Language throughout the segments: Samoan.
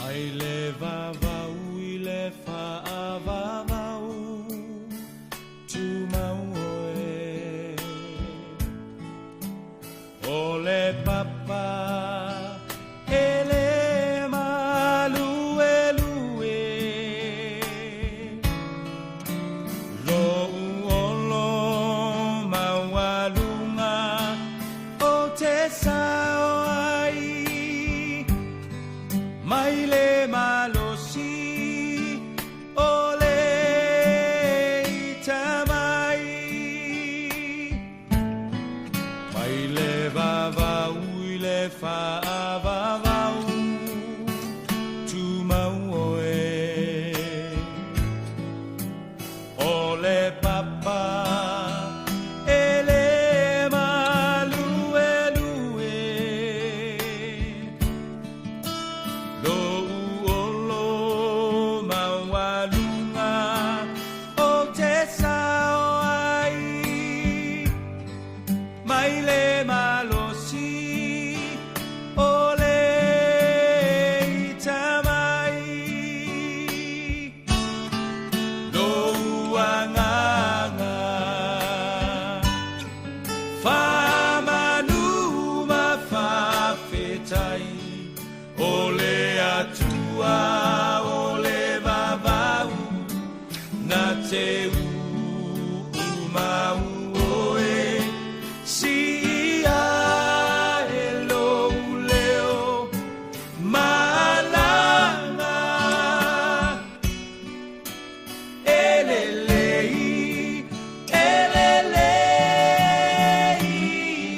Mai le vavau i le faavavau, tumau oe. O le papa e le maluelue, Lou olo maualuga o te sao ai, Mai le malosi o le ita mai. Mai le vavau i le faavavau, tumau oe. O le papa e le maluelue, Lou olo maualuga o te sao ai, Mai le malosi o le ita mai. Lou agaga faamanu ma faafetai, O le Atua o le vavau na te uumau oe, Siia e lou leo malaga. E lelei, e lelei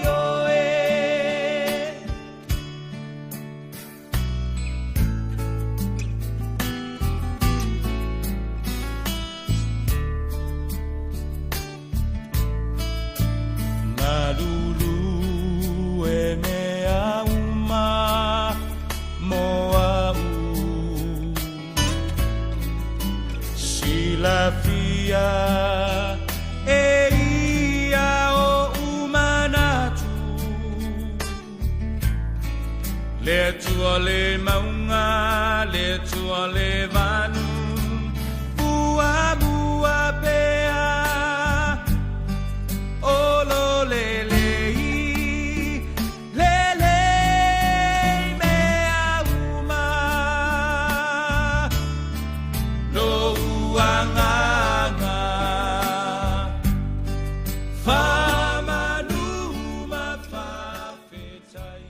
oe. Galulue mea uma mo a'u, Silafia e ia o'u manatu, Le Atua le mauga, le Atua le vanu, Muamua pea, O lo lelei, lelei mea uma. Lou agaga faamanu ma faafetai.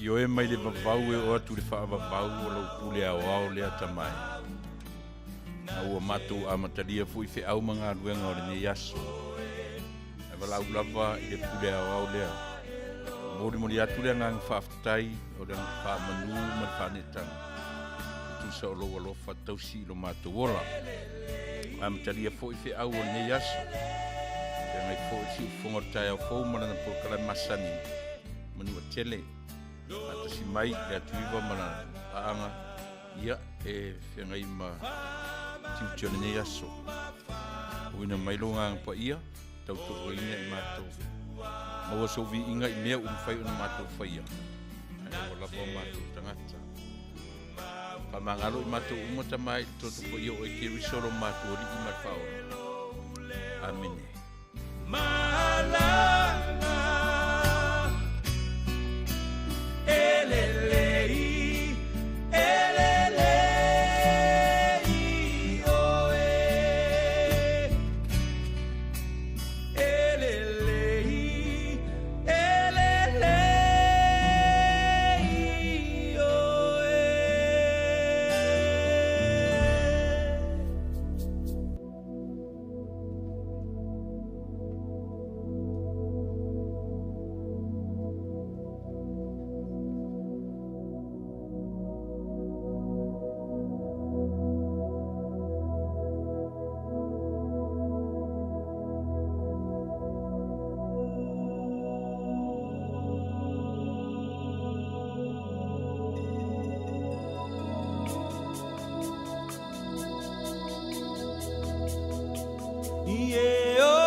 Ioe mai le vavau e oo atu i le faavavau o lau pule aoao lea tamae. A ua matou amatalia foi feau ma galuega o lenei aso. Ae valaau lava i le pule aoao lea. Molimoli atu le agaga faafetai o le faamanu ma le faaneetaga e tusa o lou alofa tausi i lo matou ola. Amatalia foi feau o lenei aso. Feagai foi le siufofoga o le taeao fou ma lana polokalame masani Manuatele. Faatasi mai le Atuiva ma lana paaga ia e feagai ma tiute o lenei aso. Uina mai lou agaga paia, tautoaluaina i matou. Maua sou viiga i mea ua mafai ona matou faia, ae aua lava o matou tagata. Faamagalo i matou uma tama i le toto paia o oe Keriso lo matou Alii ma le Faaola. Amene. Malaga e lelei, e lelei oe. E lelei, e lelei oe.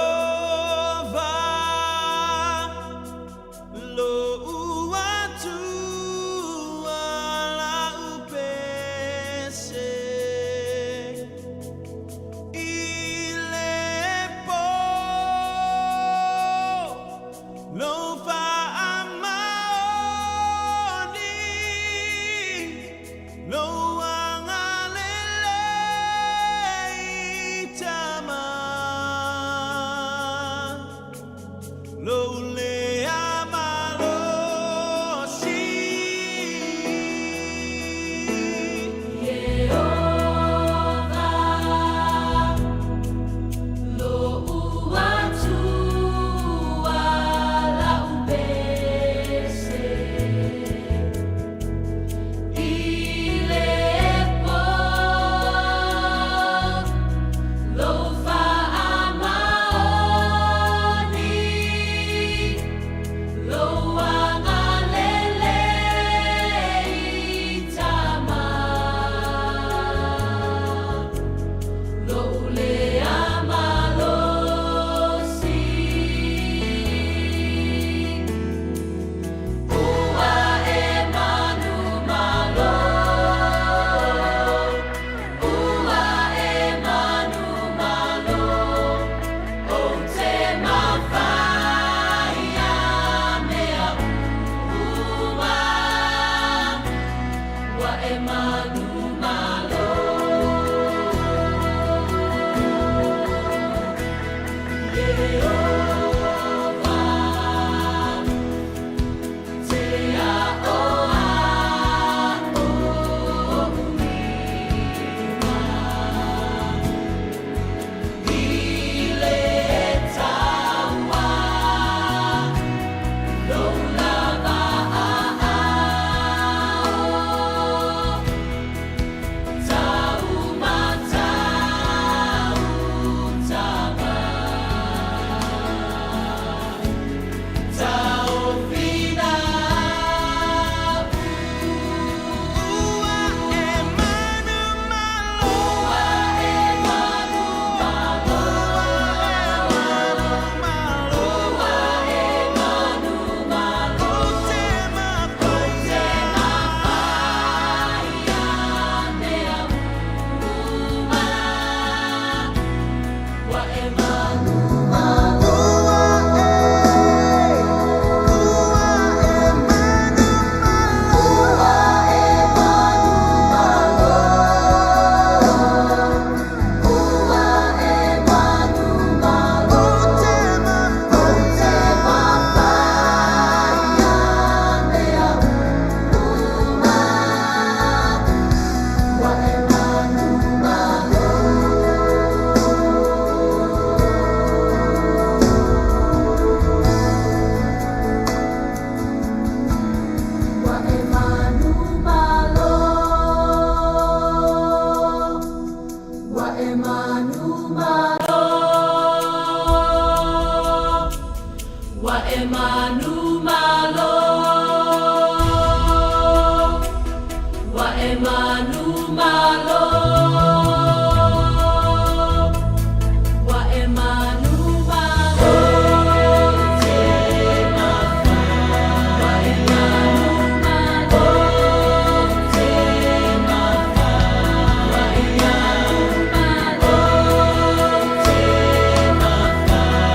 Ieova lou Atua la'u pele. Lou faamaoni, lou agalelei Tama, lou lea malosi. Ieova, Lo'u Atua la'u pese i le po, lou faamaoni, lou agalelei Tama. Lou lea malosi. Ua e manumalo, ua e manumalo, ou te mafai a mea uma. Ua e manumalo. Ieova, te a'oa'o lima i le taua, lou lava a'ao, taumatau tama, taofina. Ua e manumalo, Ua e manumalo, manumalo, ua e manumalo, ou te mafai te mafai a mea uma. Ua e manumalo. Ua e, ua e manumalo, Ua e manumalo, ua e manumalo, ou te mafai te mafai a mea uma. Ua e manumalo. Ua e manumalo, ua e manumalo, ua e manumalo, ua e manumalo, ua e manumalo, te mafai, ua e manumalo, te mafai, ua e manumalo, te mafai,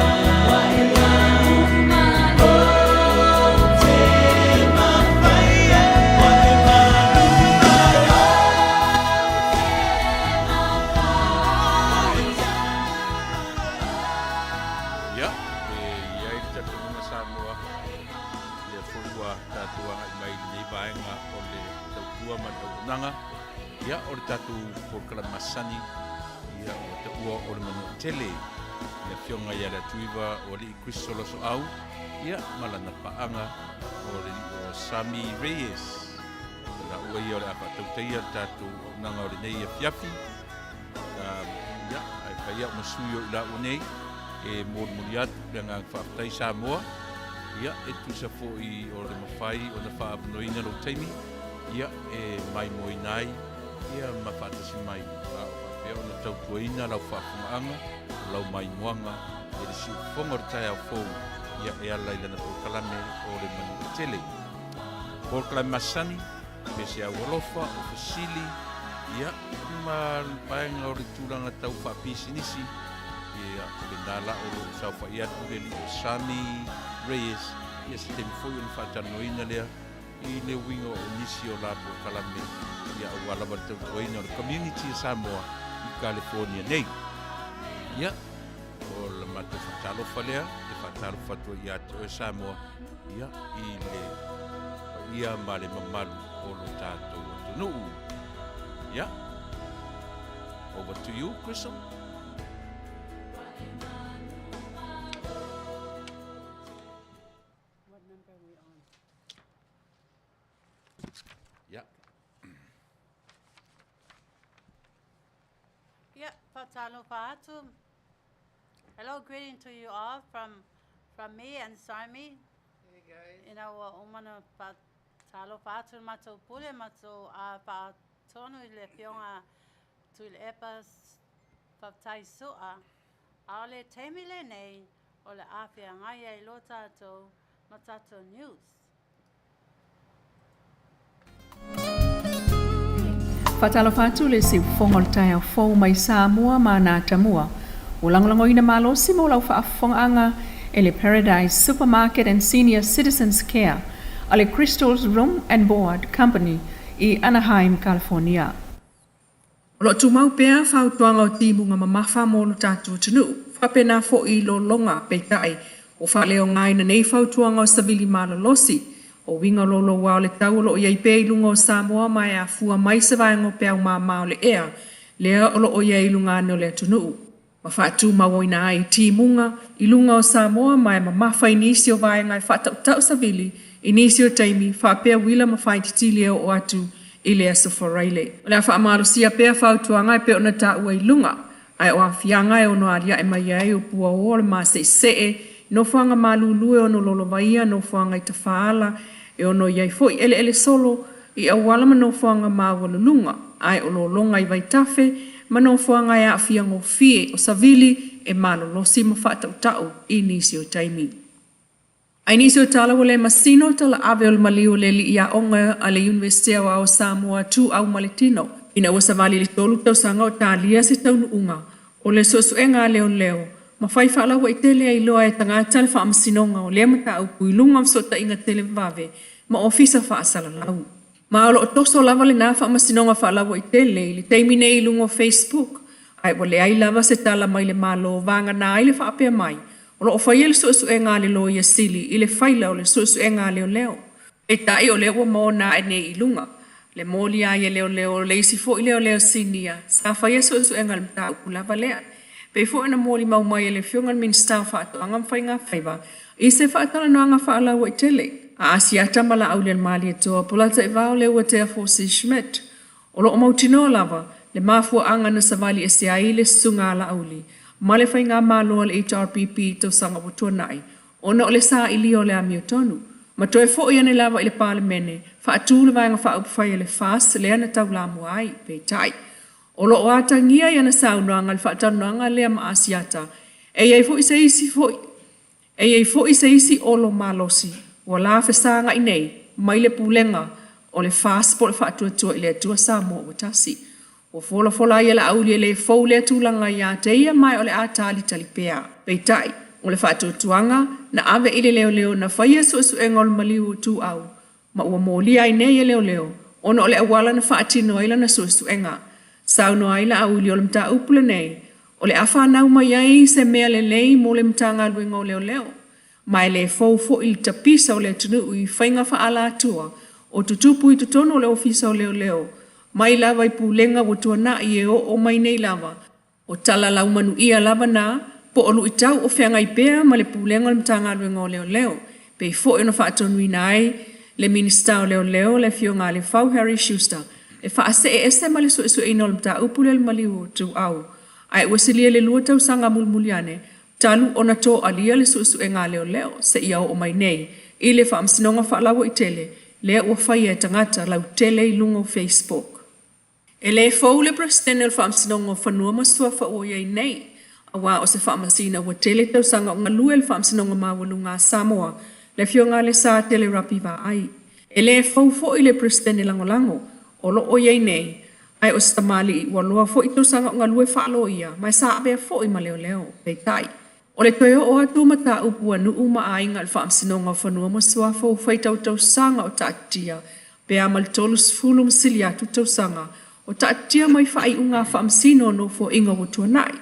ua e manumalo, te mafai, ua e manumalo. Ia, e i ai le talitonuga Samoa, lea foi ua tatou agai mai i lenei vaega o le tautua ma le auaunaga. Ia, o le tatou polokalame masani, ia, ua taua o le Manuatele, le Afioga ia Leatuiva o Alii Kristo Losoau, ia, ma lana paaga o le alii o Sami Reyes. O laua ia o le a faatautaia le tatou auaunaga o lenei afiafi. Ia, ae fai au ma sui o i laua nei e molimoli atu le agaga faafetai Samoa. Ia, e tusa foi o le mafai ona faaavanoaina lou taimi, ia, e maimoaina ai, ia, ma faatasi mai, a o faapea ona tautuaina lau faafofogaaga, o lau maimoaga e le siufofoga o le taeao fou, ia, e ala i lana polokalame o le Manuatele. Polokalame masani, pese au alofa, o fesili, ia, ma le vaega o le tulaga tau faapisinisi, ia, o lena la o lo o saofai atu le alii o Sami Reyes, ia se taimi foi ona faatalanoaina lea i le uiga o nisi o la polokalame ia aua lava le tautuaina o le community a Samoa i California nei. Ia, o la matou faatalofa lea, e faatalofa atu ai ia te oe Samoa, ia, i le paia ma le mamalu o lo tatou atunuu. Ia, over to you, Crystal. What number are we on? Yeah. Yeah, faatalofa atu. Hello, greeting to you all from from me and Sarmi. Hey guys. Ina ua uma ona faatalofa atu le matou pule matou a faatonu i le Afioga Tuilaepa Faafetai Su'a. A o le taimi lenei o le a feagai ai loa tatou ma tatou news. Faatalofa atu le siufofoga o le taeao fou mai Samoa ma ana atamua. Ua lagolagoina malosi mo lau faafofogaaga e le Paradise Supermarket and Senior Citizens Care a le Crystals Room and Board Company i Anaheim, California. O lo o tumau pea fautuaga o timuga mamafa mo lo tatou atunuu, faapena foi i lologa, peitai, ua faaleaogaina nei fautuaga o savili malolosi. O uiga o louloua o le tau o lo o i ai pea i luga o Samoa ma e afua mai se vaega o peau mama o le ea lea o lo o i ai i luga ane o le atunuu. Ma faatumauina ai timuga i luga o Samoa ma e mamafa i nisi o vaega e faatautau savili i nisi o taimi faapea uila ma faititili e oo atu i le Aso Faraile. O le a faamalosia pea fautuaga e pei ona taua i luga, ae o aafiaga e ono aliae mai ai o puaoa o le maseesee, nofoaga malulu e ono lolovaia, nofoaga i tafaala e ono i ai foi eleele solo i auala ma nofoaga maualuluga, ae o lologa i vaitafe ma nofoaga e aafia gofie o savili e malolosi ma faatautau i nisi o taimi. I nisi o tala ua le masino talaave o le maliu o le alii aoga a le Iunivesite Aoao o Samoa Ituau ma le Tino, ina ua savali i le 3 tausaga o talia se taunuuga o le suesuega a leoleo ma fai faalauaitele ai loa e tagata le faamasinoga o lea mataupu i luga o fesootaiga televavave ma ofisa faasalalau. Ma o lo o toso lava lena faamasinoga faalauaitele i le taimi nei i luga o Facebook, ae ua leai lava se tala mai le Malo vagana ai le faapea mai o lo o faia le suesuega a le Loia Sili i le faila o le suesuega a leoleo. Peitai o lea ua maona ae nei i luga le moli ai e leoleo o le isi foi leoleo sinia sa faia suesuega i le mataupu lava lea. Pei foi ona molimau mai e le Afioga i le Minisita o Faatoaga ma Faiga Faiva i se faatalanoaga faalauaitele a Asiata ma Laaulialemalietoa Polataivao Leuatea Forsie Schmidt, o lo o mautinoa lava le mafuaaga na savali ese ai le susuga a Laauli ma le faigamalo a le HRPP i tausaga ua tuanai ona o le sailia o le amiotonu ma toe foi ane lava i le Palemene faatu le Vaega Faaupufai a le FAST lea na taulamua ai. Peitai, o lo o atagia i ana saunoaga le faatalanoaga lea ma Asiata e i ai foi se isi foi E i ai foi se isi olo malosi ua la fesagai nei mai le pulega o le FAST po o le Faatuatua i le Atua Samoa ua Tasi. Ua folafola ai e Laauli e le fou lea tulaga ia te ia ma o le a talitali pea. Peitai, o le faatuatuaga na ave i le leoleo na faia suesuega o le maliu o Ituau ma ua molia ai nei e leoleo ona o le auala na faatino ai lana suesuega. Saunoa ai Laauli o le mataupu lenei o le a fanau mai ai se mea lelei mo le Matagaluega o Leoleo, ma e le fou foi le tapisa o le atunuu i faiga faaalatua o tutupu i totonu o le Ofisa o Leoleo mai lava i pulega ua tuanai e oo mai nei lava. O tala laumanuia lava na, po o luitau o feagai pea ma le Pulega o le Matagaluega o Leoleo, pei foi ona faatonuina ai le Minisita o Leoleo, le Afioga a Lefau Harry Schuster, e faasee ese ma le suesueina o le mataupu lea o le maliu o Ituau, ae ua silia i le 2 tausaga mulimuli ane talu ona toalia le suesuega a leoleo seia oo mai nei i le Faamasinoga Faalauaitele lea ua faia e tagata lautele i luga o Facebook. E le fou le Peresetene o le Faamasinoga o Fanua ma Suafa ua i ai nei, aua o se faamasina ua tele tausaga o galue le Faamasinoga Maualuga a Samoa, le Afioga a Lesatele Rapi Vaai. E le fou foi le Peresetene Lagolago o lo o i ai nei, ae o se tamalii ua loa foi tausaga o galue faaloia ma e sa avea foi ma leoleo. Peitai. O le toe oo atu o mataupu a nuu ma aiga i le Faamasinoga o Fanua ma Suafa ua faitau tausaga o taatitia pe a ma le 30 ma sili atu tausaga o taatitia mai faaiuga a Faamasino o Nofoaiga ua tuanai.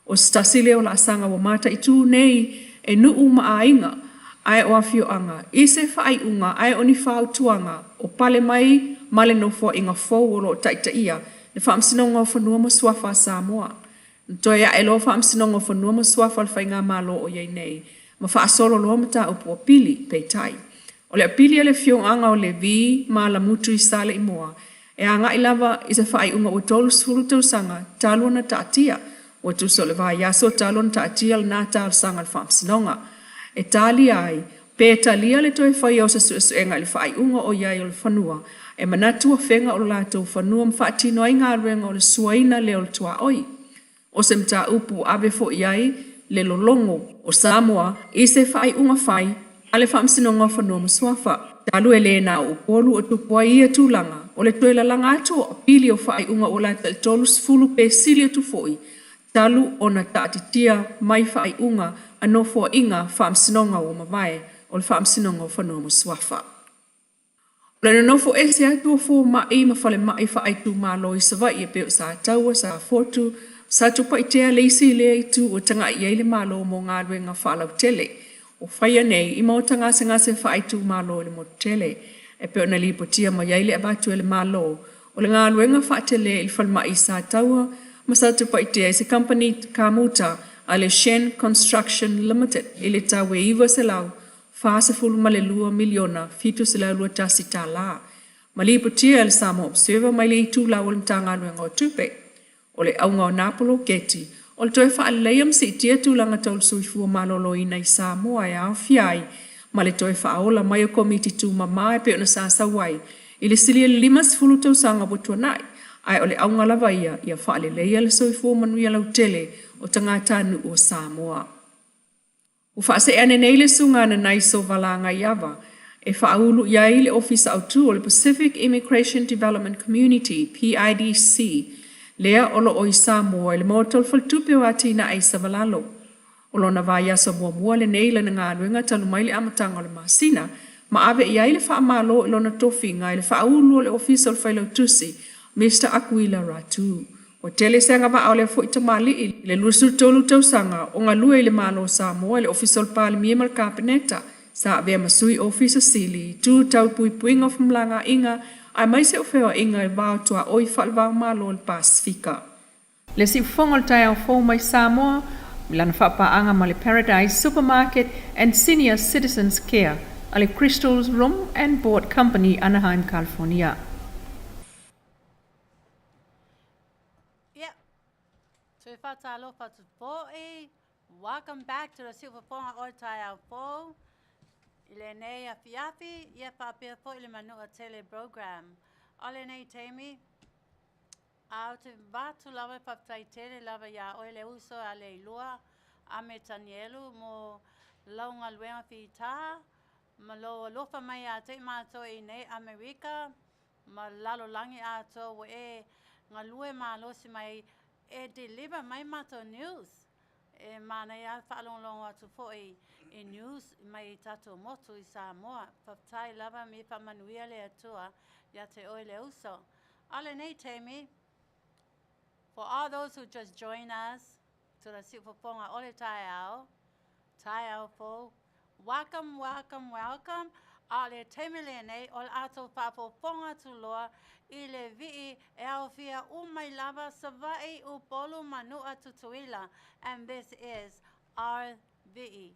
O se tasi lea o laasaga ua mataitu nei e nuu ma aiga ae o afioaga i se faaiuga ae o ni fautuaga o pale mai ma le Nofoaiga fou o lo o taitaia le Faamasinoga o Fanua ma Suafa a Samoa. Na toe ae loa Faamasinoga o Fanua ma Suafa o le Faigamalo o i ai nei ma faasolo loa mataupu apili. Peitai, o le apili a le afioaga o Levi ma Alamutu i Saleimoa e agai lava i se faaiuga ua 30 tausaga talu ona taatia. Ua tusa o le vaiaso talu ona taatia lena talosaga i le Faamasinoga e talia ai pe talia le toe faia o se suesuega i le faaiuga o i ai o le fanua e manatu afega o lo latou fanua ma faatino ai galuega o le suaina lea o le tuaoi. O se mataupu ua ave foi i ai le lologo o Samoa i se faaiuga fai a le Faamasinoga o Fanua ma Suafa. Talu e le na o Upolu o tupu ai ia tulaga, o le toe lalaga atu o apili o faaiuga ua lata i le 30 pe sili atu foi talu ona taatitia mai faaiuga a Nofoaiga Faamasinoga ua mavae o le Faamasinoga o Fanua ma Suafa. O le nonofo ese atu o fomai ma falemai faaitumalo i Savaii e pei o Sataua, Safotu, Satupaitea le isi lea itu ua tagai i ai le Malo mo galuega faalautele o faia nei i maota gasegase faaitumalo i le motu tele. E pei ona lipotia mai ai le avatu e le Malo o le galuega faatele i le falemai i Sataua ma Satupaitea i se kamupani kamuta a le Shen Construction Limited i le tau e $942 miliona 721 tala, ma lipotia e le Samoa Observer mai le itulau o le Matagaluega o Tupe. O le auga o na poloketi, o le toe faaleleia ma siitia tulaga tau le soifua maloloina i Samoa e aofia ai ma le toe faaola mai o Komiti Tumama e pei ona sa sau ai i le silia i le 50 tausaga ua tuanai, ae o le auga lava ia ia faaleleia le soifua manuia lautele o tagatanuu o Samoa. Ua faasee ane nei le Susuga a Nanaiso Valagaiava e faaulu i ai le Ofisa Autu o le Pacific Immigration Development Community, PIDC, lea o lo o i Samoa i le Maota o le Faletupe o Atinae i Savalalo. O lona vaiaso muamua lenei i lana galuega talu mai le amataga o le masina, ma ave i ai le faamalo i lona tofiga i le faaulu o le Ofisa o le Failautusi, Mister Akuila Ratu. Ua tele se agavaa o lea foi tamalii i le 23 tausaga o galue i le Malo o Samoa i le Ofisa o le Palemia ma le Kapeneta, sa avea ma Sui Ofisa Sili i itu tau puipuiga o femalagaaiga aemaise o feoaiga i le va o tuaoi faale-va-o-Malo o le Pasefika. Le siufofoga o le taeao fou mai Samoa i lana faapaaga ma le Paradise Supermarket and Senior Citizens Care a le Crystals Room and Board Company, Anaheim, California. Ia, toe faatalofa atu foi. Welcome back to the Siufofoga o le Taeao Fou. I lenei afiafi, ia faapea foi le Manua Tele Program. O lenei taimi, a ou te avatu lava le faafetai tele lava iā oe le uso a Leilua a me Tanielu mo lau galuega fita ma lou alofa mai ia te i matou i nei Amerika ma lalolagi atoa ua e galue malosi mai e deliver mai matou news. E manaia lava le faalogologo atu foi i news mai tatou motu i Samoa. Faafetai lava me faamanuia le Atua ia te oe le uso. A o lenei taimi, for all those who just join us to the Siufofoga o le taeao, taeao fou, Welcome, welcome, welcome. A o le taimi lenei, o le a tou faafofoga atu loa i le vii e aofia uma ai lava Savaii, Upolu ma Nu'a Tutuila, and this is our vii.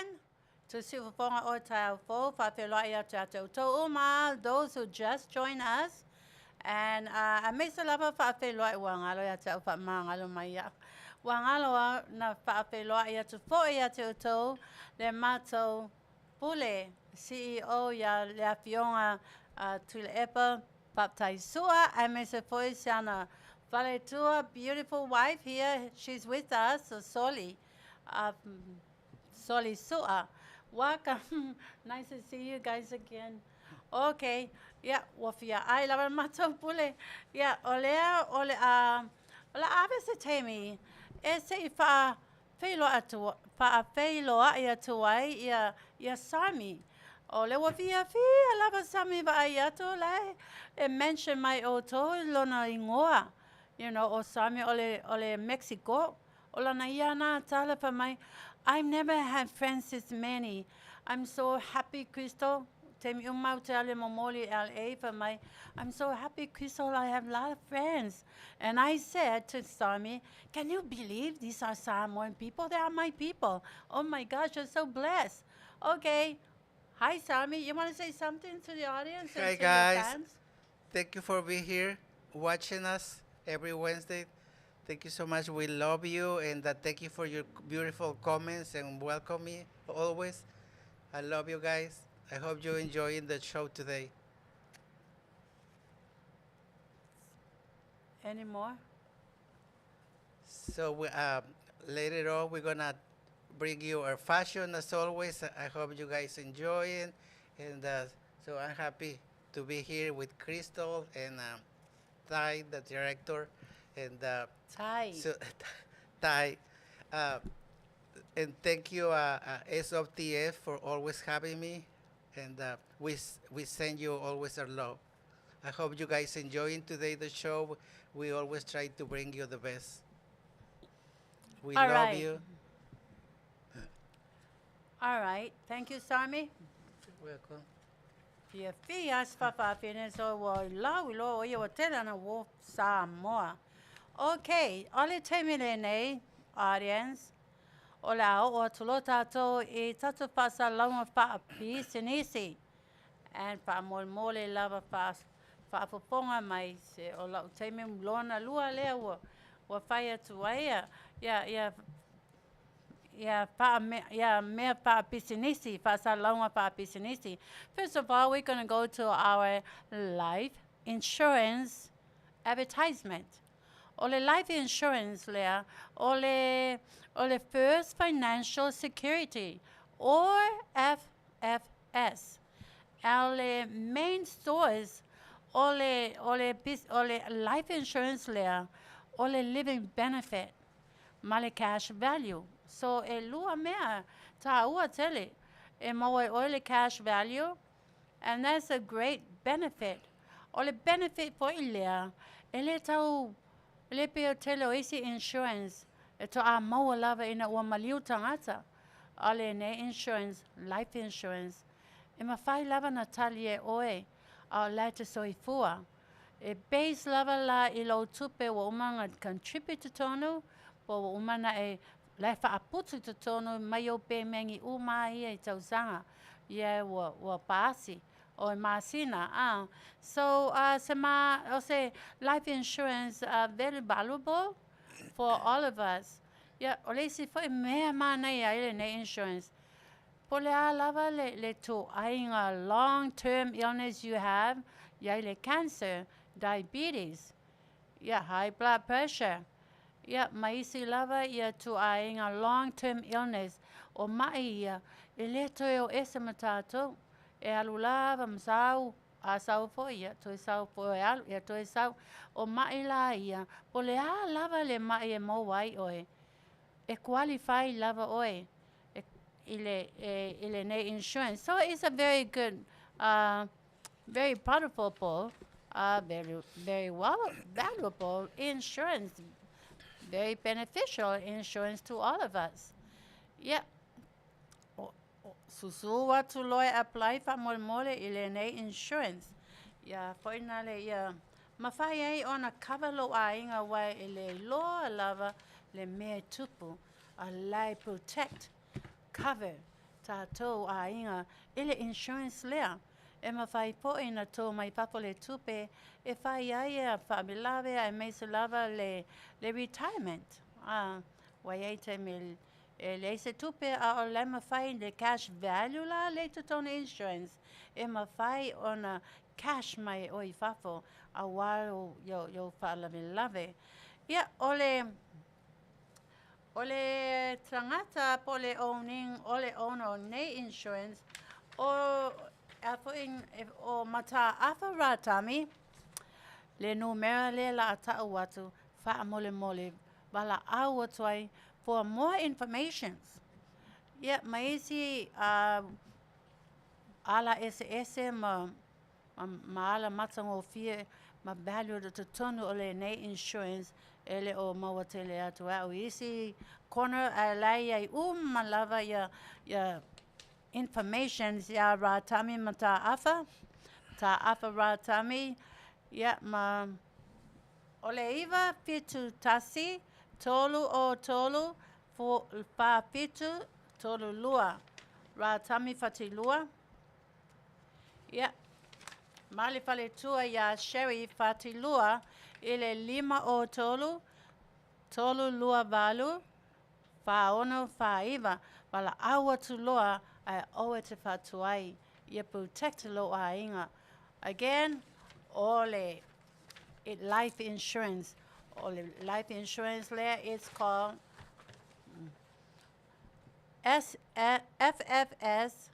again to Siufofoga o Taeao Fou, faafeiloai atu ia te outou uma, those who just joined us. And aemaise lava faafeiloai ua galo ia te au faamagalo mai iaʻu. Ua galo a na faafeiloai atu foi ia te outou le matou Pule, CEO ia le Afioga a Tuilaepa Faafetai Sua, aemaise foi si ana faletua, beautiful wife here, she's with us, so Soli, Soli Sua. Welcome. Nice to see you guys again. Okay, yeah, ua fia ʻai lava le matou pule. Yeah, o lea o le a o le a ave se taimi e se i faafeiloai atu faafeiloai atu ai ia ia Sami. O lea ua fiafia lava Sami vaai atu la e mention mai outou i lona igoa. O Sami o le Mexico. O lana ia na tala fai mai, "I've never had friends this many. I'm so happy, Crystal." Taimi uma ou te alu e momoli LA fai mai, "I'm so happy, Crystal, I have a lot of friends." And I said to Sami, "Can you believe these are Samoan people? They are my people. Oh my gosh, you're so blessed." Okay. Hi, Sami. You want to say something to the audience and Hi, to your guys. fans? Thank you for being here, watching us every Wednesday. Thank you so much. We love you, and thank you for your beautiful comments and welcome me always. I love you guys. I hope you're enjoying the show today. Any more? So later on, we're gonna bring you our fashion as always. I hope you guys enjoy it, and so I'm happy to be here with Crystal and Ty, the director, and Tai. so Ty, and thank you SOTF for always having me, and we send you always our love. I hope you guys enjoying today the show. We always try to bring you the best. We All love right. you. All right. Thank you, Sami. Welcome. Fiafia se faafafine so ua lau i loa o ia ua tele ana uō Samoa. Okay, o le taimi lenei, audience, o le a oo atu loa tatou i tatou faasalalauga faapisinisi. And faamolemole lava faafofoga mai se o lau taimi lona lua lea ua fai atu ai ia ia ia ia faa ia mea faapisinisi, faasalalauga faapisinisi. First of all, we're going to go to our life insurance advertisement. O le life insurance lea, o le First Financial Security, or FFS. O le main source o le life insurance lea, o le living benefit ma le cash value. So e lua mea tāua tele e maua ai oe le cash value, and that's a great benefit. O le benefit foi lea, e le tau, e le pei o tele o isi insurance, e toʻā maua lava ina ua maliu tagata. O lenei insurance, life insurance, e mafai lava na tali e oe, a o la e te soifua. E base lava la i lou tupe ua uma ona contribute totonu, po ua uma na e la e faaputu i totonu mai ou pemeni uma ia i tausaga. Ia ua paasi o e masina. Ah. So, se ma, o se life insurance very valuable for all of us. Ia, o le isi foi mea manaia ai lenei insurance. Po le a lava le tuaiga long term illness you have, ia i le cancer, diabetes, ia high blood pressure, ia ma isi lava ia tuaiga long term illness o mai ia e le toe o ese ma tatou. E alu lava ma sau, a sau foi ia, toe sau foi e alu, ia toe sau. O mai la ia, po le a lava le mai e maua ai oe. E qualify lava oe e, i lenei insurance. So it's a very good, very profitable, very, very well valuable insurance, very beneficial insurance to all of us. Yeah. Susu atu loa e apply faamolemole i lenei insurance. Ia foi na le ia mafai ai ona cover lou aiga aua e le iloa lava le mea e tupu. A la e protect, cover. tatou aiga i le insurance lea. E mafai foi ona to mai fafo le tupe e fai ai ia faalavelave aemaise lava le retirement. Ua i ai taimi e leai se tupe a o la e mafai le cash value la lea i totonu o insurance e mafai ona cash mai e oe i fafo aua lou faalavelave. Ia, o le O le tagata po o le owning, o le owner o nei insurance, o a foi o Mataafa Ratami, le numera lea la a ta'u atu faamolemole valaau atu ai for more informations. Ia, ma isi ala eseese ma ma ala matagofie ma value i totonu o lenei insurance e le o maua tele atu e au i isi corner ae la e i ai uma lava ia ia informations ia Ratami Mataafa, Mataafa Ratami, ia ma o le 971 303 47 32 Ratami Fatilua. Ia, ma le faletua iā Sherry Fatilua i le 503 328 4649. Valaau atu loa ae aua e te faatuai, ia protect lou aiga. Again, o le life insurance, o le life insurance lea it's called FFS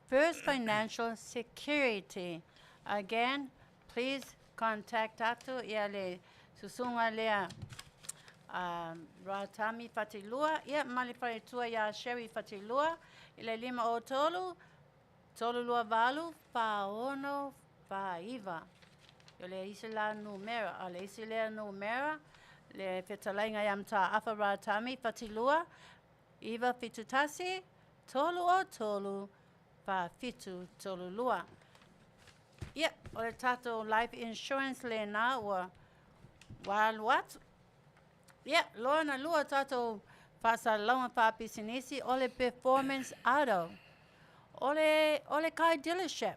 First Financial Security. Again, please contact atu ia le susuga lea a Ratami Fatilua, ia ma le faletua ia Sherry Fatilua i le 503 328 4649. O le isi la numera, a le isi lea numera, le fetalaiga ia Mataafa Ratami Fatilua, 971 303 4732. Ia, o le tatou life insurance lena ua ua alu atu. Ia, lona lua tatou faasalalauga faapisinisi o le Performance Auto. O le, o le car dealership.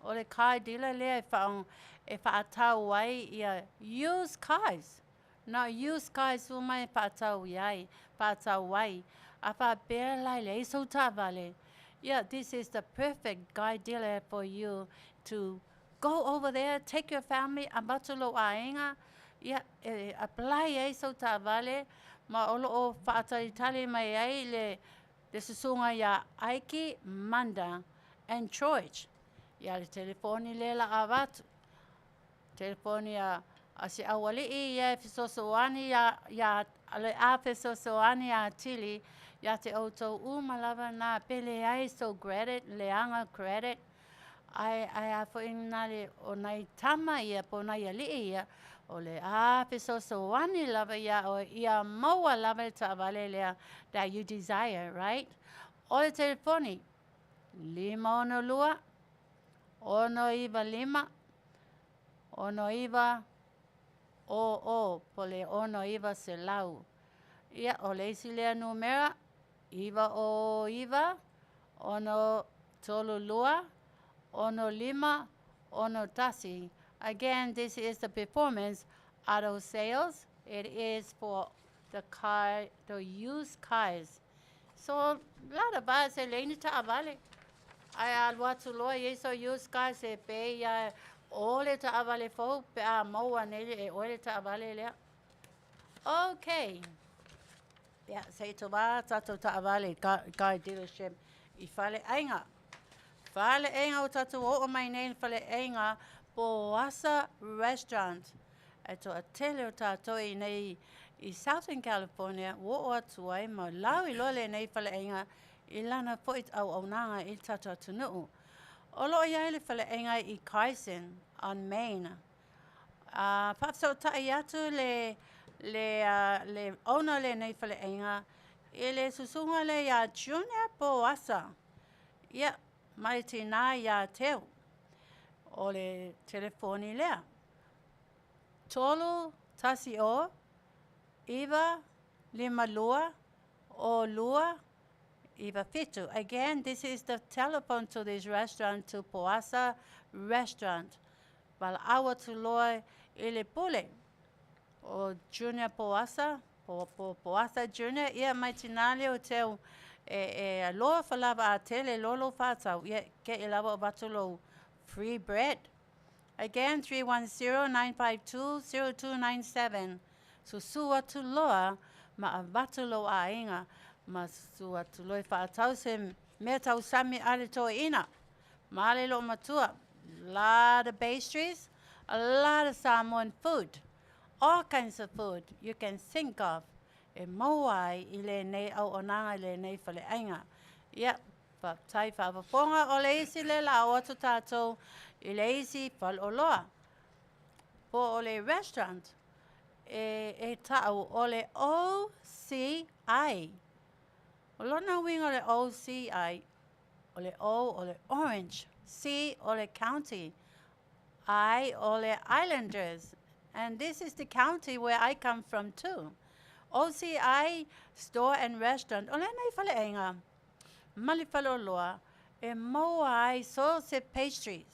O le car dealer lea e, faa, e faatau ai ia used cars. Na o used cars uma e faatau i ai, faatau ai. A faapea la e leai sou taavale, ia, this is the perfect guy dealer for you to go over there, take your family, avatu lou aiga, ia, e apply ai sou taavale, ma o lo o faatalitali mai ai le, le susuga iā Aiki Manda and George. Ia le telefoni lea la avatu. Telefoni a a se auali'i ia e fesoasoani iā iā le a fesoasoani atili iā te ʻoutou uma lava nā pe leai sou credit, leaga credit, ae ae a foi nā le o nai tama ia po o nai ali'i ia, o le a fesoasoani lava iā ʻoe ia maua lava le taʻawale lea that you desire, right? O le telefoni, 562 695 69 o o po o le 6900. Ia, o le isi lea numera, 9 o 9 6 3 2 6 5 6 1. Again, this is the Performance Auto Sales. It is for the car, the used cars. So, a lot of us e leai ni taavale. Ae a alu atu loa i ai sau used cars e pay ia o le taavale fou pe a maua nei e oe le taavale lea. Okay. Ia, se i tovā tatou taavale i car dealership i Faleaiga. Faleaiga ua tatou oo mai nei i le Faleaiga po Asa Restaurant. E toatele o tatou i nei i Southern California ua oo atu ai ma lau iloa lenei faleaiga i lana foi auaunaga i le tatou atunuu. O lo o i ai le faleaiga i Carson on Main. A faafesootai atu le le le owner o lenei faleaiga i le susuga lea iā Junior Poasa. Ia, ma le tinā iā Teu. O le telefoni lea. 3 1 o 9 5 2 o 2 97. Again, this is the telephone to this restaurant, to Poasa Restaurant. Valaau atu loa i le pule o Junior Poasa, po, po, Poasa Junior, ia mai tinā lea o teu e, e alofa lava a tele loa lou faatau, ia ke i lava o avatu lou free bread. Again, 310-952-0297. Susu atu loa ma avatu lou aiga ma susu atu loa e faatau se mea tausami a le toeaina ma le loomatua. Lot of pastries, a lot of Samoan food, all kinds of food you can think of e maua ai i lenei auaunaga i lenei faleaiga. Ia, faafetai faafofoga o le isi lea la o atu tatou i le isi faleoloa po o le restaurant e, e ta'u o le OCI. O lona uiga o le OCI, o le O o le Orange, C o le County, I o le Islanders. And this is the county where I come from too. OCI Store and Restaurant, o lenei faleaiga ma le faleoloa e maua ai so se pastries.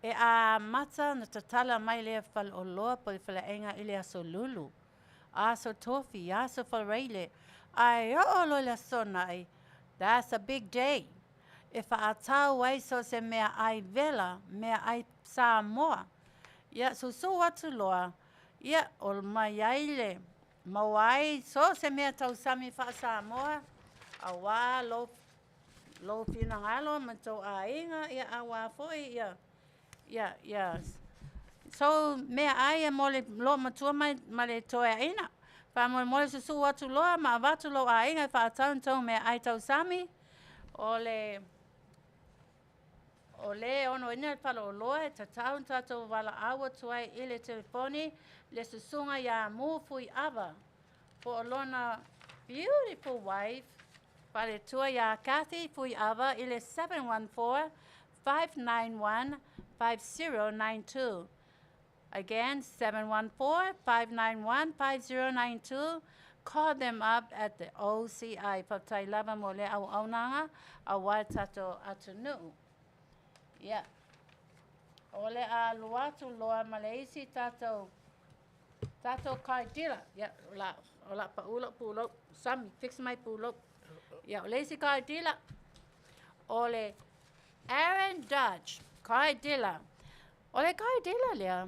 E amata ona tatala mai lea faleoloa po o le faleaiga i le Aso Lulu, Aso Tofi, Aso Faraile, ae oo loa i le Aso Toonai, that's a big day, e faatau ai so se meaai vela, meaai Samoa. Ia, susu atu loa, ia, o mai ai le, maua ai so se mea tausami faa-Samoa, auā lou lou finagalo ma tou aiga, ia auā foi ia, ia, ia so meaai e mo le loomatua ma, ma le toeaina. Faamolemole susuu atu loa ma avatu lou aiga e faatau ni tou meaai tausami, o le o lē onoina le faleoloa e tatau ona tatou valaau atu ai i le telefoni le susuga iā Mu Fuiava po o lona beautiful wife faletua iā Kathy Fuiava i le 714 591 5092. Again, 714 591 5092. Call them up at the OCI. Faafetai lava mo lea auaunaga auā tatou atunuu. Ia, o le a alu atu loa ma le isi tatou tatou car dealer. Ia, o la, o la pa'u la'u pulou. Sami, fix my pulou. Ia, o le isi car dealer, o le Aaron Dodge car dealer. O le car dealer lea,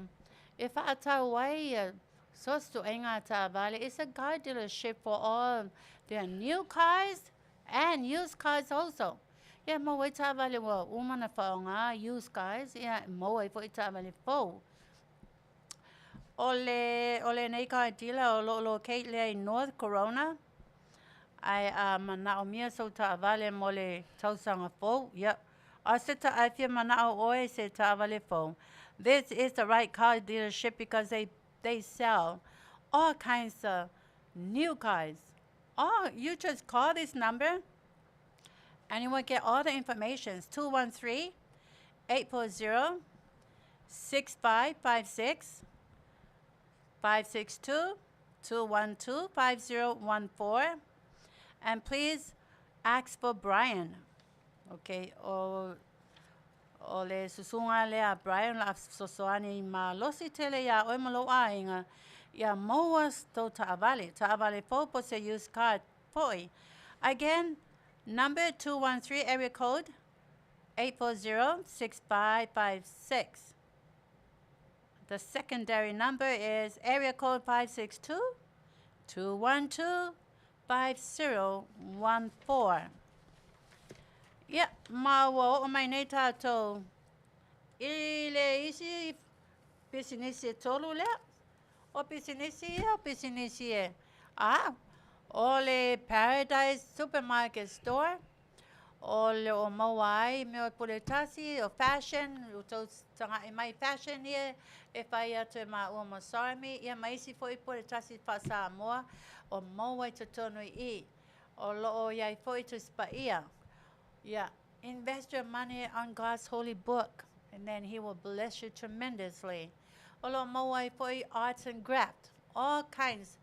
e faatau ai ia so se ituaiga taavale. It's a car dealership for all their new cars and used cars also. Ia, maua ai taavale ua uma ona faaaoga, used cars, ia, maua ai foi taavale fou. O le, o lenei car dealer o lo o locate lea i North Corona, ae a manaomia sou taavale mo le tausaga fou, ia, a se ta, a e fia manao oe i se taavale fou, this is the right car dealership because they, they sell all kinds of new cars. Oh, you just call this number and you will get all the information. It's 213 840 6556 562 212 5014. And please ask for Brian. Okay, o, o le susuga lea a Brian o le a fesoasoani malosi tele iā oe ma lou aiga ia maua tou taavale, taavale fou po o se used car foi. Again, number 213 area code 840 6556. The secondary number is area code 562 212 5014. Ia, ma ua oo mai nei tatou i le isi pisinisi e tolu lea. O pisinisi ia, o pisinisi e, a, o le Paradise Supermarket Store, o le o maua ai mea o puletasi, o fashion, ua tou taga'i mai fashion ia e fai atu e māua ma Sarmi, ia ma isi foi puletasi faa-Samoa o maua i totonu i i. O lo o i ai foi Tusi Paia. Ia, invest your money on God's holy book and then he will bless you tremendously. O lo o maua ai foi arts and craft, all kinds.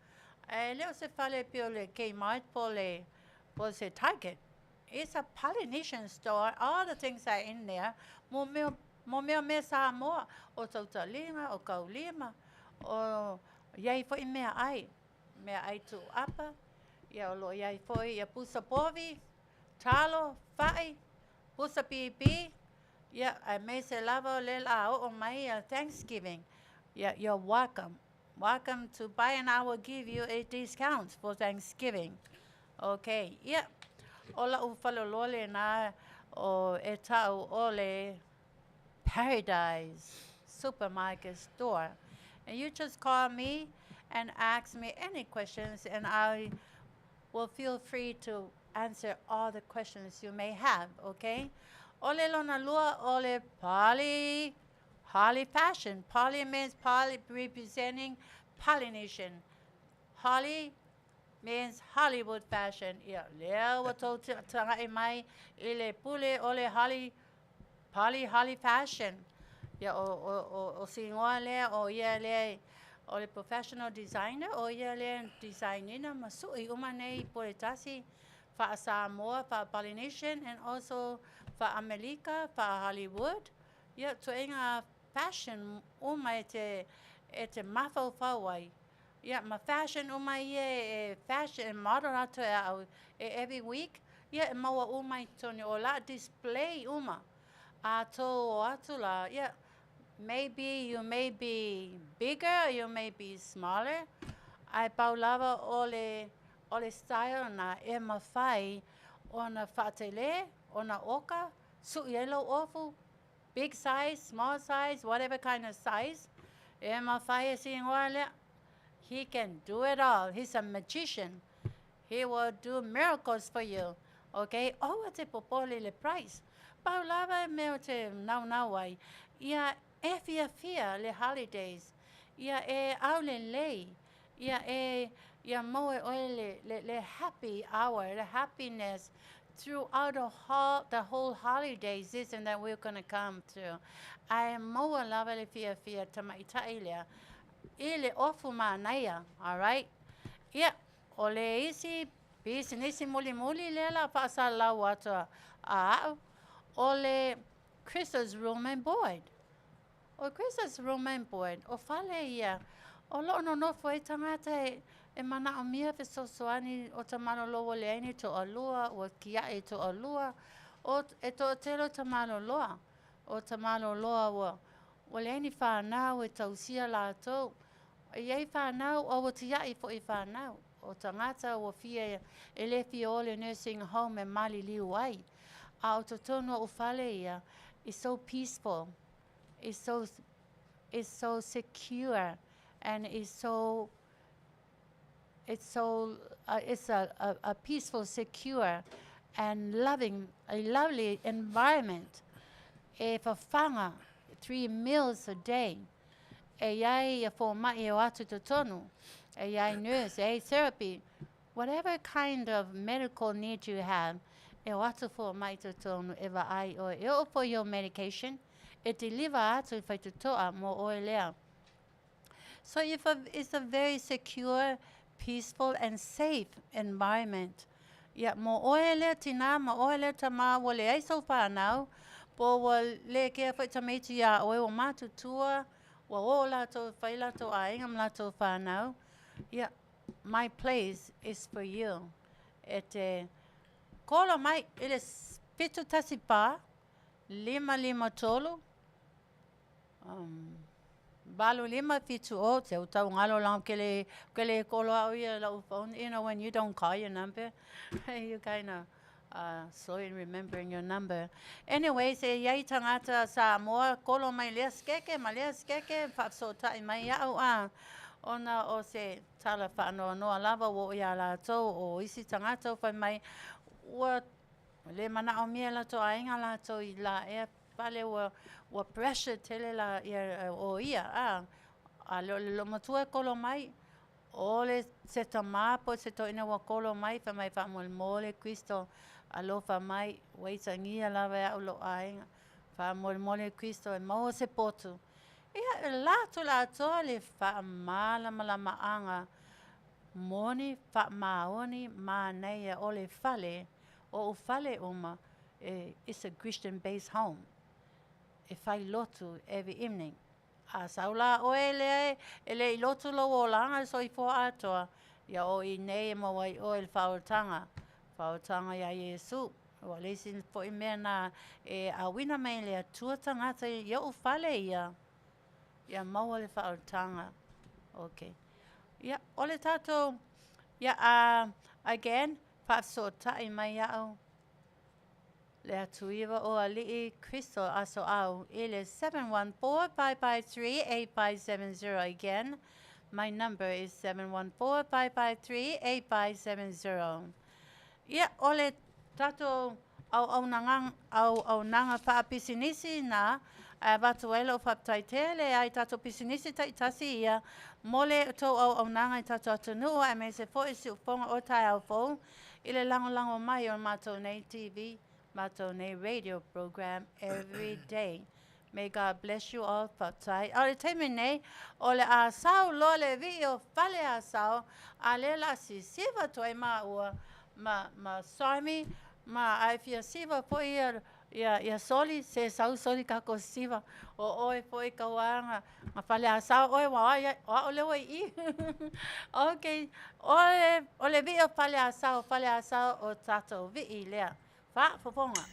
E le o se fale e pei o le Kmart po o le, po o se Target. It's a Polynesian store. All the things are in there. Mo mea, mo mea mea Samoa, o tautaliga, o kaulima, o iai fo'i meaai, meaai tuuapa, ia o loo iai foi ia pusa povi, talo, fa'i, pusa pipi, ia aemaise lava o lea o le a oo mai ia Thanksgiving. Ia, you're welcome. Welcome to buy and I will give you a discount for Thanksgiving. Okay, ia, o la'u faleoloa lenā o e ta'u o le Paradise Supermarket Store. And you just call me and ask me any questions and I will feel free to answer all the questions you may have, okay? O le lona lua o le Poly Holly Fashion. Poly means poly representing Polynesian. Holly means Hollywood fashion. Ia, lea ua tou taga'i mai i le pule o le Holly, Poly Holly Fashion. Ia, o, o, o, o sigoa lea, o ia lea, o le professional designer, o ia lea designina ma su'i uma nei pule tasi, faa-Samoa, faa-Polynesian, and also faa-Amelika, faa-Hollywood. Ia, tuaiga fashion uma e te, e te mafaufau ai. Ia, ma fashion uma ia e fashion, e model atu e au e every week, ia e maua uma i totonu o la display uma. A tou o atu la, ia, maybe you may be bigger, you may be smaller, ae pau lava o le, o le style na e mafai ona faatele, ona oka, su'i ai lou ofu, big size, small size, whatever kind of size, e mafai e sigoa lea. He can do it all. He's a magician. He will do miracles for you. Okay? Aua te popole i le price. Pau lava e mea o te naunau ai. Ia e fiafia le holidays. Ia e aulelei. Ia e ia maua e oe le, le, le happy hour, the happiness throughout the whole, the whole holiday season that we're going to come to. Ae maua lava le fiafia tamaita'i lea i le ofu manaia. Alright? Ia, o le isi pisinisi mulimuli lea la faasalalau atu a a'u, o le Chris's Room and Board. O Chris's Room and Board, o fale ia, o loo nonofo ai tagata e, e manaomia fesoasoani o tamalolo ua leai ni toalua, ua kia'i toalua, o e toatele o tamaloloa, o tamaloloa ua, ua leai ni fanau e tausia latou. E iai fanau, a ua tia'i fo'i fanau. O tagata ua fia e le fia o le nursing home e maliliu ai. A o totonu o fale ia, is so peaceful, is so, is so secure, and is so it's so it's a, a, a peaceful, secure, and loving, a lovely environment. E fafaga three meals a day. E iai ia foma'i o atu totonu. E iai nurse, e iai therapy. Whatever kind of medical need you have, e o atu foma'i totonu e vaai oe. E oo foi your medication, e deliver atu i faitotoa mo oe lea. So if a, it's a very secure, peaceful and safe environment. Ia, mo oe lea tinā, mo oe lea tamā, ua leai sou whānau, po ua le kea fo'i tamaiti iā oe, ua matutua, ua o latou, fai latou aiga ma latou whānau. Ia, my place is for you. E te kolo mai i le 714 553 8570 te utau ngalo lang ke le ke le kolo au ia lau phone. You know, when you don't call your number, you kind of slow in remembering your number. Anyways, e iai tagata Samoa kolo mai lea skeke ma lea skeke faafesootai mai a'u a ona o se tala faanoanoa lava ua oo iā latou o isi tagata ua fai mai ua le manaomia e latou aiga latou i laea fale ua ua pressure tele la ia o ia a a le o le loomatua e kolo mai o le se tamā po o se toeaina ua kolo mai fai mai faamolemole Kristo alofa mai ua itagia lava e a'u lo'u aiga faamolemole Kristo e maua se potu ia e la atu le atoa le faamalamalamaʻaga moni faamaoni manaia o le fale. O ou fale uma, e, it's a Christian based home. E fai lotu every evening. A sau la oe lea e le i lotu lou olaga soifua atoa, ia o i nei e maua ai oe i le faaolataga, faaolataga iā Iesu. Ua le isi fo'i mea na e auina mai e le Atua tagata i o'u fale ia, ia maua le faaolataga. Okay. Ia, o le tatou, ia, again, faafesootai mai au le Atuiva o Alii Crystal Asoau i le 714-553-8570. Again, my number is 714-553-8570. Ia, o le tatou auaunaga, auaunaga faapisinisi na, ae avatu ai lau faafetai tele ai tatou pisinisi taitasi ia mo le tou auaunaga i tatou atunuu aemaise foi siufofoga o taeao fou i le lagolago mai o matou nei TV, matou nei radio program every day. May God bless you all. Faafetai. A o le taimi nei, o le a sau loa le vii o Faleasao, a lea la sisiva atu ai maua ma, ma Sarmi, ma a e fia siva foi ia, ia, ia Soli, se sau Soli kako siva, o oe foi kauaga, ma Faleasao oe ua ai, o a'o lea ua i i. Okay, o le, o le vii o Faleasao, Faleasao o tatou vii lea. Faafofoga.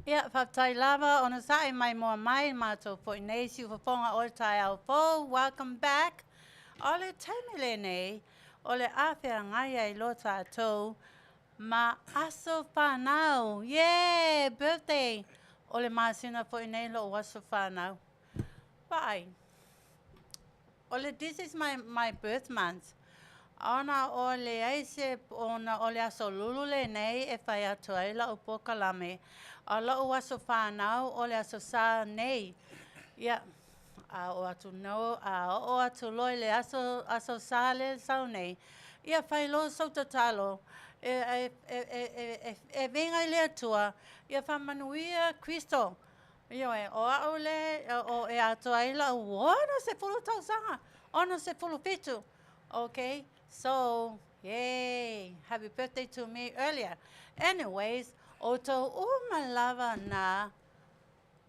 Ia, faafetai lava ona sa'i mai moa mai matou foi nei siufofoga o le taeao fou. Welcome back. O le taimi lenei, o le a feagai ai loa tatou ma aso fanau. Yeah, birthday! O le masina foi nei lo'u aso fanau. Vaai. O le this is my birth month. Ona o leai se ona o le aso Lulu lenei e fai atu ai la'u polokalame. A lo'u aso fanau o le aso Sa nei. Ia, a oo atu no, a oo atu loa i le aso Sa le sau nei, ia fai loa sou tatalo e viiga i le Atua, ia faamanuia Kristo. Ioe, o a'u le o e atoa ai la'u 60 tausaga, 67. Okay, so, yay, happy birthday to me earlier. Anyways, o tou uma lava na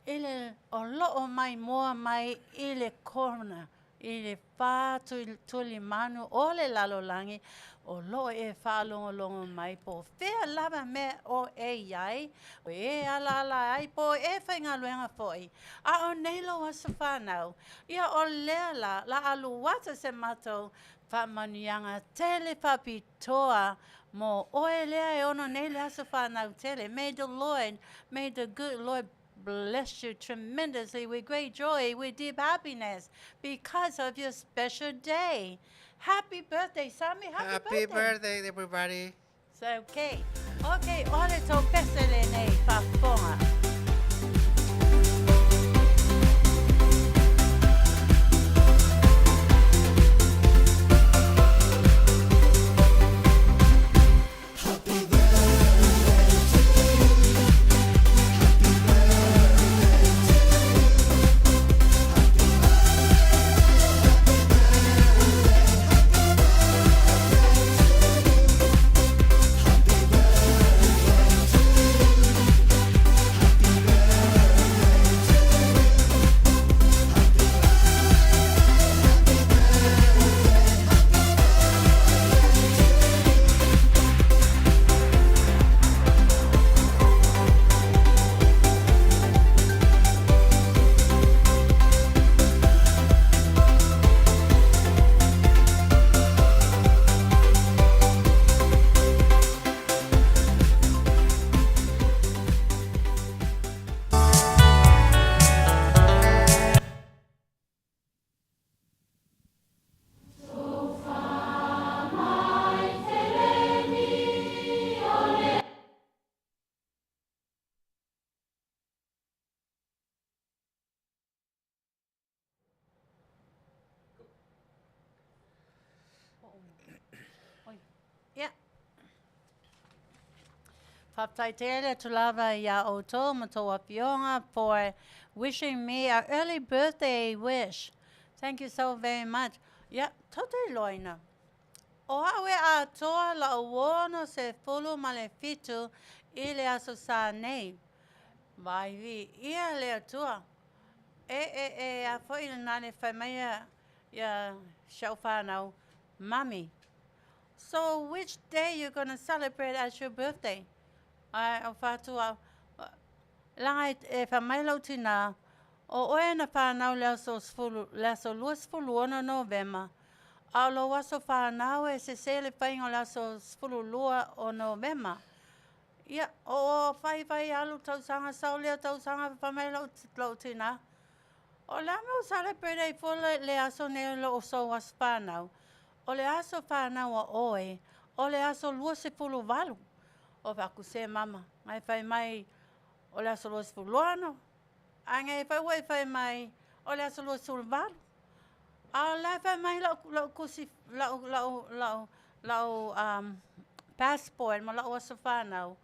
i le o lo'o mai moa mai i le kona i le fā tulimanu o le lalolagi o lo'o e faalogologo mai po o fea lava mea o e i ai, o e alaala ai po o e faigaluega fo'i. A o nei lou aso fanau. Ia o lea la la alu atu se matou faamanuiaga tele faapitoa mo oe lea e ono nei le aso fanau tele. May the Lord, may the good Lord bless you tremendously with great joy, with deep happiness because of your special day. Happy birthday, Sammy. Happy, Happy birthday, everybody. So, okay. Okay, o le tou pese lenei faafofoga. Ia. Faafetai tele atu lava iā outou ma tou afioga for wishing me a early birthday wish. Thank you so very much. Ia, tou te iloaina. O a'u e atoa la'u 67 i le aso Sa nei. Vai viia le Atua. E, e, e a foi lena le fai mai ia, ia si a'u fanau, Mummy, so which day you gonna celebrate as your birthday? Ae o fatu au, leaga e fai mai lou tinā, o oe na fanau le aso 10, le aso 26 Novema, a o lou aso fanau e sesē le faiga o le aso 12 o Novema. Ia, o fai fai alu tausaga sau lea tausaga fai mai lou tinā, o le a mea ua celebrate ai fua le aso nei o lou sou aso fanau? O le aso fanau a oe, o le aso 28. O fai atu, se mama, ngai fai mai o le aso 26, ae ngai fai ua e fai mai o le aso 28. A o la e fai mai la'u tusi, la'u passport ma la'u aso fanau,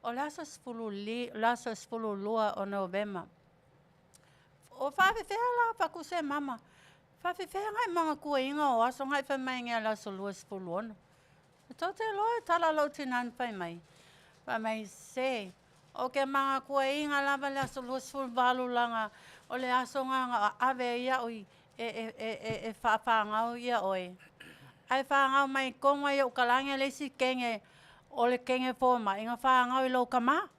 o le aso 10, le aso 12 o Novema. O faafefea la fai se mama? Faafefea ngai magatuaina o aso ngai fai mai ngai le aso 26. E tou te iloa e tala lou tinā na fai mai. Fai mai se, o ke magatuaina lava le aso 28 laga o le aso na ave ai a'u i e faafagau ia oe. Ae fagau mai tonu ai ou kalagi le isi kege o le kege foma'i na fagau i lou kamā.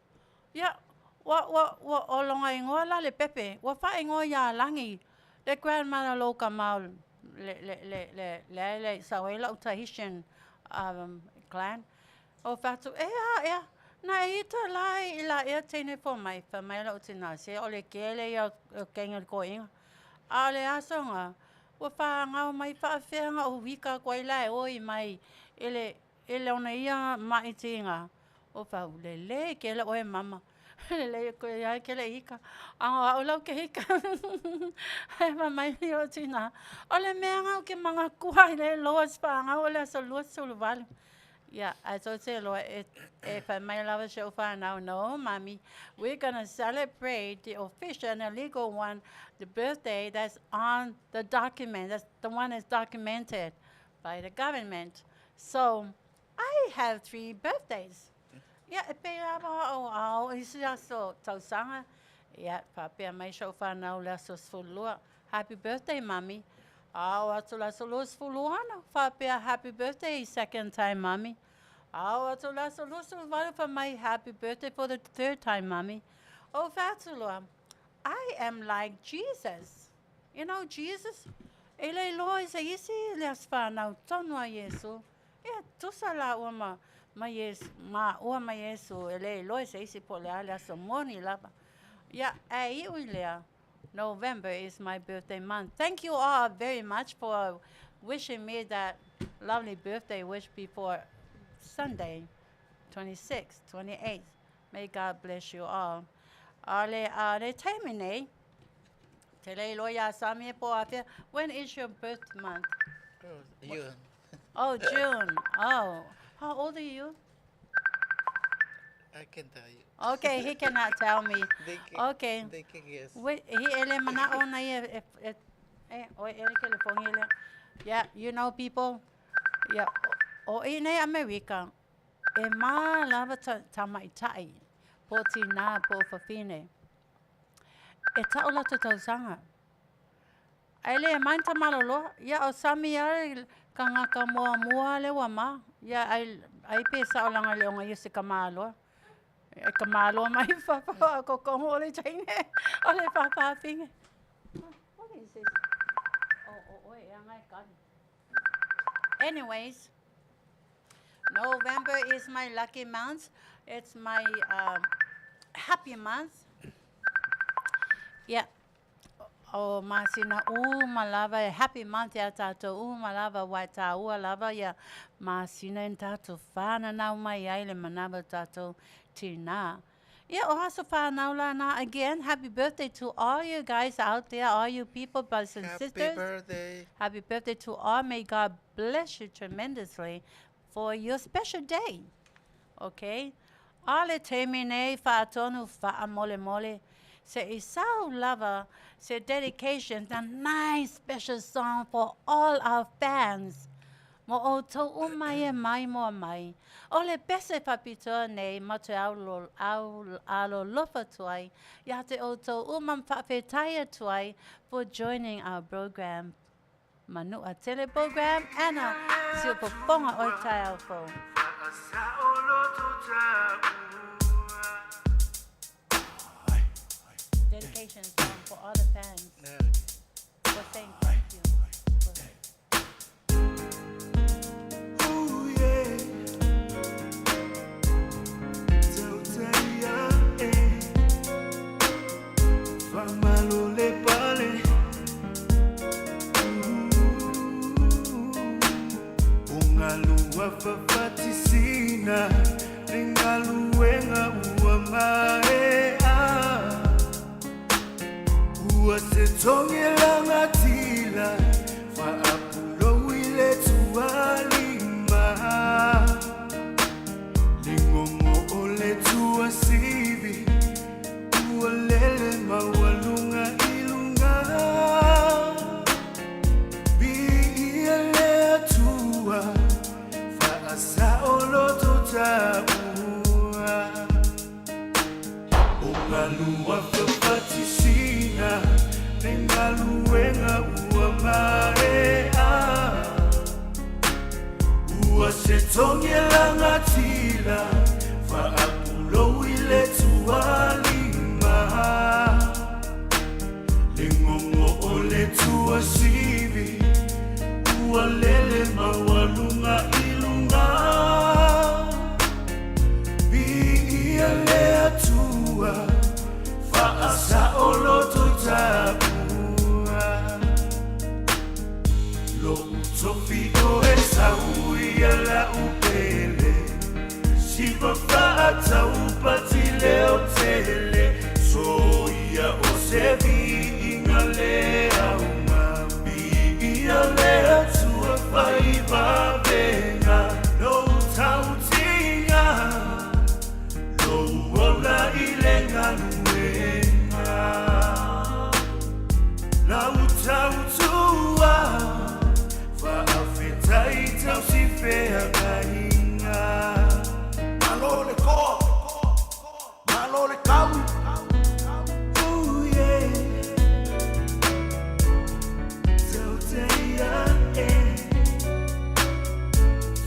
Ia, Ua, ua, ua, o lona igoa la le Pepe, ua faaigoa iā Lagi, le grandmother lou kama o le, le, le, le, le, le, sau ai la'u Tahitian um, clan. Ou fai atu, Ea, ea, na e ita la i la ea teine fomai, fai mai lou tinā, se o le kele ia o kenge o le toeaina. A o le aso na, ua fāgao mai faafefea na ou ika atu ai la e oi mai i le, i lona ia maʻi tiga. Ou fai atu, Lelei kele oe e mama. Lelei koe ai kele ika. A o au la ou ke ika. Ae fai mai lou tinā, o le mea na ou ke manatua ai le loa si fāgao o le aso 28. Yeah, I told Taylor, if I might love a show for now, no, mommy, we're gonna celebrate the official and the legal one, the birthday that's on the document, that's the one that's documented by the government. So I have three birthdays. Yeah, e pei lava o ao i si aso tausaga. Yeah, faapea mai si ou fanau le aso 12. Happy birthday, mommy. A oo atu le aso 26, faapea happy birthday second time, mommy. A oo atu le aso 28, fai mai happy birthday for the third time, mommy. Ou fai atu loa, I am like Jesus. You know Jesus? E le iloa i se isi le aso fanau tonu a Iesu. Ia, tusa lāua ma, ma Iesu, māua ma Iesu, e le iloa i se isi po o le a le aso moni lava. Ia, ae iu i lea, November is my birthday month. Thank you all very much for wishing me that lovely birthday wish before Sunday, 26th, 28th. May God bless you all. A le, a le taimi nei, te le iloa iā Sami e po afea, when is your birth month? Oh, June. Oh, June. Oh, how old are you? I can tell you. Okay, he cannot tell me. They can, Okay. They can guess. Wait, he ele mana'o na ia e, e, e, oi ele telefoni lea. Yeah, you know people. Yeah, o i nei Amerika, e mā lava ta, tamaitai, po tinā, po fafine. E ta'u latou tausaga. Ae le mai na tamaloloa, ia o Sami a kagaka muamua lea ua ma. Ia ai, ai pe sa'o laga le oga ia o se kamāloa. E kamāloa mai fafo a kokogo o le teine, o le fafafine. What is this? Oh, oh, oi, e aga e kali. Anyways, November is my lucky month. It's my happy month. Yeah. O masina uma lava e happy month iā tātou uma lava aua e tāua lava ia masina e tātou whānanau mai ai le manawa o tātou tinā. Ia o aso whānau la nā again happy birthday to all you guys out there all you people brothers and Happy sisters. birthday. Happy birthday to all may God bless you tremendously for your special day. Okay? A le taimi nei whaatonu whaamolemole se i sau lava se dedication the nice special song for all our fans mo outou uma e mai moa mai. O le pese faapitoa nei ma te au au alolofa atu ai ia te outou uma ma faafetai atu ai for joining our program Manua Tele Program and our Siupopoga o Taeao Fou. Dedication song for all the fans for saying thank you. For Siva fa'atau patileo tele Soia o se viiga le auga Viia le Atua fai vavenga Lou tautiga Lou ola i le galuega Lau tautua Faafetai tausi feagaiga Malo le koa Malo le kau Ooh yeah Tauteia eh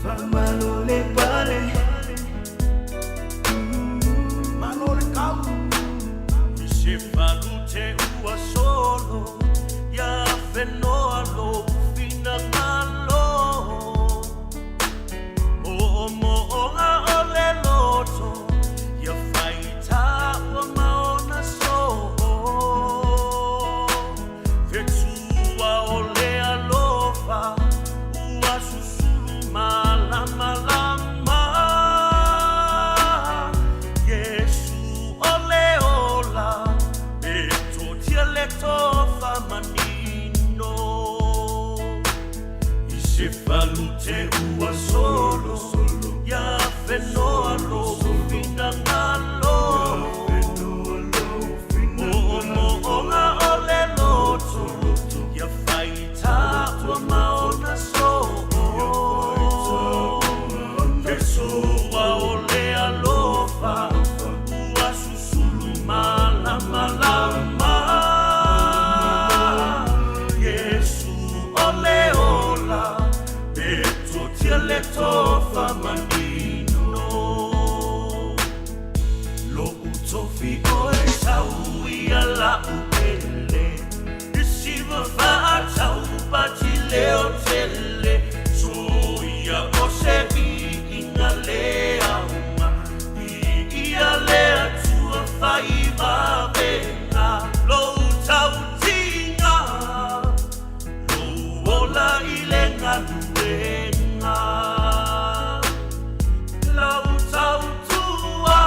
Faamalo le pale Malo le kau Se falute ua solo Ia fenoa lou finagalo O mo o le loto Ia faita ua maona so Fetua o le alofa Ua susulu malamalama Iesu o le ola E totia le tofa manino I se falute ua solo Ia fenoa lou finagalo O mooga o le loto Ia faita ua maona so Fesoa o le alofa Ua susulu malamalama Iesu o le ola E totia le tofa manino Lo'u tofi oe sau ia la'u pele I siva fa'atau patileo tele Soia o se viiga le auga Viia le Atua fai vavenga Lou tautiga Lou ola i le galuega Lau tautua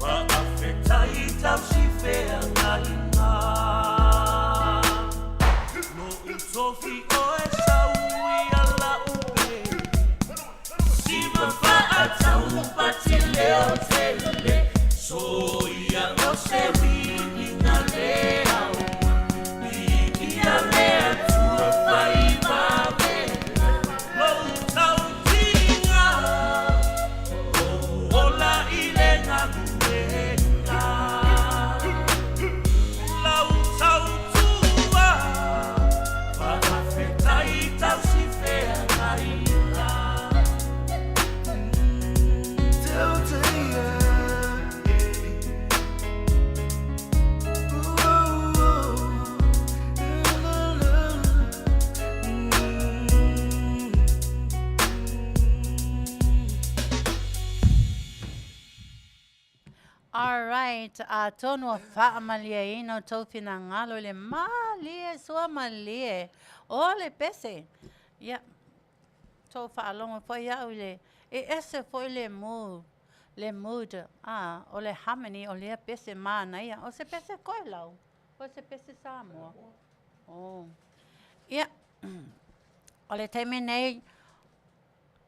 Faafetai tausi feagaiga Lo'u tofi oe sau ia la'u pele Siva fa'atau patileo tele Soia o se viiga le auga Viia le Atua fai vavenga Lou tautiga Lou ola i le galuega Lau tautua Faafetai tausi feagaiga Tauteia Ooh, la, la, Alright, atonu ua faamalieina outou finagalo i le malie sua malie o le pese. Ia, tou faalogo foi au i le, e ese foi le mood, le mood, ah, o le harmony o lea pese manaia. O se pese koe lau, o se pese Samoa. Oh. Ia, o le taimi nei,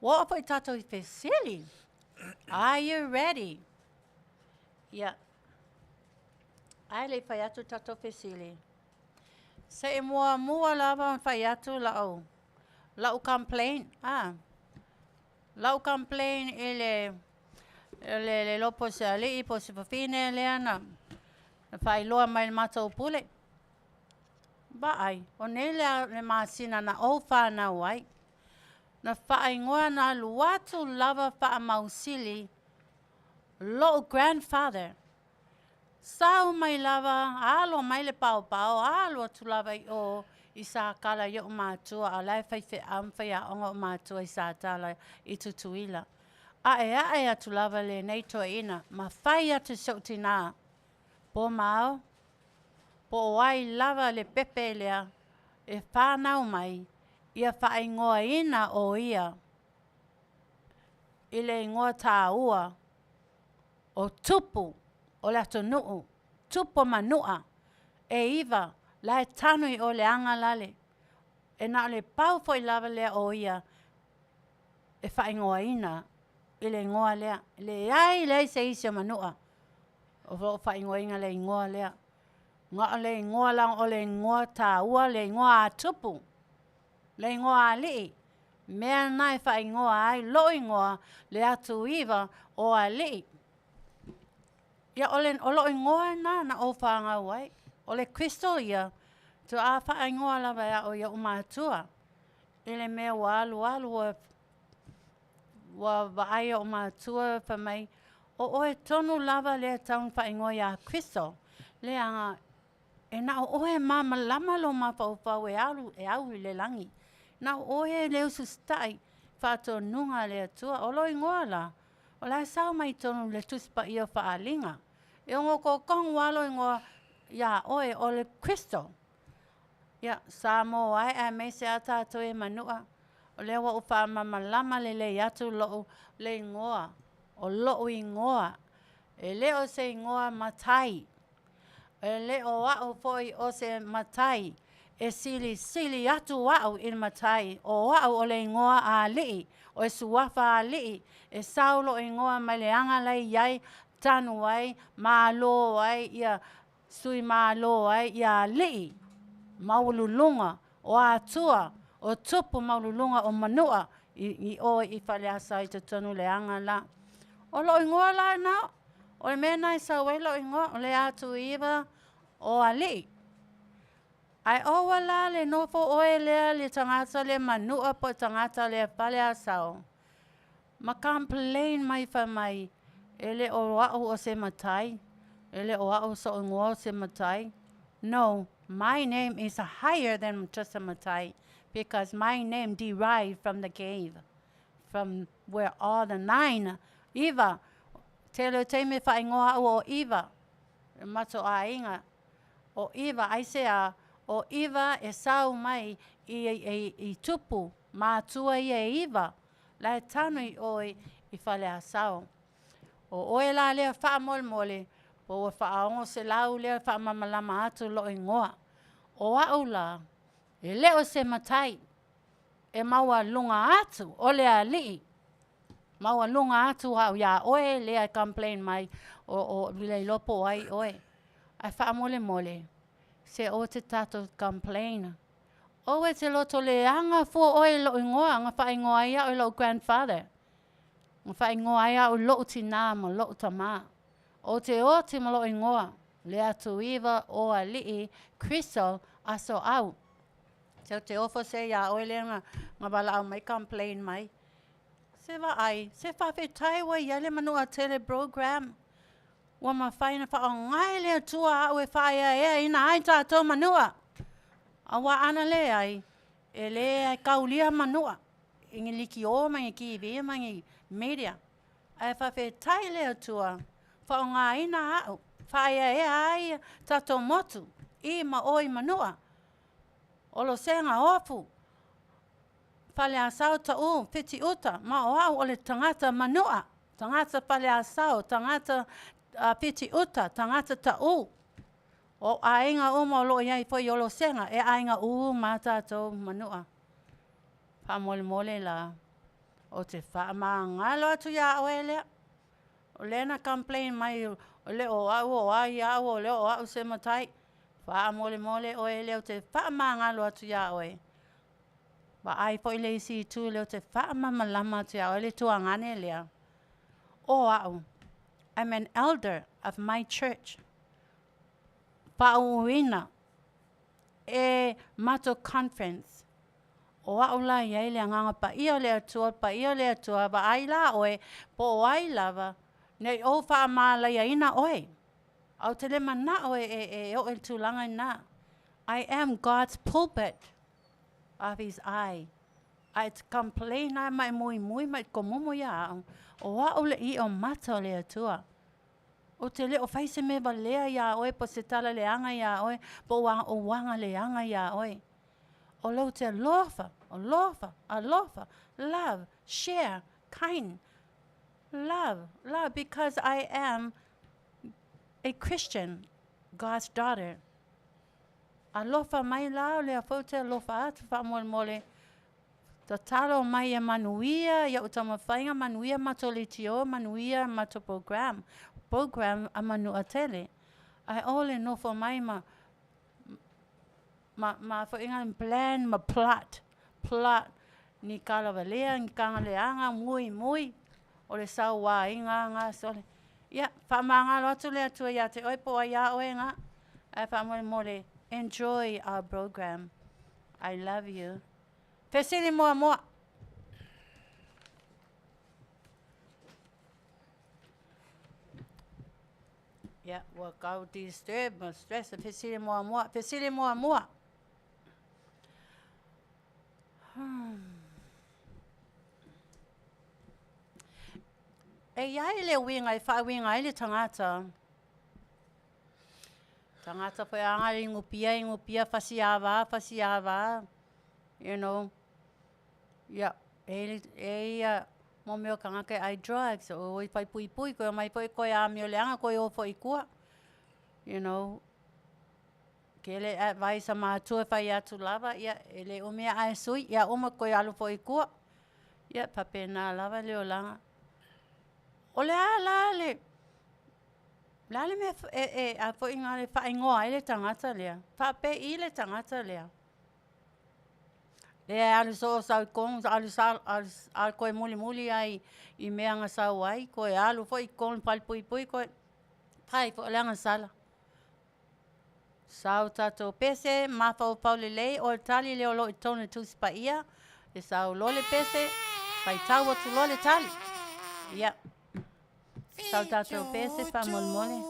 ua oo foi tatou i fesili. Are you ready? Ia, ae le i fai atu tatou fesili. Se i muamua lava ona fai atu la'u la'u complaint, ah, la'u complaint i le le le iloa po o se alii po o se fafine lea na na faailoa mai i le matou pule. Vaai, o nei le le masina na ou fanau ai. Na faaigoa na alu atu lava faamausili lo'u grandfather. Sau mai lava, alo mai le paopao, alu atu lava i o i Sakala i o'u matua, a o la e faifeau ma faiaoga o'u matua i Satala i Tutuila. A'ea'e atu lava lenei toeaina ma fai atu i si o'u tinā, Po ma ao, po o ai lava le pepe lea e fanau mai, ia faaigoaina ʻo ia. i le igoa tāua o tupu o le atunuu, tupu o Manua e iva la e tanu i o le aga lale. E na o le pau foi lava lea o ia e faaigoaina i le igoa lea. E leai leai se isi o Manua o loo faaigoaina le igoa lea. Na o le igoa la o le igoa tāua, le igoa a tupu, le igoa a alii, mea na e faaigoa ai lou igoa le atu iva o alii. Ia o, le, o lou igoa na na ou whāngau ai. O le Crystal ia, to a whaingoa lava e au i o matua. I le mea ua alu alu ua, ua vaai o matua fa mai, o oe tonu lava lea taun whaingoa ia Crystal. Leaga e na o oe māmalama lo mafaufau e alu e au i le lagi. Na o oe le ususita'i faatonuga a le Atua. O lo igoa la, o la e sao mai tonu le Tusi Paia o Faaaliga. E ogo kokogu alo igoa iā oe o le Crystal. Ia, Samoa e aemaise a tatou e Manua. O lea ua ou faamalamalama lelei atu lou le igoa. O lou igoa. E le o se igoa matai. E le o au foi o se matai. E silisili atu au i le matai. O au o le igoa a alii. O e suafa a alii. E sau lou igoa mai le aga lai iai, tanu ai, malo ai, ia sui malo ai, ia alii maualuluga o atua, o tupu maualuluga o Manua i o i Faleasa i totonu le aga la. O lou igoa la na, o le mea na e sau ai lou igoa, o le atu iva o alii. Ae oua la le nofo oe lea le tagata le Manua po tagata le Faleasao. Ma complain mai fa mai, e le o au o se matai, e le o au so igoa o se matai. No, my name is higher than just a matai because my name derived from the cave, from where all the nine, iva, tele o taimi whaingoa au o iva, e mato aiga, o iva, aisea, o iva e sau mai i, i, i tupu, mātua ia e iva, la e tanu i oe i Faleasao. O oe la lea whaamolemole, po ua whaaongo se lau lea whaamamalama atu lo ingoa. O au la, e leo se matai, e maualuga atu, o le alii. Maualuga atu au ia oe lea e complain mai, o, o le iloa po o ai oe. Ae faamolemole, se o te tatou complain. Oe te loto leaga fua oe i lou igoa, na faaigoa ai au i lou grandfather. Na faaigoa ai au i lou tinā ma lou tamā. O te oti ma lou igoa, le atu iva o alii, Crystal aso au. Se o te ofo se ia oe lea na, na walaau mai complain mai. Se vaai, se faafetai ua i ai le Manua Tele program. Ua mafai na faaaoga e le Atua au e faaeaeaina ai tatou Manua. Auā ana leai, e lē kaulia Manua i ni likiō ma ni TV ma ni media. Ae faafetai le Atua, faaaogaina au, faaeaea ai tatou motu, i ma o i Manua. Olosega Ofu, Faleasao Taʻu, Fitiuta, ma o au o le tagata Manua, tagata Faleasao, tagata Fitiuta, tagata Taʻu. O aiga uma o loo iai foi i Olosega, e aiga uma a tatou Manua. Faamolemole la, o te faamagalo atu iā oe lea. O lea na complain mai, o le o au o ai au, o le o au se matai. Faamolemole oe lea o te faamagalo atu iā oe. Vaai foi le isi itu lea o te faamalamalama atu iā oe le tuagane lea. O au, I'm an elder of my church. Faauuina e matou conference. O au la i ai le agaga paia o le Atua, paia o le Atua, vaai la oe, po o ai lava, nei ou faamalaiaina oe. Au te le manao e, e, e o e tulaga ina. I am God's pulpit of his eye. Ae te complain ai mai muimui mai komomo ia au. O au le i o mata o le Atua. O te le o fai se mea valea iā oe po se tala leaga iā oe, po ua o aga leaga iā oe. O lou te alofa, alofa, alofa, love, share, kind. Love, love, because I am a Christian, God's daughter. Alofa mai la o lea foi ou te alofa atu faamolemole. Tatalo mai e manuia i au taumafaiga, manuia matou leitio, manuia matou program, program a Manu'atele. Ae o le nofo mai ma ma ma foi nga plan ma plot, plot ni kalavalea, ni kagaleaga, mui mui, o le sauaina ga sole. Ia, faamagalo atu le Atua ia te oe po o ai a oe ga, ae faamolemole, enjoy our program. I love you. Fesili muamua. Ia, ua tau disturb ma stress. Fesili muamua, fesili muamua. E i ai le uiga e faauiga ai le tagata. Tagata foi aga le igupia, igupia, fasiava, fasiava, you know. Ia, e, e ia, mo mea o tagata e ai drugs, o i fai pui pui, koe mai foi koe amio leaga, koe o foi i tua. You know, tele advice a matua e fai atu lava, ia, e le umi ae sui, ia uma koe alu foi i tua. Ia, faapena lava le olaga. O le a la le, le a le mea e, e, a foi ngā le whaingoa ai le tagata lea. Faapei le tagata lea. Lea e alu soo sau i kong, alu, sa, alu, alu koe muli muli ai i mea nga sau ai, koe alu foi i kong pali pui pui koe, pai foi le agasala. Sau tatou pese, mafaufau lelei, o le tali lea o lo o i totonu o le Tusi Paia, e sau loa le pese, faitau atu loa le tali. Ia, sau tatou pese faamolemole.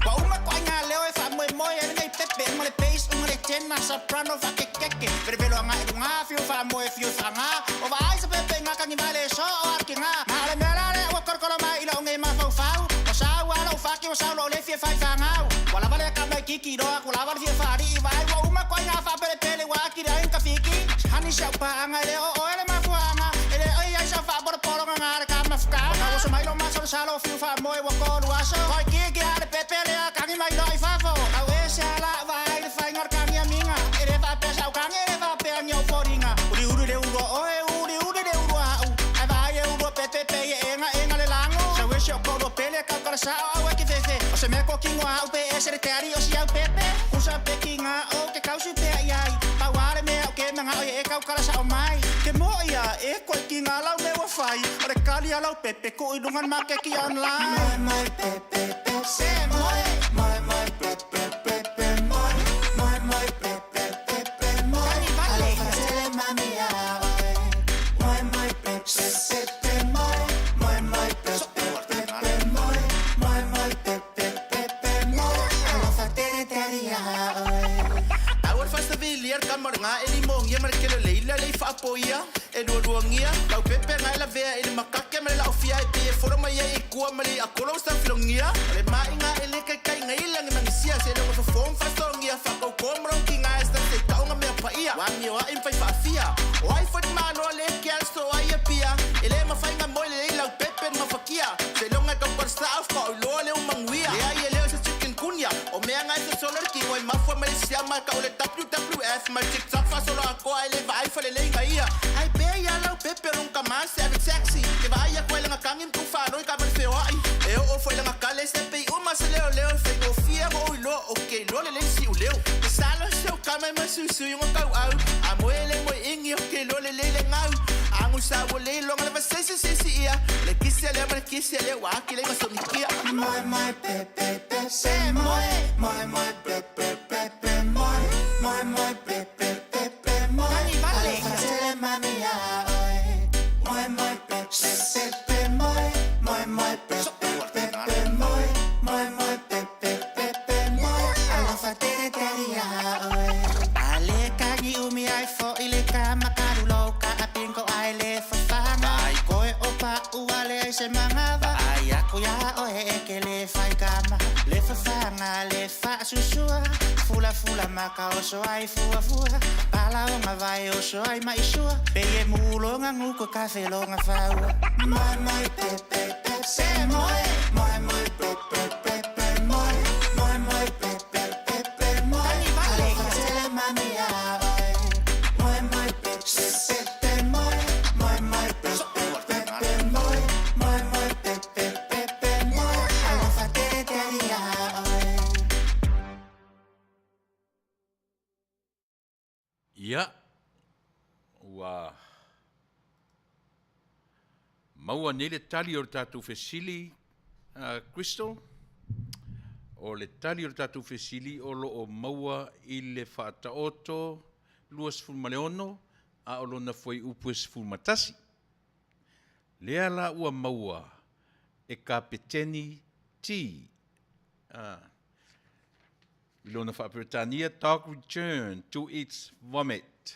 Ua uma koaiga leo e faamoemoe ai lenei pepe ma le bass uga le tenor soprano faakekeke velevelo agai i luga fiu faamoe fiu faaga o vaai se pepe ga kagi mai le so o atu ki ga ma o le mea la lea ua kolokolo mai i lou nei mafaufau o sau a lou faki ua sau lou le fia fai fagau ua lava le ka mai kiki loa ku lava le fia faalii vaai ua uma koaiga faapelepele ua aki le ai ka fiki hani sau paaga e le o oe le mafuaaga e le oi ai sau faapolopologa ga le ka mafukaga o kauoso mai lou masalosalo fiu faamoe ua kolu aso koi kiki a le pepe lea kagi mai loa i fafo au ese ala vaai le faiga o le kagi amiga e le faapea sau kagi e le faapea ni ou foliga uliuli le ulua oe uliuli le ulua au ae vaai e ulua pepe pe e ega ega le lago sau ese o kolua pele kaukala sao au e ke fefe o se mea kokigo au pe ese le teari o si au pepe kusa pe ki ngā o ke kausu pea i ai pau a le mea o ke manga o e kaukala sao mai ke mo ia e koe ki ngā lau mea ua fai o le kali a lau pepe ku i lunga makeki online mai mai pepe pepe mai mai mai pepe pepe mai mai mai pepe pepe mai alofa tele mami ia oe mai mai pepe pepe mai mai mai pepe pepe mai mai mai pepe pepe mai alofa tele tele ia oe Au le faasavili a le kama o le gā e limogia ma le kele o le ila le i faapoia e lualuagia lau pepe ga e lavea i le makake ma le laofia e pei e folo mai ai i kua ma le iakolo ua saufilogia o le maʻiga e lē kaikaiga i lagi magisia se loga fofō ma faasogia faakaukō ma logokiga e sa seitaʻuga mea paia ua amioaʻi ma fai faafia o ai foi le malo a le ke ale so ai e pia e lē mafaiga moe lelei lau pepe na mafakia seiloga e kaukalasa faoiloa le umaguia leai e lē o se chikungunya o mea ga e sosolo le kigo e mafua mai le siama e kau le WWF ma le TikTok faasolo akoa e le vaai faleleiga ia ai pea ia lau pepe o logo kamā se ave taxi ke vaai aku ai laga kagi ma kufaaloi ka ma le feoaʻi e oo foi laga kale se pei uma se leoleo e faigofie mo iloa o ke iloa lelei siʻuleo ke salo se o kama e masuisui oga kauʻau a moe le moe igi o ke iloa lelei le gau agu sa ua le iloga le vasese sesi ia le kisi a lea ma le kisi a lea ua aki le gasonikia mai mai pepe pepe mai mai mai pepe pepe mai mai mai pepe pepe mai alofa tele mami ia oe mai mai pepe. leai se manava Ai aku iā oe e ke lē faikama Le fafaga le faasusua Fulafula maka oso ai fuafua Palaoga vae oso ai maisua Pei e muloga guko kafeloga faua Moe moe pe pe pe pe moe Moe moe pe pe pe pe moe Moe moe pe pe pe pe moe Alofa tele mami iā oe Moe moe pe pe pe pe moe Moe moe pe pe pe pe moe Moe moe pe pe pe pe moe Alofa tele daddy iā oe. Ia, ua maua nei le tali o le tatou fesili, Crystal. O le tali o le tatou fesili o lo o maua i le Faataoto 26 a o lona fuaiupu e 11. Lea la ua maua e Kapeteni T. I lona faa-Peretania, dog return to its vomit.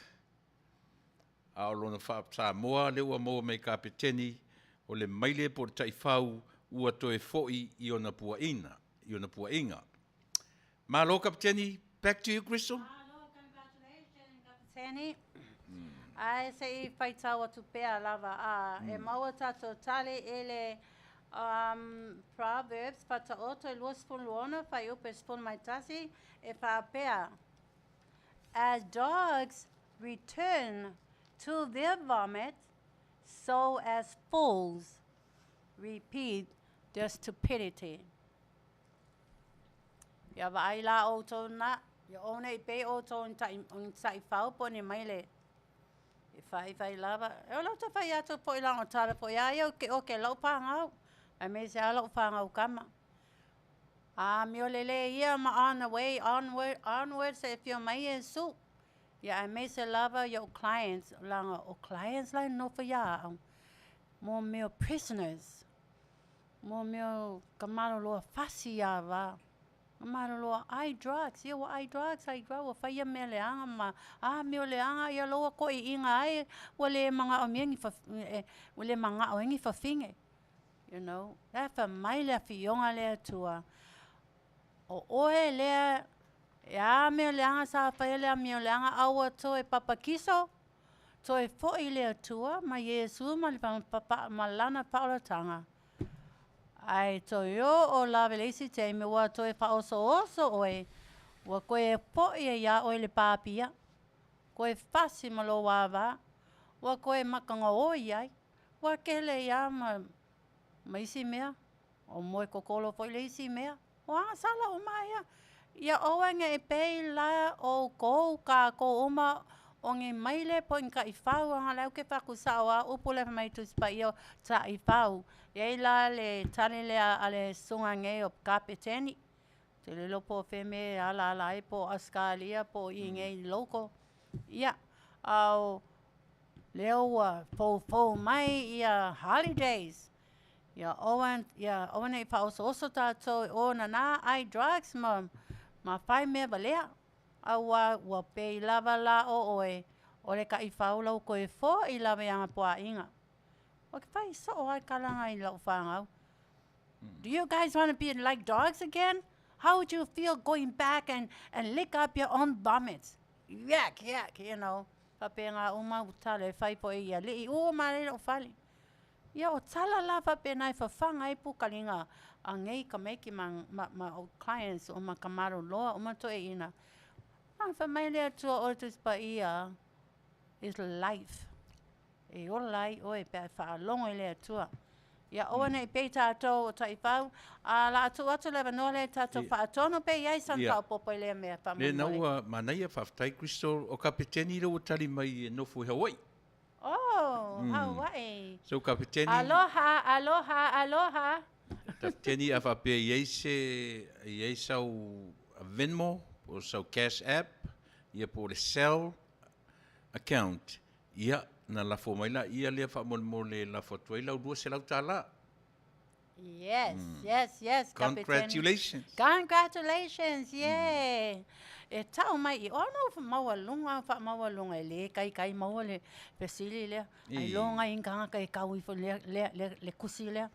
A o lona faa-Samoa, lea ua maua mai e Kapeteni, o le maile po o le taifau ua toe foi i ona puaina, i ona puaiga. Malo Kapeteni, back to you Crystal. Malo, congratulations Kapeteni. Ae se i faitau atu pea lava a e maua tatou tali i le Um, Proverbs, Fataoto e 26, fuaiupu e 11, e faapea, As dogs return to their vomit, so as fools repeat their stupidity. Ia vaai la outou na, ia ou nei pei outou ni taifau po o ni maile. E whaiwhai lava. E o lau ta whai atu po i lango tala po ia ia ke o ke lau whangau. Ai me se a lau whangau kama. A mi o lele ia ma on the way, onward, onward se fio mai e su. Ia ai me se lava yo clients, langa o clients lai no fa ia au. Mo meo prisoners. Mo meo ka malo loa fasi ia va. Ka malolo ai drugs, ia ua ai drugs, ai drugs, ua fai ia mea leaga ma a mea o leaga, ia loa koʻiʻiga ai, ua le magaʻomia ni fa, ua le magaʻo ai ni fafine. You know, la e fai mai le afioga le Atua, o oe lea, e a mea leaga sa faia le amio leaga, a ua toe papakiso, toe foʻi le Atua ma Iesu ma le ma lana faaolataga. Ae toe oo lava i le isi taimi ua toe faaosooso oe, ua koe foʻi ai iā oe le pāpia, koe fasi ma lou ava, ua koe makagaoi ai, ua kele ai ma, ma isi mea, o moe kokolo foi le isi mea. O agasala uma ia. Ia aua ne i pei la ʻoukou kākou uma o ni maile po o ni taʻifau a la e ke faakusao a upu le mai Tusi Paia o taʻifau. E i ai la le tali lea a le susuga nei o Kapeteni. Te le iloa po o fea mea e alaala ai po o Ausekalia po o i nei local. Ia, a o lea ua foufou mai ia holidays. Ia aua, ia aua ne i faaosooso tātou e o nanā ai drugs ma, ma fai mea walea. Auā ua pei lava la o oe, o le taʻifau lau koe foʻi lava i aga puaʻiga. O ke fai soʻo ai kalaga i lau whāngau. Do you guys want to be like dogs again? How would you feel going back and, and lick up your own vomits? Yak, yak, you know. Faapena uma ua tala e fai poʻi i aliʻi. Ua ma lei lou fale. Ia o tala la faapena e fafaga ai pukaliga a nei tamaiti ma, ma, ma o clients o ma ka maloloa o ma toeaina. A fai mai le Atua o le Tusi Paia is life. E ola ai oe pe a e faalogo i le Atua. Ia aua ne i pei tātou o taifau, a la atu atu le avanoa lea i tātou faatonu pe i ai sana faaopoopo i lea mea Le faamolemole. na ua manaia, faafetai Crystal, o Kapeteni lea ua tali mai e nofo i Hawaii. Oh, Hawaii. So Kapeteni. Aloha, aloha, aloha. Kapeteni a faapea i ai se, i ai sau Venmo po o sau Cash App, ia po o le Cell account, ia, na lafo mai laia lea faamolemole e lafo atu ai lau $200. Yes, yes, yes, Kapiteni. Congratulations. Congratulations, yeah. E tau mai i ona o maualuga faamaualuga e lē kaikai maua le fesili lea. Ailoga i tagata e kau ifo lea lea lea le kusi lea.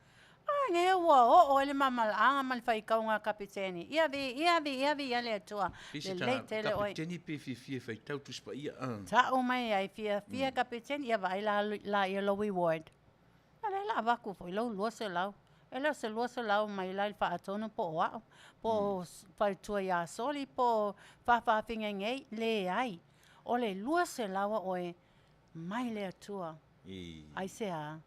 A ge ua oo ai le mamalaaga ma le faitauga a Kapiteni. Ia viia viia viia le Atua. Lelei tele oe. Kapiteni pe fiafia e faitau Tusi Paia a. Tau mai ai fiafia Kapiteni ia vaai la laia lou reward. Ia lea la avatu foi lou 200. E le o se 200 mai la i le faatonu po o a'u, po o faletua iā Soli po o Fafafigegei, leai. O le 200 a oe mai le Atua. Aisea?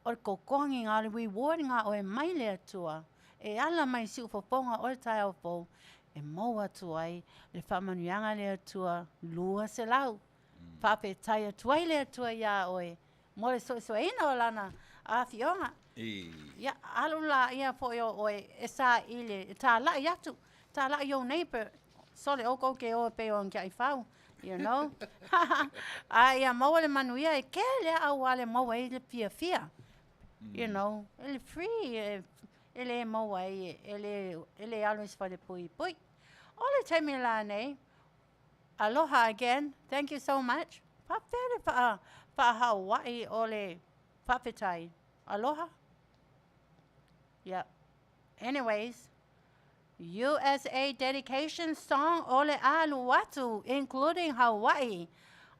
O le totogi lena, o le reward lena a oe mai le Atua. E ala mai i siufofoga o le taeao fou e maua atu ai le faamanuiaga a le Atua 200. Faafetai atu ai le Atua iā oe mo le suesueina o lana afioga. Ia, alu laia foi o oe e saili, e talai atu, talai i ou neighbor, sole oukou ke o e pei o Tiaifau, you know. A ia maua le manuia e kele a auala e maua ai le fiafia, you know, e le free, e le maua ai, e le, e le alu i se fale puipui. O le taimi lanei, Aloha again, thank you so much. Faapefea le faa, faa-Hawaii o le faafetai? Aloha? Yep. Anyways, USA dedication song o le alu atu, including Hawaii.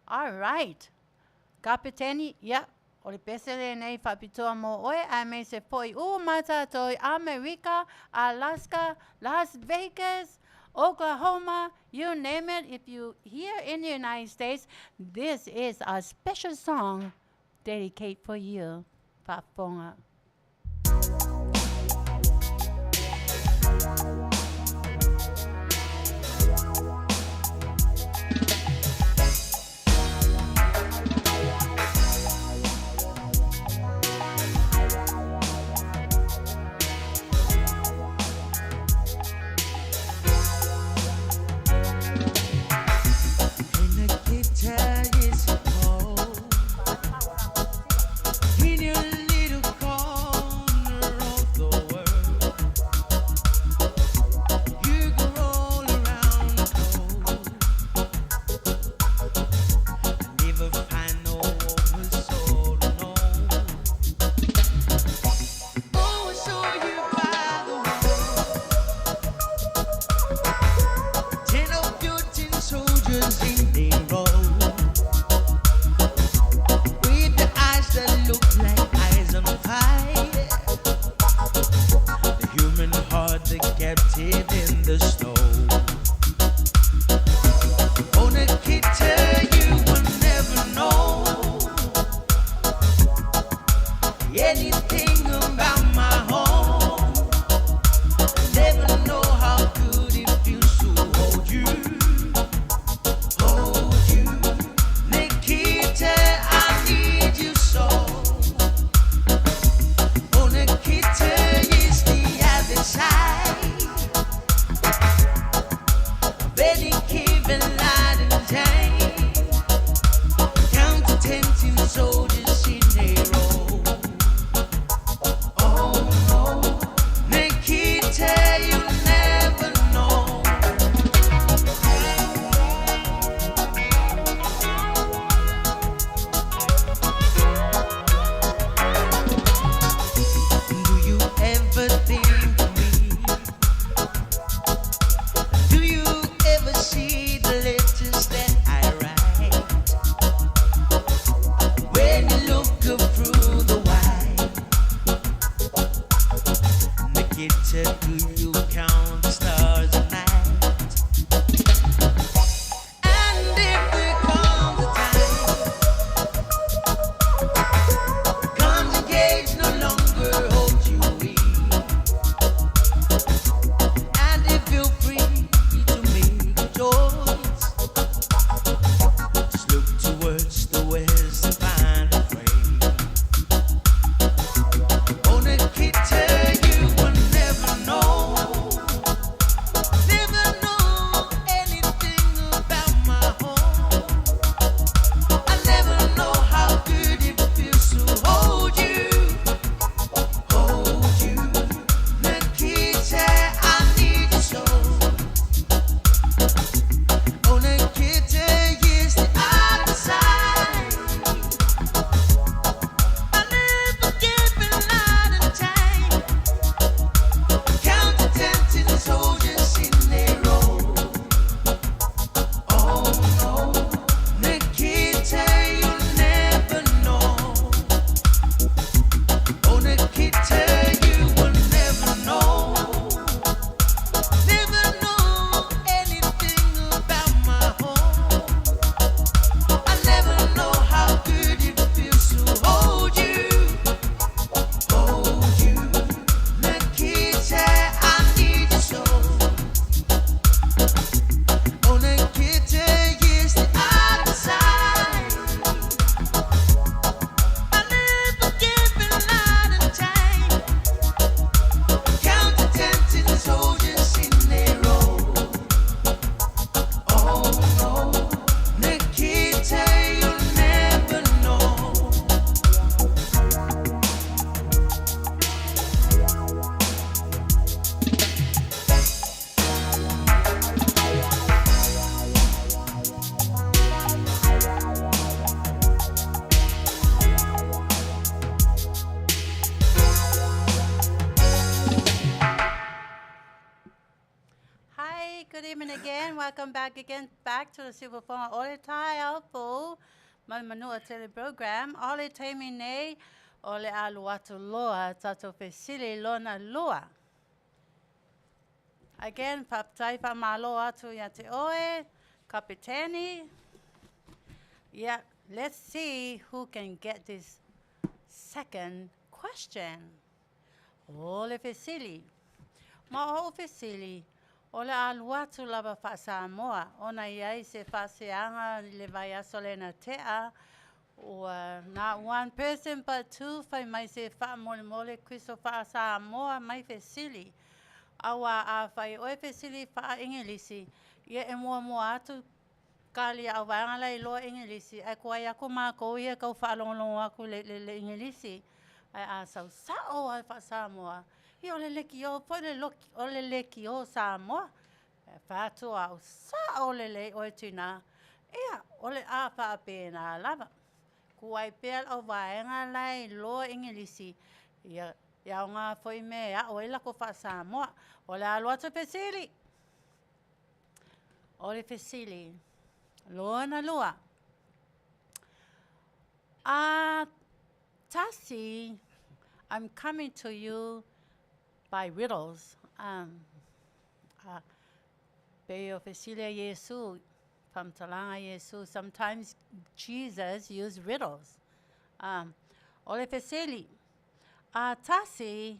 All right. Kapiteni, ia, o le pese lenei faapitoa mo oe aemaise foi uma tātou i Amerika, Alaska, Las Vegas, Oklahoma, you name it, if you here in the United States, this is a special song dedicate for you. Faafofoga. You will never know. Good evening again. Welcome back again, back to the Siufofoga o le Taeao Fou ma le Manua Tele Program. O le taimi nei, o le alu atu loa tatou fesili lona lua. Again, faafetai faamalo atu ia te oe, Kapiteni. Yeah, let's see who can get this second question. O le fesili. Ma o o'u fesili, o le a alu atu lava faa-Samoa, ona i ai se faaseaga i le vaiaso lea na tea, ua not one person but two fai mai se faamolemole Kriso faa-Samoa mai fesili. Auā afai oe fesili faa-Igilisi, ia e muamua atu Kali a au vaega la iloa Igilisi, ae kuai aku makou ia tau faalogologo atu i le le Igilisi. Ae a sau sao lava faa-Samoa, ia o le lekiō foi le loki, o le lekiō Samoa. Ae fai atu au, sao lelei oe tinā. Ia, o le a faapena lava. Kuai pea le au vaega la e iloa Igilisi, ia e aoga foi mea e aʻo ai lakou faa-Samoa. O le a alu atu le fesili. O le fesili lona lua. A tasi, I'm coming to you by riddles. Um, a, pei o fesili a Iesu, faamatalaga a Iesu, sometimes Jesus use riddles. Um, o le fesili, a tasi,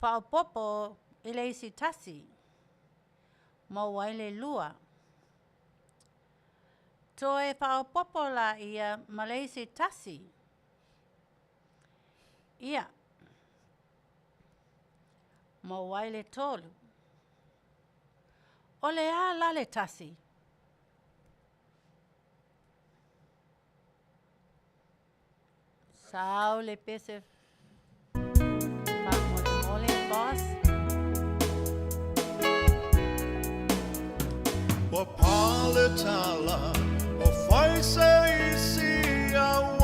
faaopoopo i le isi tasi, maua ai le lua. Toe faaopoopo laia ma le isi tasi. Ia, maua ai le tolu. O le a la le tasi? Sau le pese faamolemole, boss. Ua pale tala o fai se isi au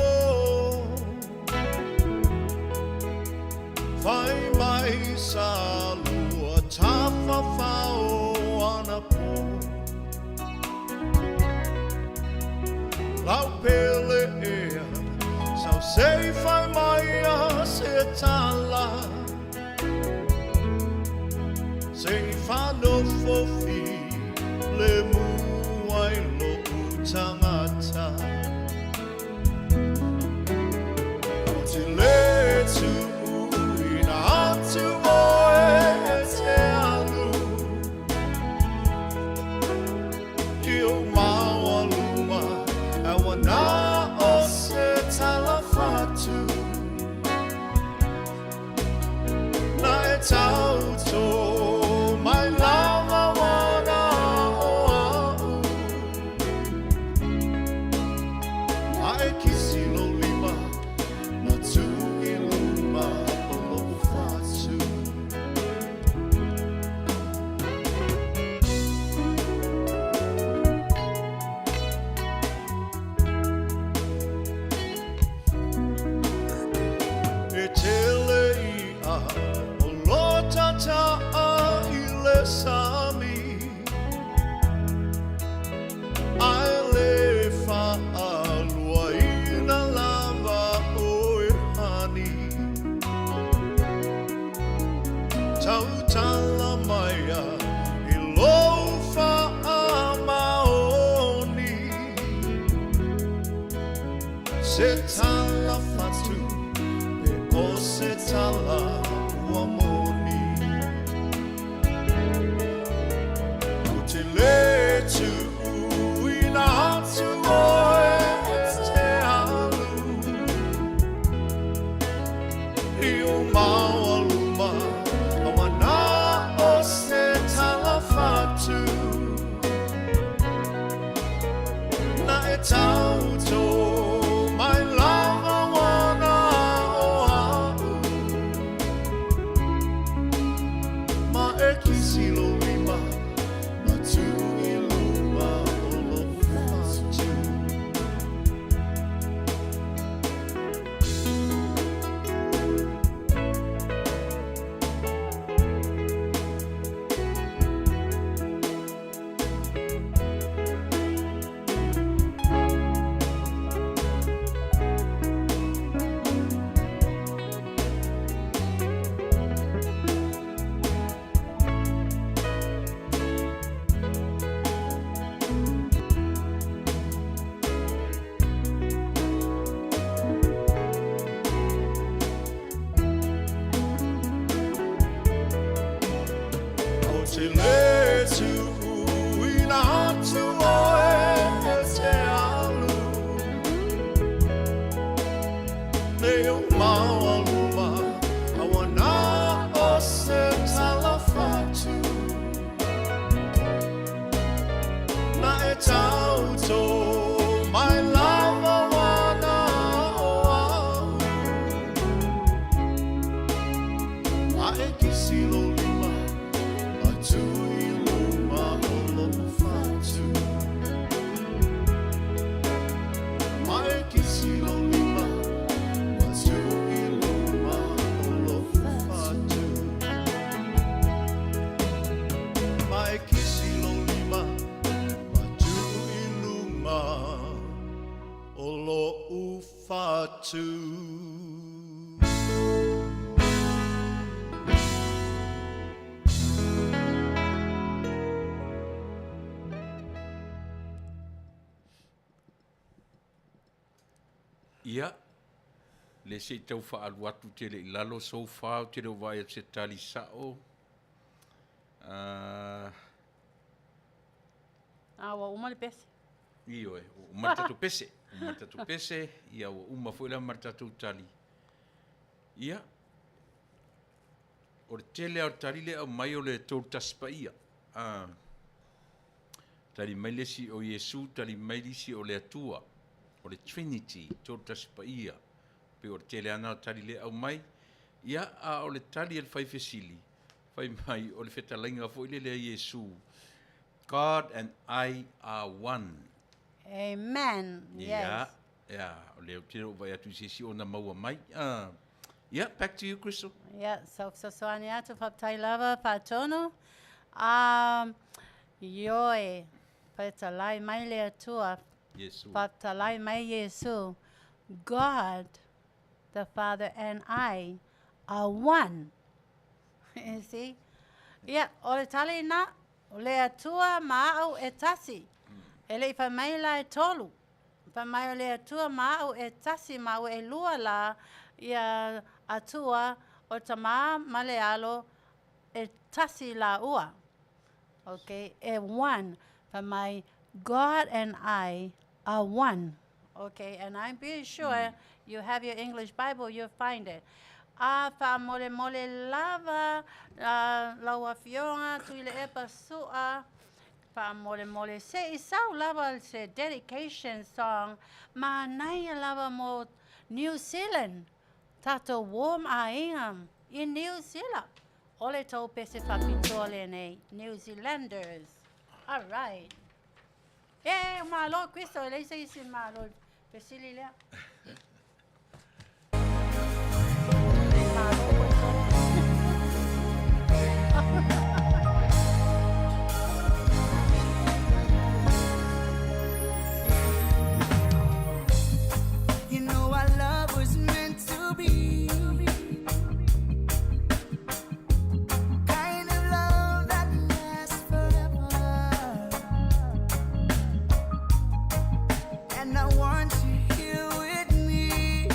Fai mai sa lua tafafao anapo Lau pele ea sau se i fai mai a se tala Se i whanofo fi le mua i lo'u tangata Ko te le tuuina atu oe e te alu I o maua luma a ua na o se tala fatu Na e tauto mai lava wana o a'u A e kisi lou lima na tuu i luma o lo'u fatu. E tele i'a o lotata'a i le sami, A e le faaluaina lava oe hani. Tautala maia i lou faamaoni. Se tala fatu pe o se tala ua moni. Ko te le tuuina atu oe e te alu. I o maua luma a wana o se tala fatu. Na e tauto mai lava wana o a'u. Ma e kisi lou lima na tuu i luma o lou fatu. te le tuuina atu oe e te alu. Le o maualuma, awana o se talafatu. Na e tauto mai lava wana o au. A e kisi lo lima, a tui luma o lo fatu. Ma e kisi lo lima, a tui luma o lo fatu. Ma e kisi lo lima, a tui luma o lo fatu. Ia, le se i tau whaalu atu te le i lalo so far o te leo vai se tali sao. A ua uma le pese. Ioe, o uma le tatou pese. Uma le tatou pese, ia ua uma foi la ma le tatou tali. Ia, o le tele o le tali le au mai o le tolu tasi paia. Tali mai le isi o Iesu, tali mai le isi o le Atua. O le Trinity, tolu tasi paia. Pe o le tele ana o tali le au mai. Ia, a o le tali e le fai fesili, fai mai o le fetalainga foi le lea Iesu. God and I are one. Amen. Ia, Yes. ia, o le te o vai atu i se isi o na maua mai. Yeah, back to you, Crystal. Yeah, so fesoasoani atu faafetai lava faatonu. Ioe, fetalai mai le Atua, Iesu. faafetalai mai Iesu. God, the Father and I are one. You see? Yeah, o le tali na, o le Atua ma au e tasi. E le i fai mai la e tolu. Fai mai o le Atua ma au e tasi ma au e lua la ia Atua o Tamā ma le Alo e tasi la ua. Okay, e one. Fai mai, God and I are one. Okay, and I'm pretty sure you have your English Bible, you'll find it. A wha mole mole lava, lau afioga, Tuilaepa Su'a, wha mole mole se i sau lava se dedication song, ma nai lava mo New Zealand, tatou warm aiga i New Zealand. O le tau pese whapitoa le nei, New Zealanders. All right. E, malo, Cristo, e leisa isi malo. Fesili lea. Malo, Cristo. You know our love was meant to be. Kind of love that lasts forever. And I want you here with me.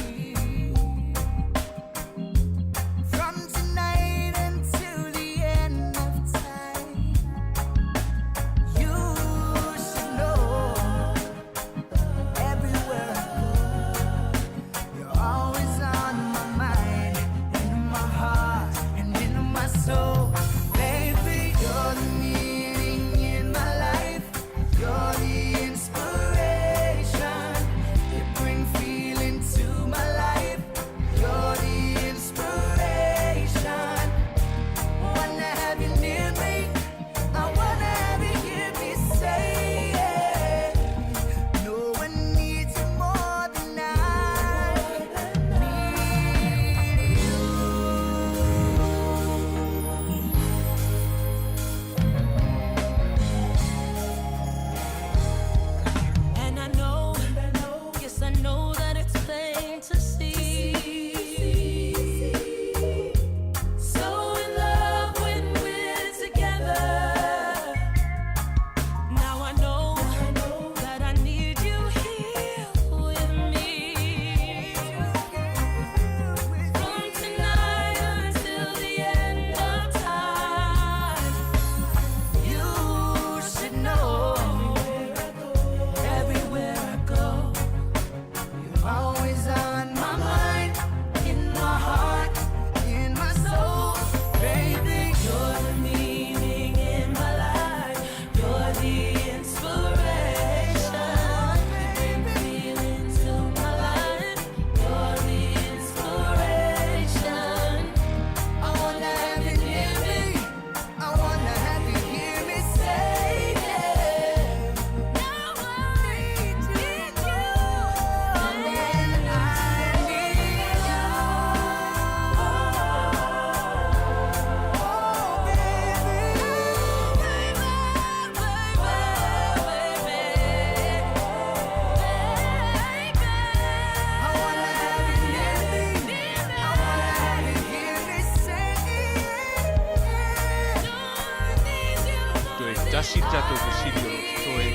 tasi le tatou fesili o lo o totoe.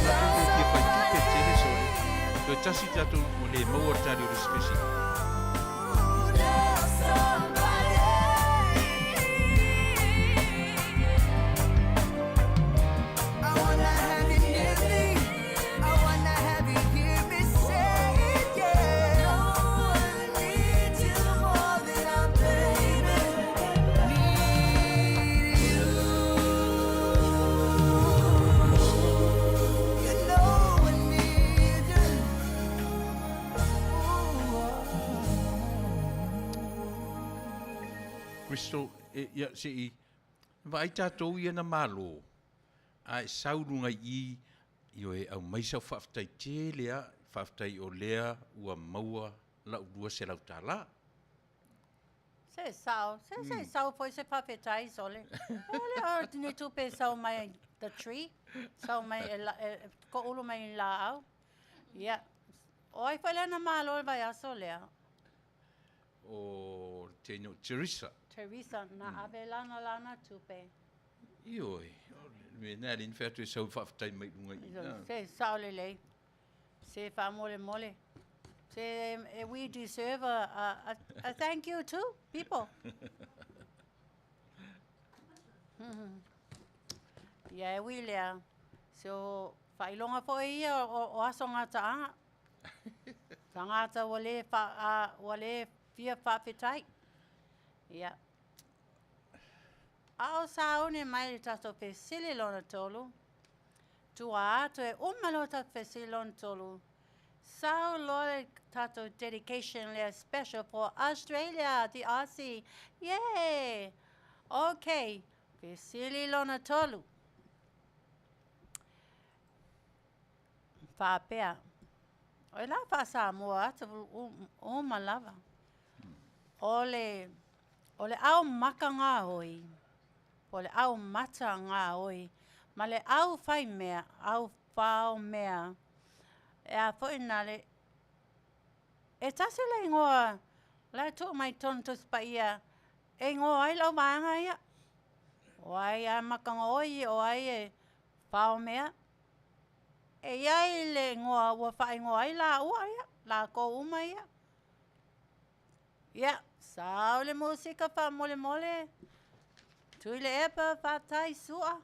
Tatou le fia fai tupe tele sole. Toe tasi le tatou ua le maua le tali o le isi fesili. Crystal, e, ia, se i, vaai tatou ia na malo, a e sau luga i i, ioe, aumai sau faafetai tele lava, faafetai o lea ua maua lau $200. Se sao, se se sao foi se faafetai sole. E le o ni tupe sau mai the tree, sau mai e, la, e koulu mai i laau. Ia, o ai foi lea na malo le vaiaso lea? O teine o Teresa. Teresa, na ave lana lana tupe. Ioe, o le mea lena e le fai atu e sau faafetai mai luga i i. Se sao lelei. Se faamolemole. Se we deserve a thank you too, people. Ia e ui lea, so faailoga foi ia o, o aso gataaga. Tagata ua le, fa, ua le fia faafetai. Ia. A o sauni mai le tatou fesili lona tolu, tua atu e uma loa tatou fesili lona tolu, sau loa le tatou dedication lea special for Australia, the Aussie. Yay! Okay, fesili lona tolu. Faapea. O la faa-Samoa atu uma lava. O le, o le au maka ngā oi, o le au mata ngā oi, ma le au whai mea, au whao mea, e a foi nā le, e tasi le ingoa, la e tuu mai tonu Tusi Paia, e ingoa ai lau vaega ia. O ai a makanga oi, o ai e whao mea. E iai le ingoa ua whaingoa ai la ua ia, la ko uma ia. Ia, sau le musika faamolemole. Tuilaepa faafetai Sua.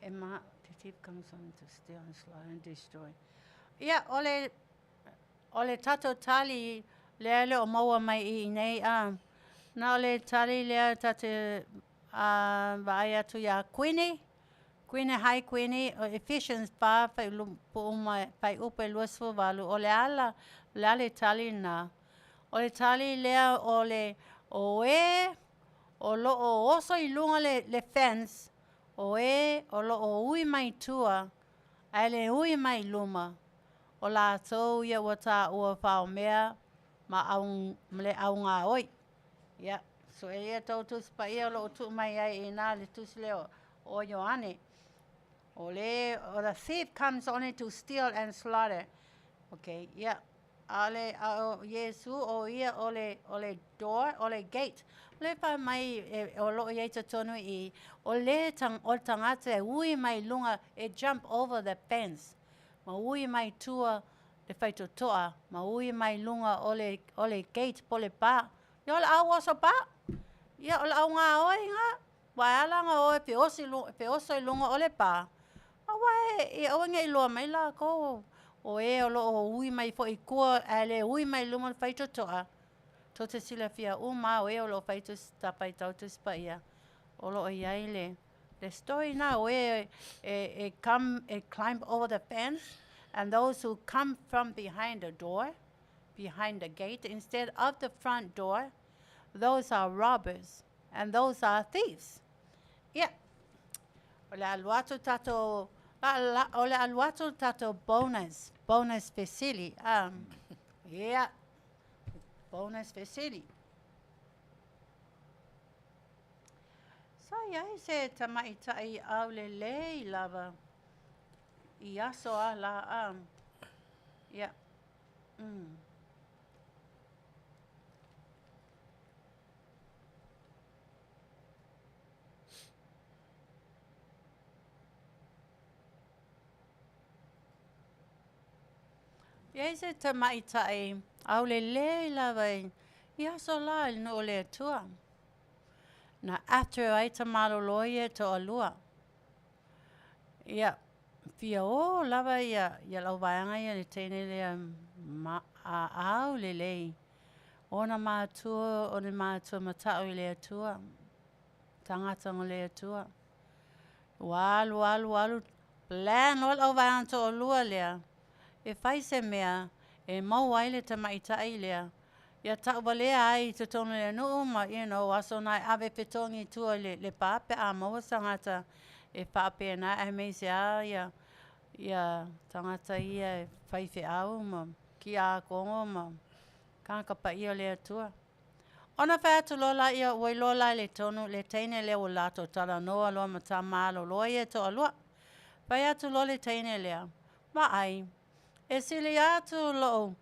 E ma, the thief comes on to steal and slaughter and destroy. Ia, o le, o le tatou tali lea e le o maua mai i inei, a, na o le tali lea ta te a, vaai atu iā Kuini, Kuini, hi Kuini, o Ephesians 4 fuaiupu e 28, o le ala, o le a le tali lena? O le tali lea o le, o e o lo o oso i luga le, le fence, o e o lo o ui mai tua, ae le ui mai i luma, o latou ia ua taua faomea ma au, ma le augaoi. Ia, so e ia tou Tusi Paia o lo o tuu mai ai i ina le tusi lea o, o Ioane. O le, o the thief comes only to steal and slaughter. Okay, ia, ʻAʻole, a ʻo Iesū, ʻo ia o le, o le door, o le gate. O le fai mai e, o loʻo iai totonu i, o le, o le tagata e ui mai luga, e jump over the fence, ma ui mai tua le faitotoa, ma ui mai luga o le, o le gate po le pā. Ia o le au oso pā. Ia o le au ngā oe ngā. Ua e ala nga oe feoso feoso i luga o le pā, a ua e i aua nei loa mai lākou o e o loo ui mai foi i tua ae le ui mai luma o le faitotoa. Tou te silafia uma o e o loo fai tusi ta faitau Tusi Paia o loo iai le le story na o e e e come e climb over the fence and those who come from behind the door behind the gate instead of the front door those are robbers And those are thieves. Ia. O le alu atu tatou, la, la, o le alu atu tatou bonus, bonus fesili. Um, ia. Bonus fesili. Sa iai se tamaitai aulelei lava i aso a la a. Ia. Mm. I ai se tamaitai aulelei lava i aso la i le nuu o le Atua. Na after ai ta malolo ia e toalua. Ia, fia o lava ia, ia lau vaega ia le teine lea ma, a aulelei. Ona matua, o le matua mata'u i le Atua, tagata o le Atua. Ua alu, alu, alu, plan loa le auvaega toalua lea, e fai se mea e maua ai le tamaitai lea, ia tauvalea ai i totonu o le nuu ma, you know, aso na e ave fetogi i tua i le, le pā pe a maua se tagata e faapena aemaise lava ia, ia tagata ia e faifeau ma kiakogo ma Kāka paia o le Atua. Ona fai atu loa laia, ua iloa la i le tonu, le teine lea ua latou talanoa loa ma tamalolo ia e toalua. Fai atu loa le teine lea, Vaai, e sili atu lou,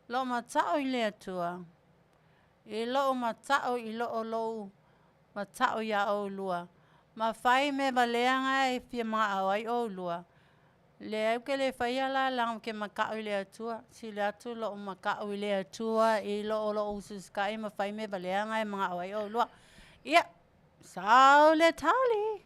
lou mataʻu i le Atua, i lou mataʻu i loo lou mataʻu iā ʻoulua, ma fai mea valea ga e fia manaʻo ai ʻoulua. Leai ou te le faia la leaga ou te makaʻu i le Atua. Sili atu loʻu makaʻu i le Atua i loo loʻu ususikaʻi ma fai mea valea e manaʻo ai ʻolua. Ia, sau le tali!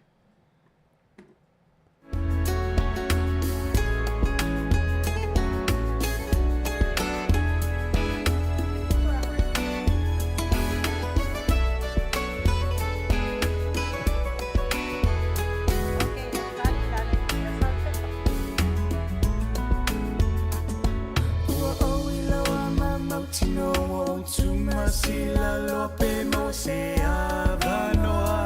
Ua ou iloa ma mautinoa ua ou tumasila loa pe maua se avanoa.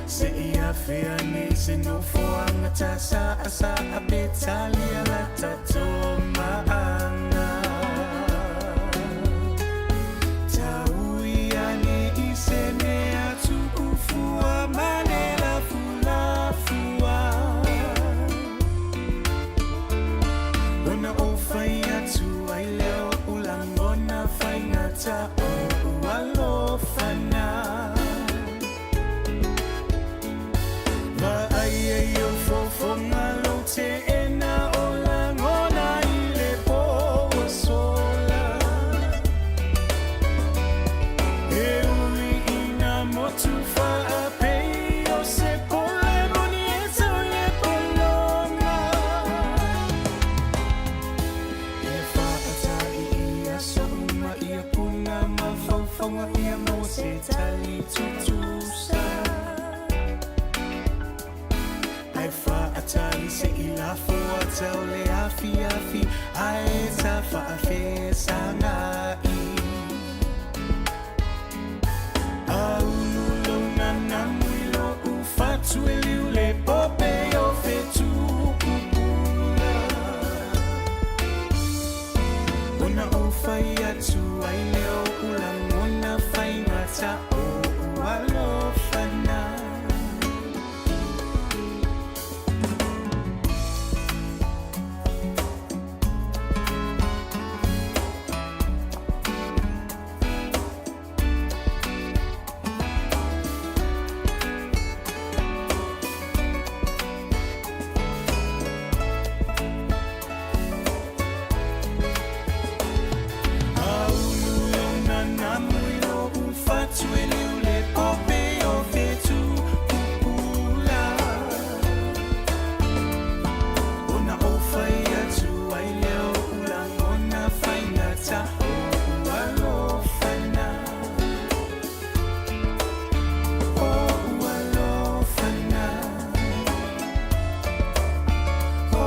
Se i afea nei se nofoaga ta saasaa pe talia la tatou maaga. Taui ane i se mea tuufua ma le lafulafua. Ona ou fai atu ai lea o oʻu lagona faigata oʻu alofana. Vaai ai ou fofoga lou teena o lagona i le po. I lafoa tau le afiafi ae sa faafesagai. Aulu lou nanamu i lo'u fatu e liu le pope o fetu pupula. Ona ou fai atu ai lea o ulagona faigata o ualofana. Aulu lou nanamu i lo'u fatu e liu le pope o fetu pupula. Ona ou fai atu ai lea o ulagona faigata o ualofana. O ualofana. O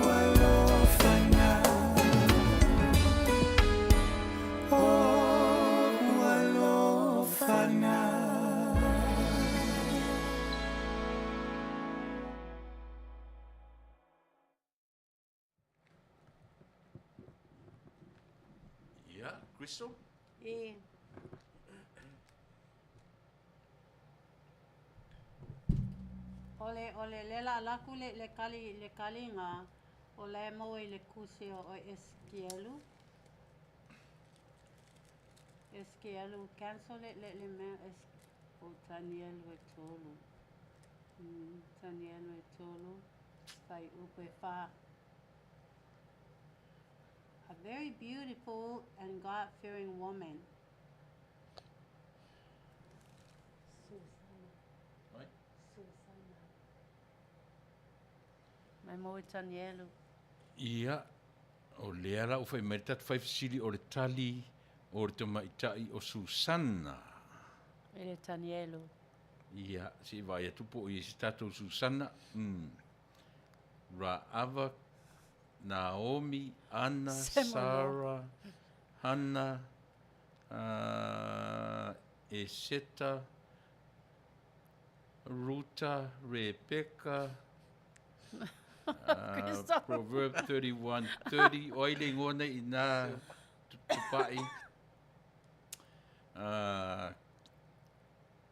ualofana. O ualofana. Ia, Crystal? I. O le, o le lela alaku le, le kali, le kaliga, o le mo i le kusi o, o Esekielu. Esekielu, cancel le, le, le mea, es, o Tanielu e tolu. Tanielu e tolu, fai upu e wha. A very beautiful and God-fearing woman. Susanna. Ai? Susanna. Mai mo i Tanielu. Ia, o lea la ua fai mai le tatou fai fesili o le tali o le tamaitai o Susana. I le Tanielu. Ia, se i vaai atu po o i ai se tatou Susana. Raava, Naomi, Ana, Semolo. Sarah, Hana, Eseta, Ruta, Rebecca, Christopher. Proverb 31:30, o ai le igoa nei i nā tupai.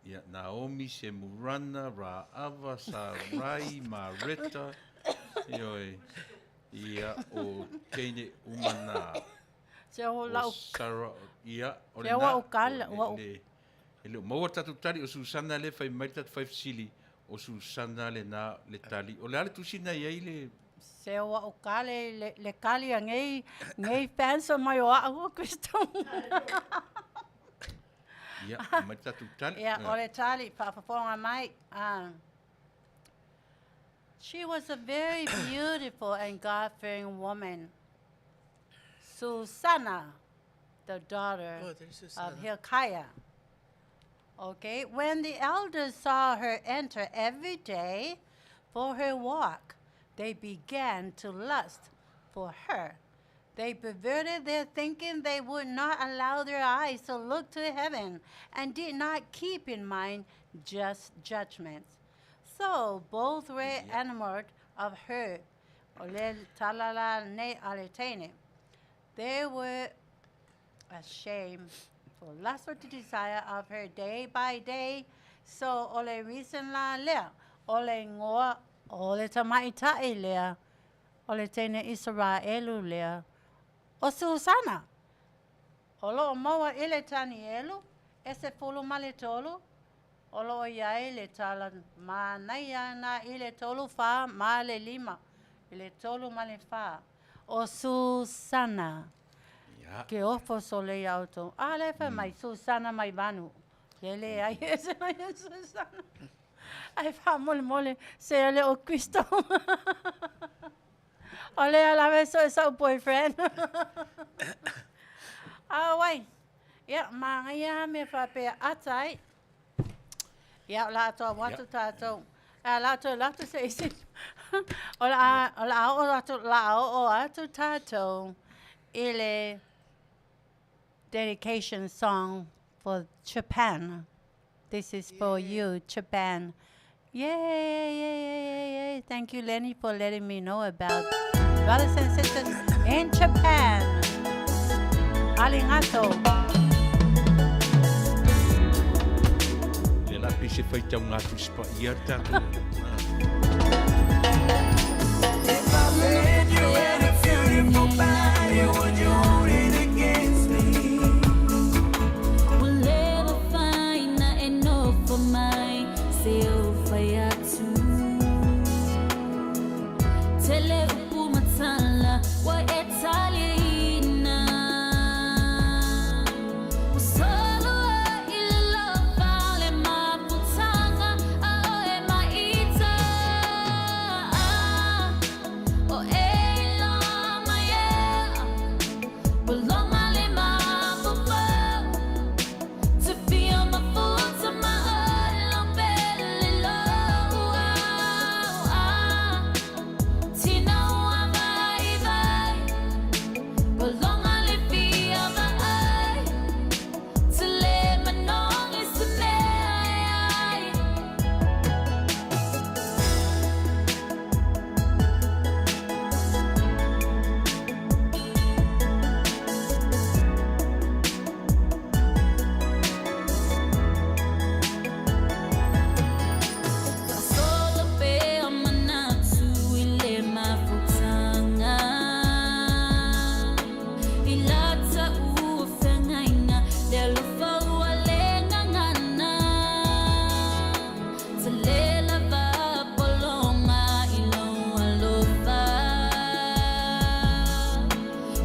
Ia, Naomi, Semurana, Raava, Sarai, Mareta, ioe, ia, o teine uma nā. Se o O lau Sarah, ia, o Se le ua nā, o kala, o ua o- le, e le o maua tatou tali o Susana le fai mai le tatou fai fesili, o Susana le nā le tali. O le a le tusi na i ai le... Se ua o kale le, le kali a ngei ngei fans o mai o au Kristo. Ia, mai le tatou tali. Ia, o le tali, whaafafonga mai. She was a very beautiful and God-fearing woman. Susanna, the daughter Oh, there's of Susanna. Hilkiah. Okay, when the elders saw her enter every day for her walk, they began to lust for her. They perverted their thinking. They would not allow their eyes to look to heaven and did not keep in mind just judgments. So both were enamored of her. Ole talala ne aletene. They were ashamed for lust or the desire of her day by day. So ole reason la lea, ole ngoa, ole tamaitai lea, ole tene Israelu lea, o Susana. O loo maua ile Tanielu, e se fulu ma le tolu, o loo iai le tala manaia na ile tolu wha ma le lima, ile tolu ma le wha. O Susana. Ia. Ke ofo so le iau tō. A le wha mai Susana mai vanu. Le le ai e se mai e Susana. Ai wha mole mole se ele o Kristo. O le ala ve so e sau boyfriend. A wai. Ia, ma ngai me wha pe atai. Ia, la toa watu tātou. A la toa la se isi. O le a, o le a oo atu, la a oo atu tātou i le dedication song for Japan. This is for you, Japan. Yay, yay, yay, yay, yay. Thank you, Lenny, for letting me know about brothers and sisters in Japan. Arigato. Le la pise faitau ngā tusi pa ia tātou. If I said you had a beautiful body, would you hold it against me? Ua le mafai ona e nofo mai se i fai atu. Tele upu ma tala ua e taliaina. Ua solo ai le alofa o le mafutaga a oe ma ita. O e iloa mai ea, ua loga le mafaufau. Te fia mafuta ma oe lou pele lou au. Tina ua vaivai, ua loga le fia vaai. Te le manogi se mea e ai. Faasolo pea manatu i le mafutaga. I lata ua feagaiga le alofa ua le gagana. Te le lava pologa i lou alofa.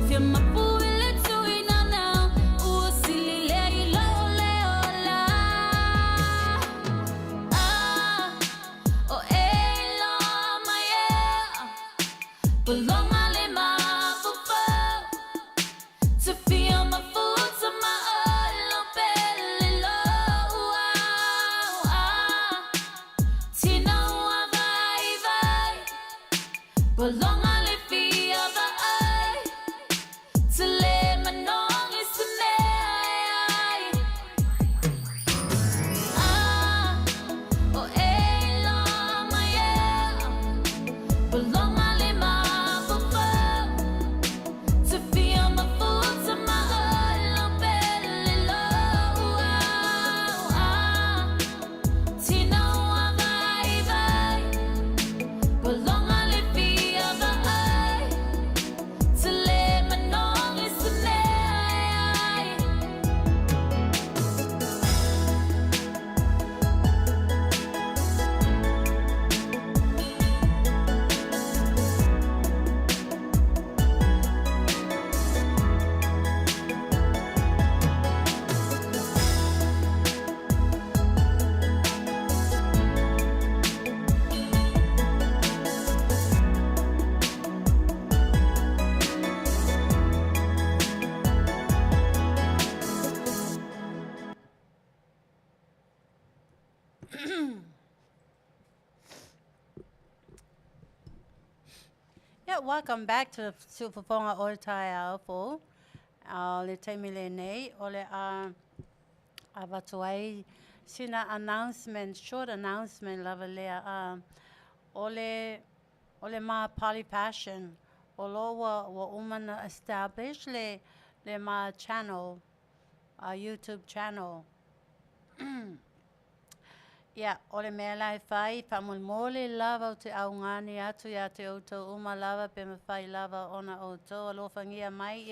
Fia mapu i le tuinanau ua sili lea i lou le ola. Ah, o e iloa mai ea, ua loga le mafaufau. Te fia mafuta ma oe lou pele lou au. Tina ua vaivai, ua loga le fia vaai. Te le manogi se mea e ai. Ah, o e iloa mai ea, ua loga le mafaufau. Te fia mafuta ma oe lou pele lou au. Tina ua vaivai, ua loga le fia vaai. Te le manogi se mea e ai. Yeah, welcome back to the Siufofoga o le Taeao Fou. Le taimi lenei, o le a avatu ai sina announcement, short announcement lava lea. O le ma Poly Passion, o lo ua uma na establish le ma channel, YouTube channel. Ia, o le mea la e fai, faamolemole lava ou te augani atu ia te outou uma lava pe mafai lava ona outou alofagia mai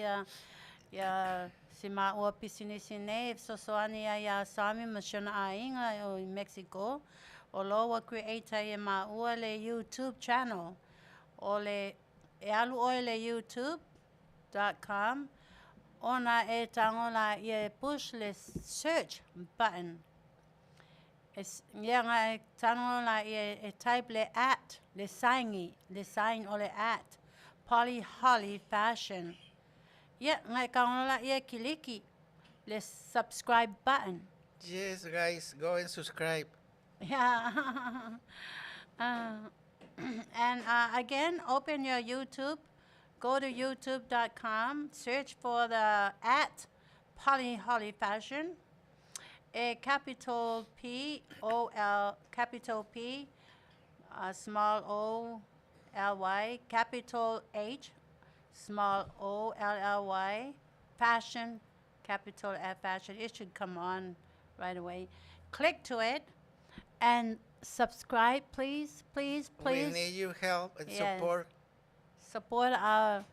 ia si maua pisinisi nei e fesoasoani ai iā Sami ma si ona aiga o i Mexico. O lo ua create ai e maua le YouTube channel. O le e alu oe le youtube.com ona e tago laia e push le search button. E, ia nga e tago laia e type le at, le sign, le sign o le at, Polly Holly Fashion. Ia, nga e tago laia e kiliki le subscribe button. Yes, guys, go and subscribe. Yeah. And again, open your YouTube. Go to youtube.com, search for the at Polly Holly Fashion, a capital P O L, capital P, small O L Y, capital H, small O L L Y, fashion, capital F fashion. It should come on right away. Click to it and subscribe, please, please, please. We need your help and Yes. support. Support our,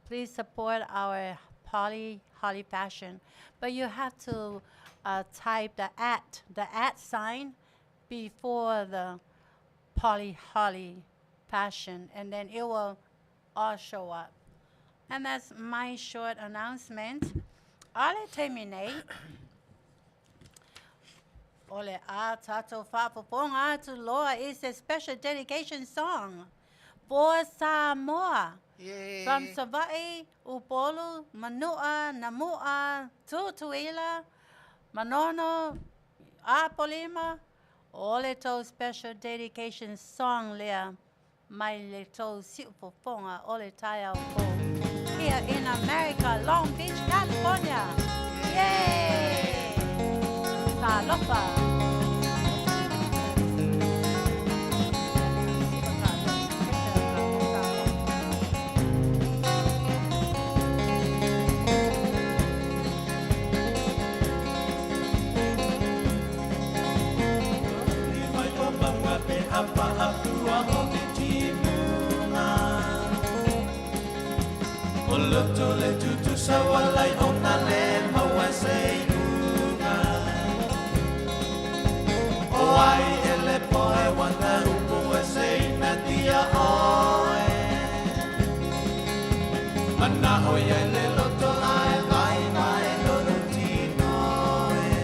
please support our Polly Holly Fashion. But you have to type the at sign before the Polly Holly Fashion, and then it will all show up. And that's my short announcement. Ale terminate. Ole a tato faafofoga atu loa is a special dedication song for Samoa. Yay. From Savaii, Upolu, Manua, Namua, Tutuila, Manono, Apolima. Ole to special dedication song lea mai le tou siufofoga ole taeao fou. Here in America, Long Beach, California. Yay! Talofa. Mai o maua pe apa apua o te timunga. O loto le tutu sawalai o na le maua se iunga. O ai ele poe wana upu e se ina tia oe. Mana o ia le loto ai vai vai lo tino e.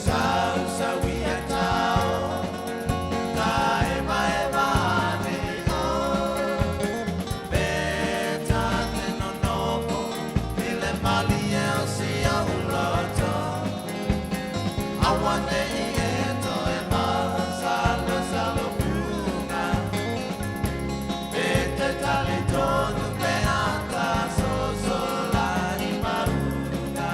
Sau sau ia tau, ta e mai vane o. Beta te no nopo, ile mali e o si a uloto. Awane i e to e ma, salo salo puna. Bete tali tonu pe ata, so so la i mauna.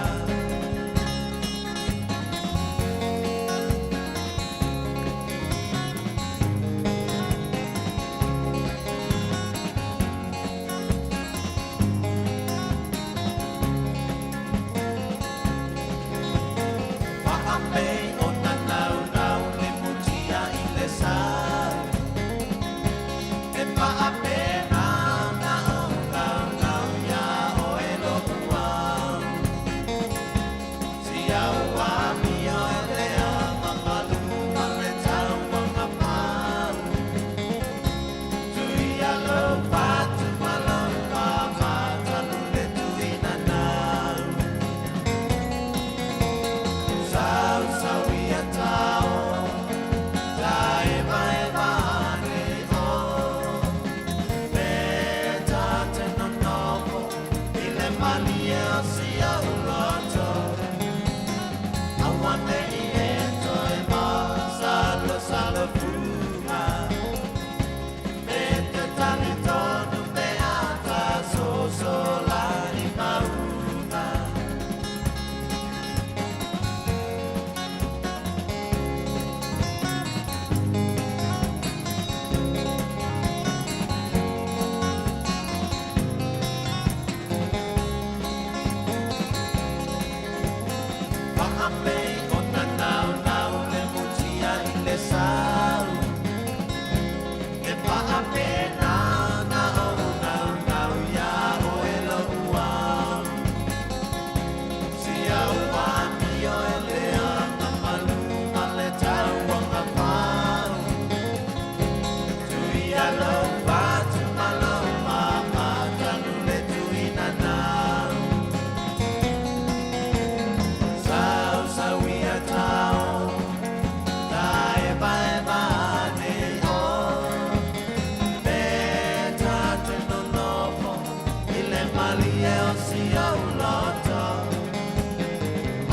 Whaapei o na nau nau le mutia i le sau. E paape nau na o nau nau ia o e lo uau. Si au a mio e lea mamalu ma le tau wanga pau. Tui a lo patu ma lo pama tanu le tui na nau. Sau sau ia tau, ta e mai vane o. Beta te no nopo, i le mali e o si a uloto. Awane i e toe ma, salo salo fuga. Bete tali tonu pe ata, so so la i mauna. Whaapei o na nau nau le mutia i le sau. E whaape nau na o nau nau ia o e lo uau. Si au a mio e lea mamalu ma le tau anga pau. Tui a lo whatu ma lo mama tanu le tui na nau. Sau sau ia tau, ta e vai vane o. Beta te no nopo, i le mali e o si au loto.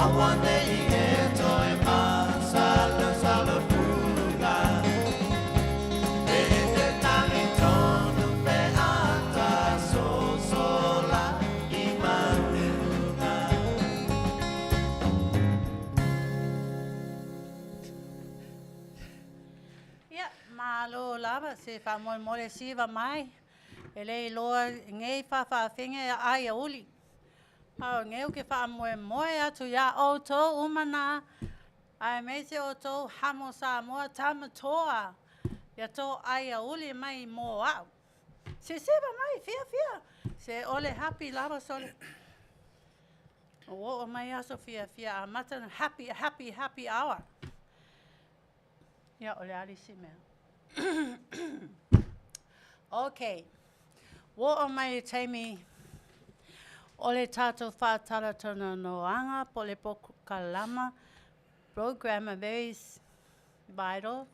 Awane i e toe ma, salo salo fuga. atu faamolemole siva mai. E le iloa nei faafaafine ai uli. A o nei ou te faamoemoe atu iā outou uma na, aemaise outou hamo Samoa tamatoa, ia tou aiauli mai mo a'u. Sisiva mai, fiafia. Se o le happy lava sole. Ua oo mai aso fiafia amata ona happy, happy, happy hour. Ia, o le a le isi mea? Okay. Ua oo mai le taimi o le tatou faatalatalanoaga po o le polokalama, program, a very vital,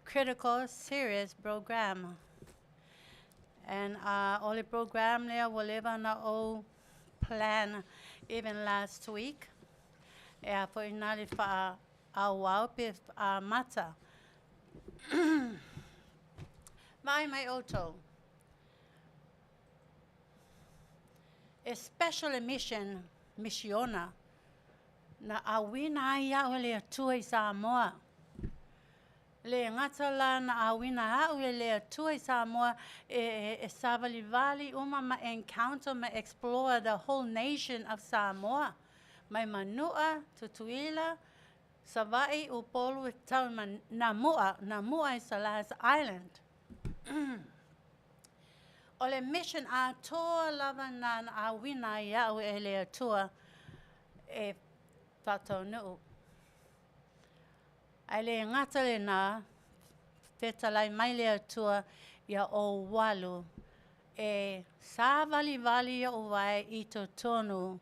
critical, serious program. And o le program lea ua leva ona ou plan even last week. E a foi ina le faaauau pe amata. Vaai mai outou. E special le mission, misiona, na auina ai a'u e le Atua i Samoa. Le gata la na auina a'u e le Atua i Samoa e savalivali uma ma encounter ma explore the whole nation of Samoa. Mai Manua, Tutuila, Savaii, Upolu, tau ma Namua. Namua is the last island. O le mission atoa lava na na auina ai a'u e le Atua e faataunuu. Ae le gata lenā, fetalai mai le Atua ia ou alu e savalivali o'u ai i totonu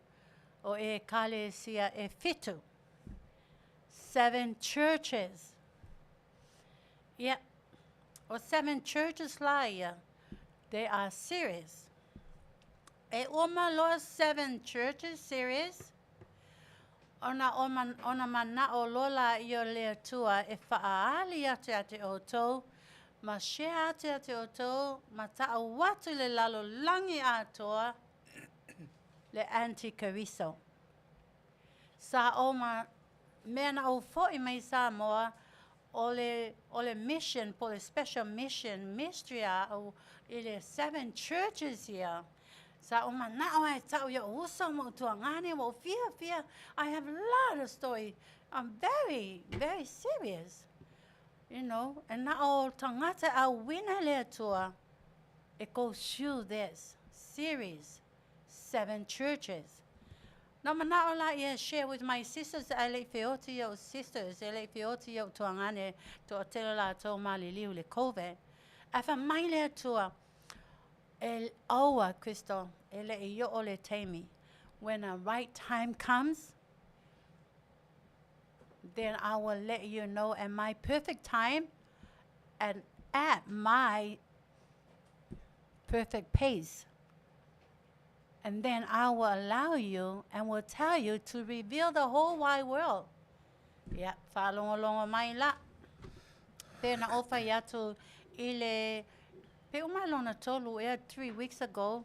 o ekalesia e fitu. Seven churches. Ia, o seven churches la ia, they are serious. E uma loa seven churches series, ona ona mana'o loa laia o le Atua e faaali atu ia te outou, ma share atu ia te outou, ma ta'u atu i le lalolagi atoa le antikeriso. Sa ou ma mea na ou fo'i mai Samoa, o le o le mission po o le special mission mystery a a'u i le seven churches ia. Sa ou mana'o lava e ta'u i o'u uso ma ou tuagane ua ou fiafia. I have a lot of story. I'm very, very serious. E na o tagata e auina e le Atua e go through this series, seven churches. Na mana'o laia e share with my sisters ae le i feoti i o'u sisters, e le i feoti i o'u tuagane, toatele latou maliliu i le Covid. Ae fai mai le Atua, e aua Crystal, e le i oo le taimi. When the right time comes, then I will let you know at my perfect time and at my perfect pace. And then I will allow you and will tell you to reveal the whole wide world. Ia, faalogologo mai la. Pe na ou fai atu i le, pe uma lona tolu ea, 3 weeks ago,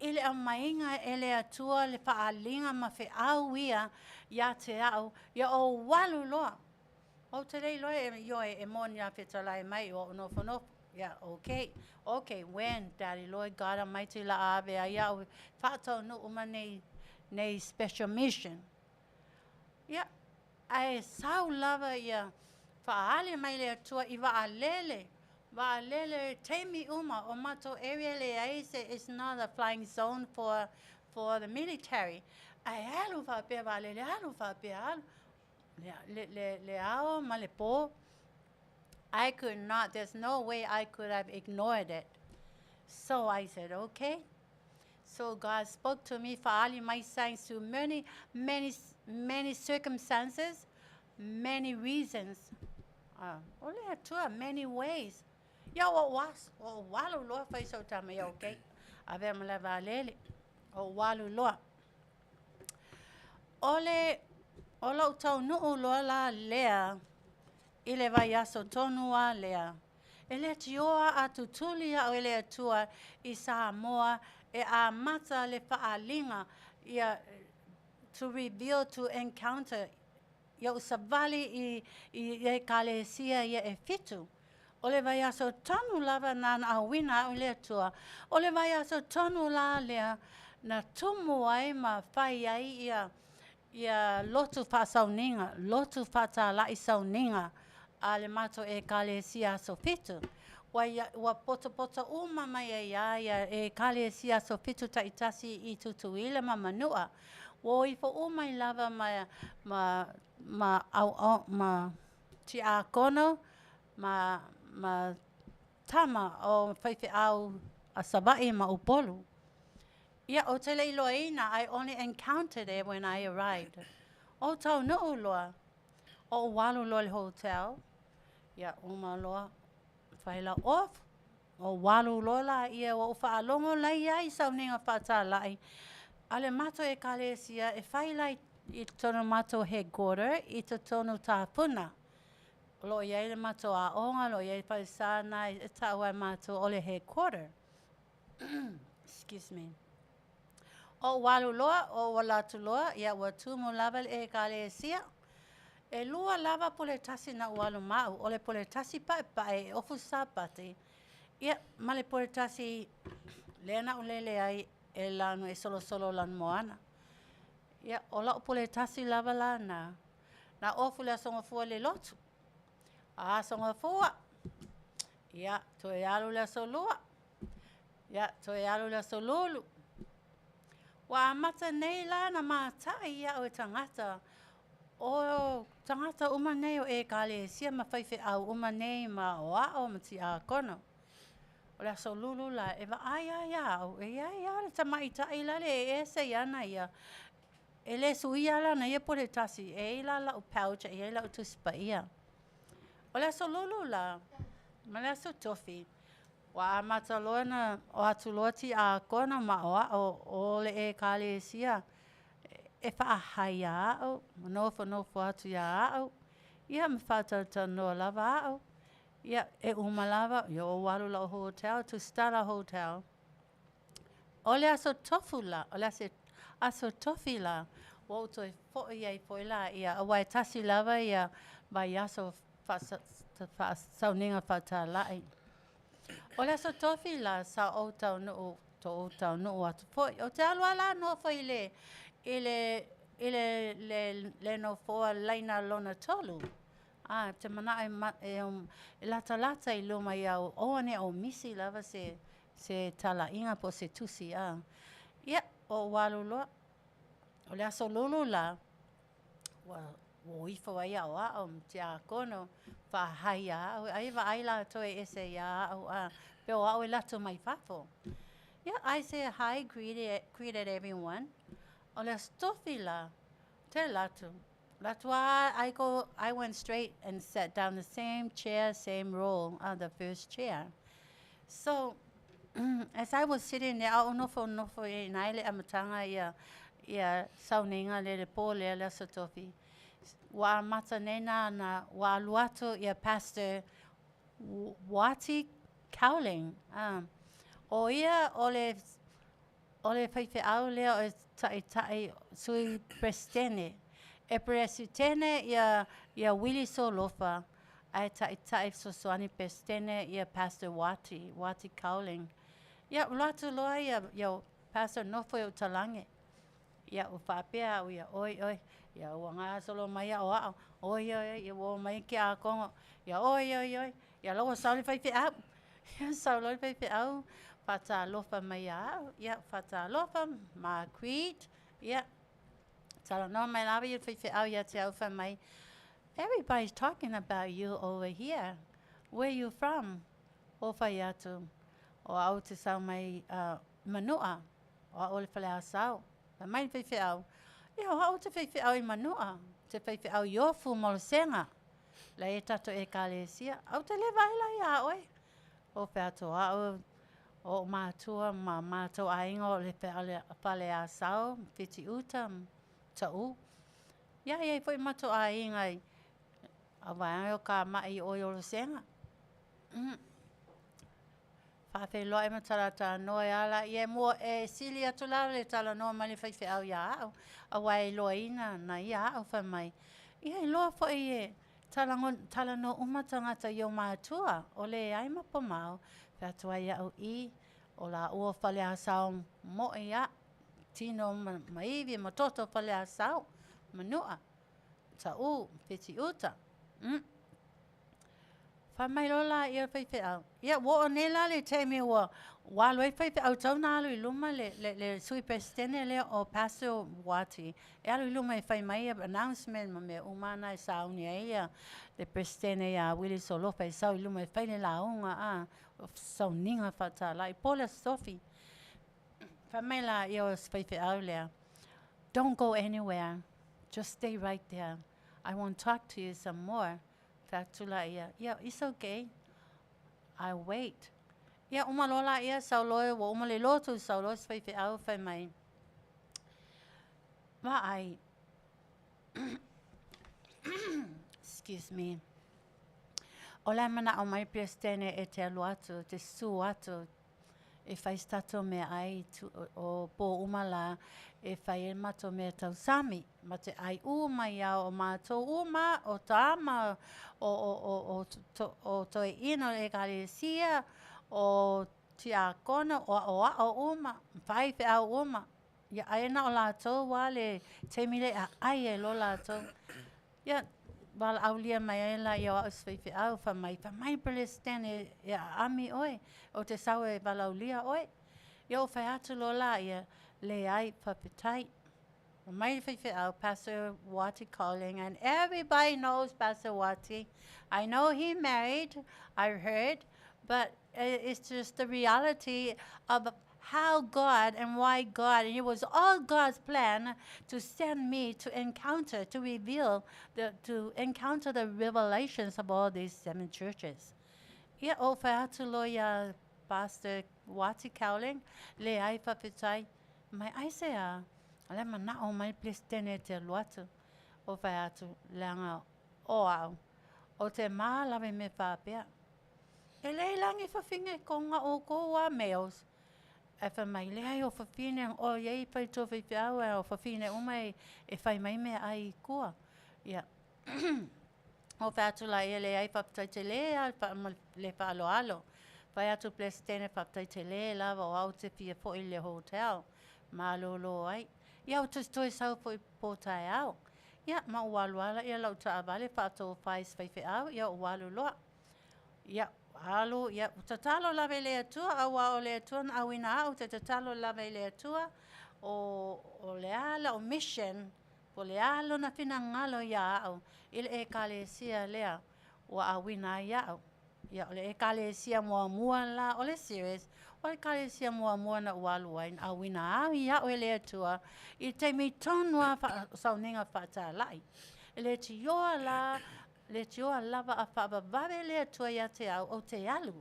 i le aumaiga e le Atua le faaaliga ma feau ia iā te a'u, ia ou alu loa. Ou te le iloa e ioe e moni a fetalai mai o o'u nofonofo. Yeah, okay. Okay, when, Daddy Lord God Almighty la ave ai a'u faataunu'u ma nei, nei special mission? Ia, ae sau lava ia faaali mai le Atua i vaalele, vaalele taimi uma o matou area leai se, it's not a flying zone for the military. Ae alu faapea vaalele, alu faapea, alu. Le, le, le ao ma le pō. I could not, there's no way I could have ignored it. So I said, okay. So God spoke to me, faaali mai signs through many, many, many circumstances, many reasons. O le Atua, many ways. Ia o was, o walu loa fai sau tama ia, okay. Ave ma le vaalele, o walu loa. O le, o lou taunuu loa la lea, i le vaiaso tonu a lea. E le tioa a tutuli a'u e le Atua i Samoa e amata le faaaliga ia to reveal, to encounter ia ou savali i ekalesia ia e fitu. O le vaiaso tonu lava na na auina a'u i le Atua, o le vaiaso tonu la lea na tumu ai ma fai ai ia ia lotu faasauniga, lotu faatala'i sauniga a le matou Ekalesia Aso Fitu. Ua ia ua potopoto uma mai ai lava ia Ekalesia Aso Fitu ta'itasi i Tutuila ma Manu'a. Ua o ifo uma ai lava ma ma ma auau ma tiakono ma ma tama o faifeau a Savaii ma Upolu. Ia, ou te le i iloaina, I only encountered it when I arrived. Ou taunuu loa, ou alu loa i le hotel, ia uma loa, fai lau ofu, ou alu loa laia ua ou faalogo la e i ai sauniga faatala'i a le matou Ekalesia e fai la i totonu o le matou headquarter i totonu o Tafuna. O lo o i ai le matou aoga, o lo o i ai le falesa lena e ta'u e matou o le headquarter. Excuse me. Ou alu loa, ou ala atu loa, ia ua tumu lava le Ekalesia. E lua lava pule tasi na ou alu ma au, o le pule tasi pa'epaʻe e ofu Sapati, ia ma le pule tasi lea na ou lele ai e lanu e solosolo lanumoana. Ia, o la'u pule tasi lava lana, na ofu i le Aso Gafua i le lotu. Aso Gafua, ia, toe alu i le Aso Lua, ia, toe alu i le Aso Lulu. Ua amata nei la ona mata'i a'u e tagata, o tagata uma nei o Ekalesia ma faifeau uma nei ma aoao ma tiakono. O le Aso Lulu la, e vaai lava iā au, e i ai lava le tamaita'i lale e ese i ana ia, e le suia lana ia pule tasi, e i ai la la'u pouch e i ai la'u Tusi Paia. O le Aso Lulu la, ma le Aso Tofi, ua amata loa ona o atu loa tiakono ma aoao o le Ekalesia e faahai iā au, ma nofonofo atu iā au, ia ma faatalatalanoa lava au. Ia, e uma lava, ia ou alu i la'u hotel, Tusitala Hotel. O le Aso Tofu la, o le Aso Tofi la, ua ou toe fo'i ai foi laia, auā e tasi lava ia vaiaso faasauniga faatala'i. O le Aso Tofi la, sa ou taunuu ou taunuu atu foi. Ou te alu lava la nofo i le i le i le le le nofoa laina lona tolu. A, ou te mana'o e e latalata i luma ia aua ne i ou misi lava se se tala'iga po o se tusi a. Ia, ou alu loa. O le Aso Lulu la, ua o ifo ai aoao ma tiakono faahai iā au, ai e vaai latou e ese iā au a, pe o au e alu atu mai fafo. Ia, I said hi, greeted, greeted everyone. O le Aso Tofi la, te alu atu. Alu atu lava, I go, I went straight and sat down the same chair, same row, the first chair. So, as I was sitting there, a o nofonofo i ina i le amataga ia ia sauniga le le pō lea le Aso Tofi, ua amata nei na na ua alu atu ia Pastor Wati Cowling. O ia o le o le faifeau lea o le ta'ita'i Sui Peresetene. E Peresetene ia ia Wili Solofa, ae ta'ita'i fesoasoani Peresetene ia Pastor Wati, Wati Cowling. Ia, ua alu atu loa ia ia Pastor nofo i ou talage. Ia, ua faapea au ia, oi oi, ia ua gasolo mai aoao, oi oi oi, ia ua o mai tiakono, ia oi oi oi, ia la ua sau le faifeau. Ia sau loa le faifeau, faatalofa mai iā au, ia faatalofa ma greet, ia talanoa mai lava ia le faifeau ia te au fai mai, "Everybody's talking about you over here. Where you from?" Ou fai atu, o au te sau mai Manu'a, o au o le Faleasao. Fai mai le faifeau, ia o au te faifeau i Manu'a, te faifeau i Ofu ma Olosega, la e i ai tatou Ekalesia. Ae ou te le vaai la iā oe. Ou fai atu, o au, o o'u matua ma matou aiga o le Faleasao, Fitiuta, Ta'u. Ia e i ai foi matou aiga i a vaega o kama'i i o i Olosega. Faafeiloai ma talatalanoa e ala ia e mua e sili atu la le talanoa mai le faifeau iā au, auā e iloaina na ia au fai mai, ia iloa foi e Talanoa uma tagata i o matua, o leai ma pomao. Fai atu ai au, I, o laua o Faleasao mo'i a, tino ma ivi ma toto o Faleasao, Manua, Taʻu, Fitiuta. Fai mai loa laia o le faifeau, ia ua oo nei la le taimi ua ua alu ai faifeau tatau ona alu i luma le le le Sui Peresetene lea o Pastor Wati e alu i luma e fai mai announcement ma mea uma na e sauni ai ia le Peresetene ia Willie Solofa e sau i luma e fai le lauga a sauniga faatalai po o le Aso Tofi. Fai mai laia o si faifeau lea, Don't go anywhere, just stay right there. I want to talk to you some more. Fai atu laia, yeah, it's okay. I wait. Ia, uma loa laia, sau loa, ua uma le lotu, sau loa si faifeau, fai mai, Vaai, excuse me, o la e manao mai Peresetene e te alu atu, te susu atu e fai se tatou meaai o pō uma la e fai ai le matou mea tausami ma te ʻai uma ai o matou uma o tama o o o o o toeaina o le ʻEkalesia o tiakono o aʻoaʻo uma faifeau uma ia aia na o latou lava le taimi lea e aʻai ai loa latou. Ia, valaaulia mai ai laia o au o si faifeau, fai mai, fai mai Peresetene e aami oe, ou te sau e valaaulia oe. Ia ou fai atu loa laia, leai, faafetai. Fai mai le faifeau, Pastor Wati calling, and everybody knows Pastor Wati. I know he married, I heard, but it's just the reality of how God and why God, and it was all God's plan to send me to encounter, to reveal, the, to encounter the revelations of all these seven churches. Ia, ou fai atu loa iā Pastor Wati Cowling, leai faafetai, mai aisea, o la e manao mai le Peresetene e te alu atu. Ou fai atu, leaga o au, ou te mālama i mea faapea. E leai la ni fafine ko nga oukou a males. Ae fai mai, leai o fafine o i ai faletua faifeau ae o fafine uma e e fai mai meaai i tua. Ia ou fai atu laia leai faafetai tele a ma le faaaloalo. Fai atu Peresetene faafetai tele lava o au ou te fia foi i le hotel. Malolo ai. Ia ou te toe sau foi po taeao. Ia ma ou alu lava lea i lau taavale faatofa i si faifeau, ia ou alu loa. Ia, alu, ia, tatalo lava i le Atua, auā o le Atua na auina au, te tatalo lava i le Atua, o, o le a lau mission, po o le a lona finagalo iā au i le ʻEkalesia lea ua auina ai iaʻu. Ia, o le ʻEkalesia muamua la o le series, o le ʻEkalesia muamua na ou alu ai, na auina au iaʻu e le Atua i le taimi tonu lava o sauniga faatalai. E leitioa la Leitioa lava a faavavave le Atua ia te au, ou te alu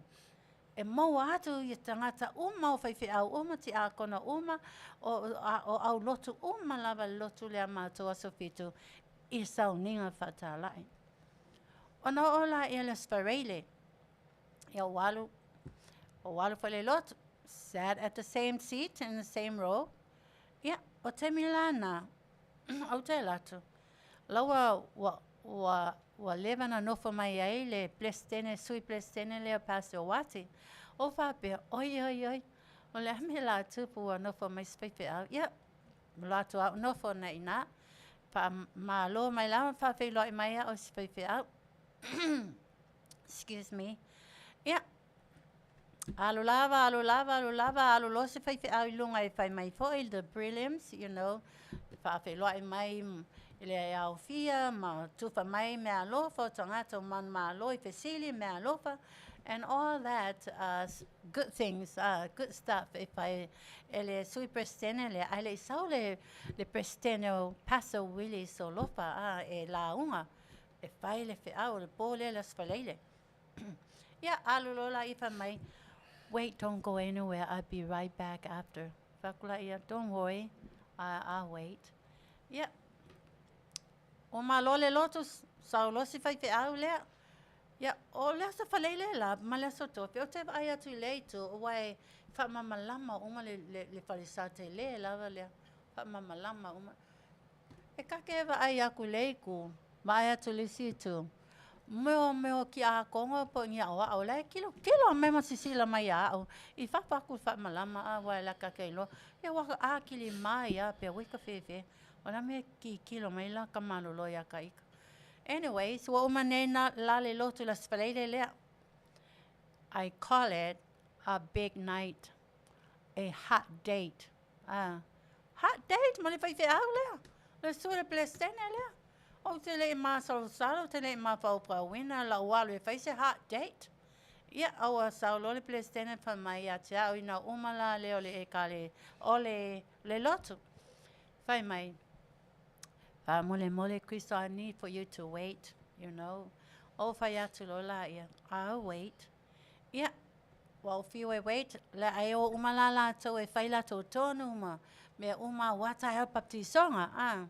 e maua atu i tagata uma, o faifeau uma, tiakona uma, o, o aulotu uma lava le lotu lea matou Aso Fitu i sauniga faatalai. Ona oo laia i le Aso Faraile, ia ou alu, ou alu foi i le lotu, sat at the same seat in the same row. Ia, o taimi la na, ou te alu atu, la ua, ua, ua, ua leva ona nofo mai ai le Peresetene, Sui Peresetene lea o Pastor Wati. Ou faapea, oi, oi, oi, o le a mea la tupu ua nofo mai si faifeau? Ia, alu atu lava ou nofo nei i ina. Faamalo mai lava ma faafeiloai mai au e si faifeau. Excuse me. Ia, alu lava, alu lava, alu lava, alu loa se faifeau i luga e fai mai foi the prelims, you know, faafeiloai mai i le aofia ma tufa mai meaalofa o tagata o manumalo i fesili meaalofa and all that good things, good stuff e fai e le Sui Peresetene lea, ae le i sau le le Peresetene o Pastor Willie Solofa e lauga e fai le feau o le po lea le Aso Faraile. Ia, alu loa laia fai mai, Wait, don't go anywhere, I'll be right back after. Fai atu laia, Don't worry, I, I'll wait. Ia, ua malo le lotu, sau loa si faifeau lea. Ia, o le Aso Faraile la ma le Aso Tofi, ou te vaai atu i lea itu, aua e faamalamalama uma le, le, le falesa tele lava lea, faamalamalama uma. E kake e vaai aku i le itu, vaai atu i le isi itu. Mea o mea o kiakono po o ni aoao la e kilokilo mai ma sisila mai ia a'u i fafo atu i le faamalama a aua e laka ake iloa ia ua akili mai lava pe ua i ka fefe. O le a le mea e kikilo mai la ka malolo ia ka ita. Anyways, ua uma nei na la le lotu i le Aso Faraile lea. I call it a big night, a hot date. Ah, hot date ma le faifeau lea, le sui le Peresetene lea. Ou te le i masalosalo, ou te le i mafaufauina lau alu e fai se hot date. Ia, a ua sau loa le Peresetene fai mai ia te au ina uma la lea o le ekale, o le, le lotu. Fai mai, Faamolemole Crystal, I need for you to wait, you know. Ou fai atu loa laia, I'll wait. Ia, ua ou fiu e wait, le ai o uma la latou e fai latou tonu ma mea uma ua taeao baptisoga, a.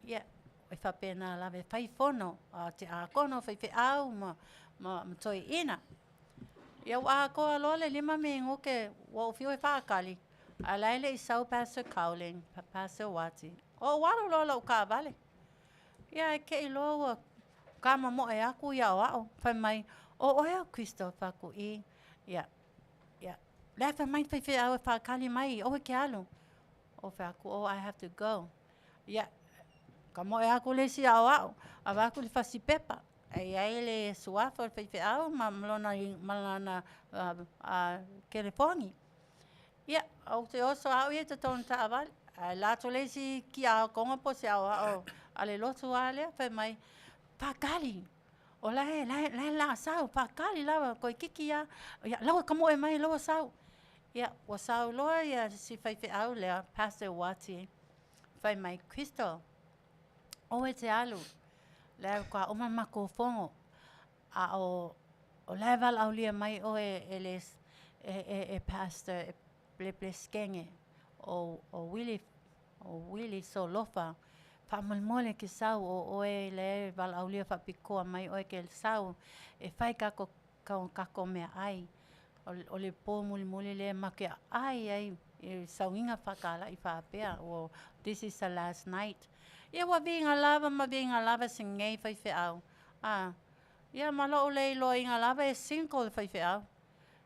Ia, e faapena lava e fai fono a tiakono, faifeau ma, ma, ma toeaiina. Ia ua atoa loa le 5 minute ua ou fiu e faakali, ae la e le i sau Pastor Cowling, Pastor Wati. Ou alu loa lou taavale. Ia e te i loa ua kamamoe atu i aoao, fai mai, o oe o Crystal, fai atu, i. Ia, ia, la e fai mai le faifeau e faakali mai, aua e te alu. Ou fai atu, oh, I have to go. Ia, kamoe atu le isi aoao, avatu le fasi pepa. E i ai le suafa o le faifeau ma lona, ma lana telefoni. Ia, ou te oso au ia i totonu taavale. Ae alu atu le isi kiakono po o se aoao a le lotu lava lea, fai mai, faakali, o la e, la e, la e la sau, faakali lava, toeitiiti lava, ia la ua tamoe mai, la ua sau. Ia, ua sau loa ia si faifeau lea, Pastor Wati, fai mai, Crystal, aua e te alu, la e faatoa uma le matou fono, a o, o la e valaaulia mai oe e le, e, e, e Pastor, e le Peresetene o, o Willie, o Willie Solofa, faamolemole e te sau o oe lea e valaaulia faapitoa mai oe e te sau e fai tatou tatou meaai. O le po mulimuli lea matou te aai ai i sauniga fefaatala'i faapea, ua this is the last night. Ia ua viiga lava ma viiga lava si nei faifeau. A, ia ma lou le iloaina lava e single le faifeau.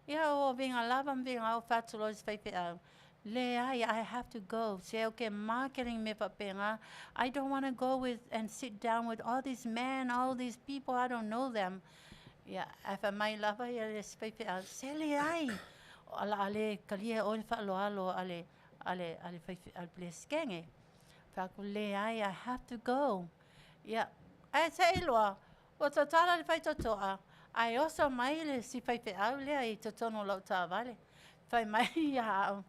Ia ua viiga lava ma viiga lava, fai atu loa i si faifeau, leai, I have to go. Se ou te marketing mea faapena. I don't want to go with and sit down with all these men, all these people, I don't know them. Ia, ae fai mai lava ia le isi faifeau, se leai, o le a le talia e oe le faaaloalo a le, a le, a le, faife, a le Peresetene. Fai atu, leai, I have to go. Ia, ae se i loa, ua tatala le faitotoa, ae oso mai le si faifeau lea i totonu o lau taavale. Fai mai ia au,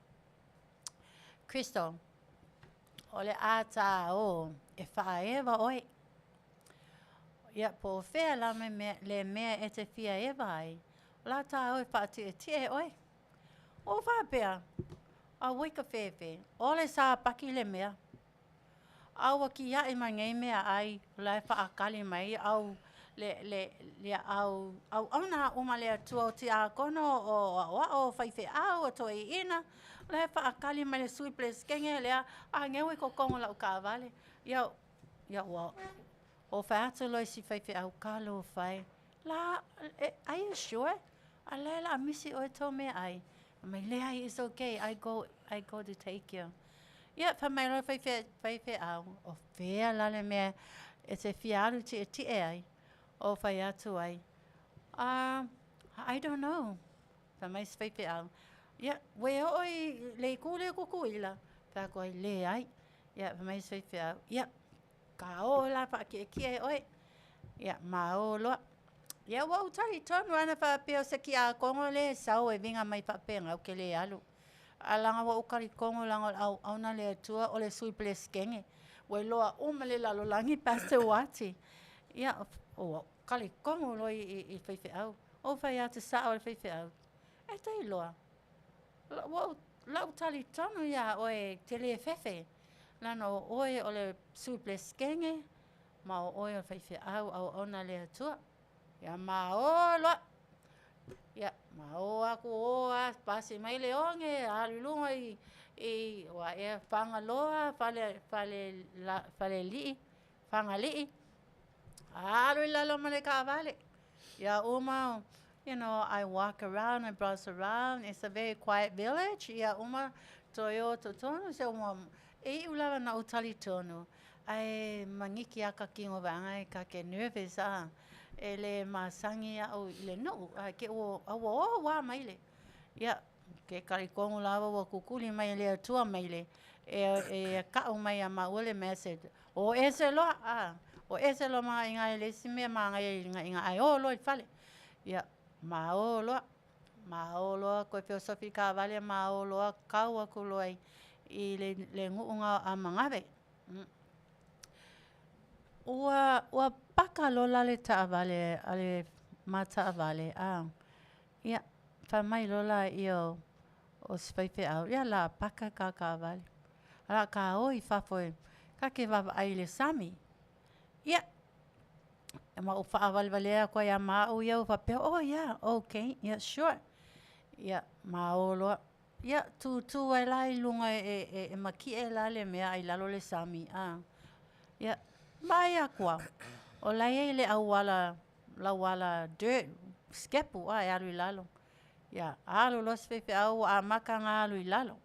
Crystal, o le a tā o e faaewa oe. Ia, po o fea la me mea, le mea e te fia eva ai, o le a tā o e faatietie oe. Ua ou faapea, auoi ka fefe, o le sāpaki le mea. A ua kiaʻi mai nei meaai o la e faakali mai au le, le, le au auauna uma a le Atua o tiakono, o aoao, o faifeau, o toeaiina, o la e faakali mai le sui Peresetene lea, a neu i totonu o lau taavale. Ia, ia ua ou fai atu loa i si faifeau, talofa e, la, e, are you sure? A la e o le a misi oe tou meaai. Fai mai, leai, it's okay, I go, I go to take you. Ia, fai mai loa le faifeau, o fea la le mea e te fia alu tietie ai? Ou fai atu ai, ah, I don't know. Fai mai si faifeau, ia, ua e oo i le itu lea o Tutuila? Fai atu ai, leai. Ia, fai mai si faifeau, ia, ka o la faatietie oe. Ia, ma o loa. Ia, ua ou talitonu ana faapea o se kiakono lea e sau e viga mai faapena, ou te le alu. Ae leaga ua ou talitonu leaga o le auauna a le Atua o le Sui Peresetene, ua iloa uma e le lalolagi Pastor Wati. Ia, ua ou talitonu loa i le faifeau. Ou fai atu sao i le faifeau, e te iloa, ua ou lau talitonu iā oe e te le fefe, leaga o oe o le Sui Peresetene ma o oe o le faifeau auauna a le Atua. Ia ma o loa. Ia, ma o aku o a pasi mai le one, alu i luga i, i ua ea Fagaloa, fale, fale, la, Falelii, Fagalii. Alu i lalo ma le taavale. Ia uma, I walk around, I browse around. It's a very quiet village. Ia uma, toe o totonu, se uma, e iu lava na ou talitonu, ae magiki a ka kino vaega e ka ke nervous a, e le masagi au i le nuu, ae ke ua, a ua o ua mai le. Ia, ke talitonu lava ua kukuli mai e le Atua mai le, e, e ka'u mai ia maua le message, o ese loa, a, o ese loa ma inga e le isi mea manaia i inga ae o loa i le fale. Ia, ma o loa, ma o loa koe feosofi i taavale ma o loa kau aku loa i le nuu na o Amagave. Ua paka loa la le taavale a le ma taavale, a. Ia, fai mai loa laia o si faifeau, ia o le a paka le ta taavale, ae o le a ta o i fafo e ta te vaavaai i le sami. Ia, ma ou faaavalevalea atu ai ia ma au ia, ou faapea, oh yeah, okay, yeah sure. Ia, ma o loa. Ia, tutu ai la i luga e maki'e la le mea a i lalo le sami, a. Ia, vaai atu lava, o la e i ai le auala, lauala dirt, sikepu a e alu i lalo. Ia, alu loa si faifeau ua amata ona alu i lalo.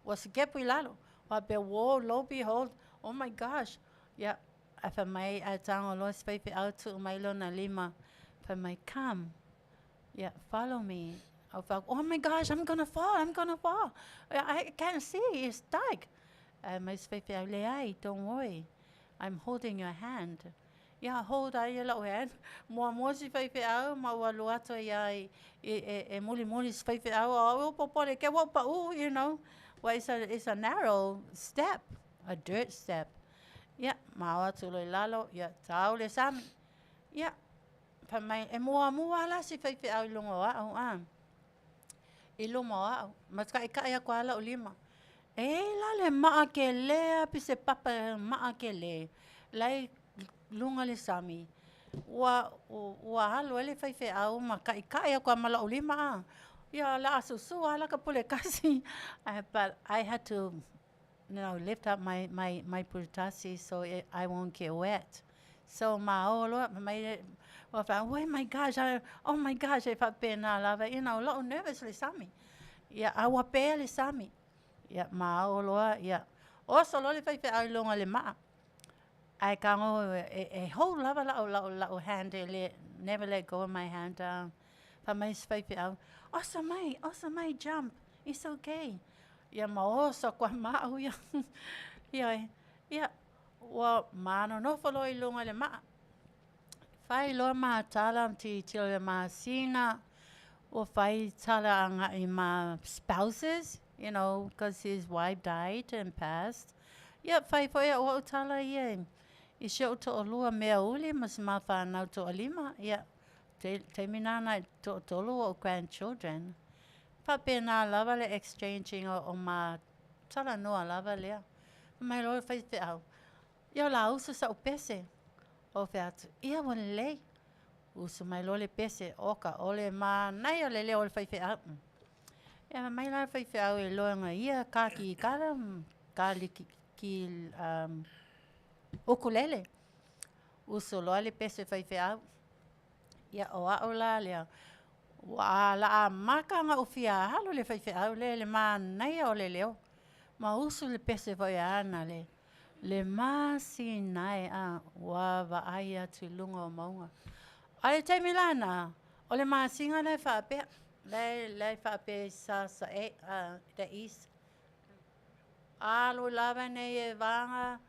Ua sikepu i lalo. Faapea, whoa, lo behold, oh my gosh. Ia, ae fai mai, ae tago loa si faifeau tuu mai lona lima, fai mai, come, yeah, follow me. Ou fai atu, oh my gosh, I'm gonna fall, I'm gonna fall. I can't see, it's dark. Ae mai si faifeau, leai, don't worry, I'm holding your hand. Ia, hold ai e la'u hand. Muamua si faifeau ma ua alu atu ai lava e mulimuli si faifeau a o au e popole ke ua ou pa'u. Well, it's a narrow step, a dirt step. Ia, ma o atu loa i lalo, ia, tau le sami. Ia, fai mai, e muamua la si faifeau i luga o a'u, a. I luma o a'u, ma taʻitaʻi aku lava la'u lima. E i ai la le ma'a kelē a pei se papa ma'a kelē, la e i luga o le sami, ua alu ai le faifeau ma taʻitaʻi atu lava ma la'u lima a. Ia o le a susu lava la ta pule tasi. But I had to lift up my puletasi so I won't get wet. So ma o loa, fai mai, ua fai, oh my gosh, oh my gosh, e faapena lava, la'u nervous le sami. Ia, a ua pea le sami. Ia, ma o loa, ia, oso loa le faifeau i luga o le ma'a. Ae tago e hold lava la'u hand e le, never let go of my hand. Fai mai si faifeau, oso mai, oso mai, jump, it's okay. Ia ma oso atu ai ma au ia. Ia, ia, ua manonofo loa i luga o le ma'a. Fai loa matala tilotilo i le masina, ua fai tala aga'i ma spouses, because his wife died and passed. Ia, fai foi au au tala ia i si o'u to'alua meauli ma si ma fanau to'alima. Ia, taimi lena e to'atolu o'u grandchildren. Faapena lava le exchanging o ma talanoa lava lea. Mai loa le faifeau, ia o le a usu sa'u pese. Ou fai atu, ia ua lelei. Usu mai loa le pese, oka, o le manaia o le leo o le faifeau. Ia mai la le faifeau e loega ia ka kikara, ka liki, ki ukulele. Usu loa le pese faifeau. Ia o a'u la lea, ua la amata ona ou fia alu le faifeau lea i le manaia o le leo. Ma usu le pese foi ana le masina e a ua vaai atu i luga o mauga. A le taimi lana, o le masina la e faapea, la e faapea i sa e, the east. Alu lava nei e vaga,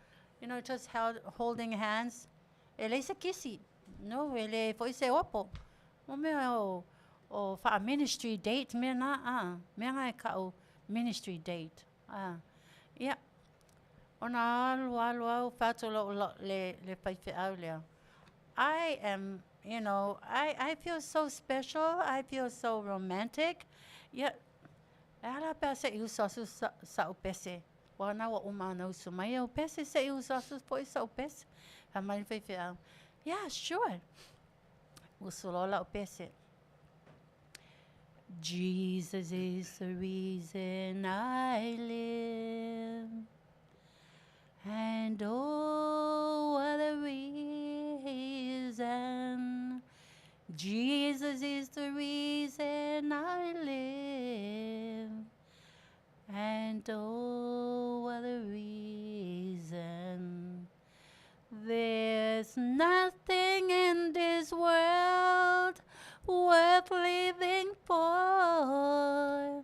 just holding hands. E leai se kisi, no, e le foi se opo. O mea o wha-ministry date mea na, a, mea nga e ka'u ministry date. A. Ia, ona alu alu au fai atu lo'u le faifeau lea. I am, you know, I feel so special. I feel so romantic. Ia, e ala pe a se'i usu asu sa'u pese. Ua na ua uma ona usu mai au pese, se'i usu asu fo'i sa'u pese. Fai mai le faifeau, yeah, sure. Usu loa la'u pese. Jesus is the reason I live. And oh, what a reason. Jesus is the reason I live. And oh, what a reason. There's nothing in this world worth living for.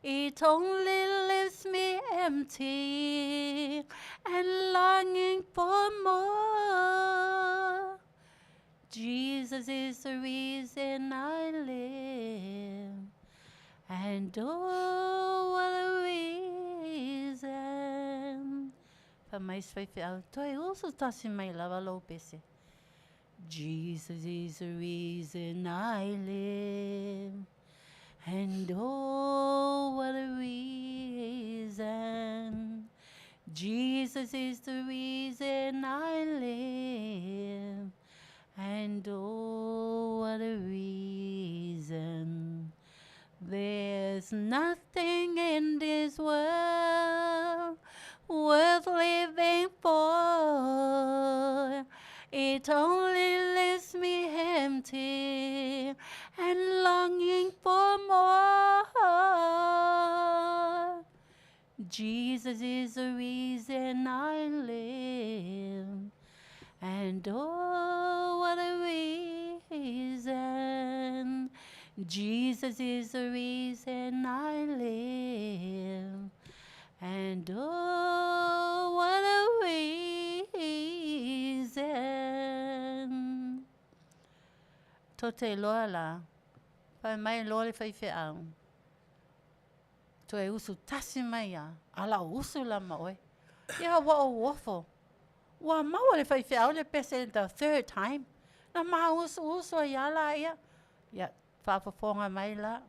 It only leaves me empty and longing for more. Jesus is the reason I live. And oh, what a reason. Fai mai si faifeau, toe usu tasi mai lava lou pese. Jesus is the reason I live. And oh, what a reason. Jesus is the reason I live. And oh, what a reason. There's nothing in this world worth living for. It only leaves me empty and longing for more. Jesus is the reason I live. And oh, what a reason. Jesus is the reason I live. And oh, what a reason. Tou te iloa la, fai mai loa le faifeau, toe usu tasi mai a, a la o usu la ma oe. Ia ua ou ofo. Ua maua le faifeau le pese the third time. Na ma usu usu ai a la ia. Ia, faafofoga mai la.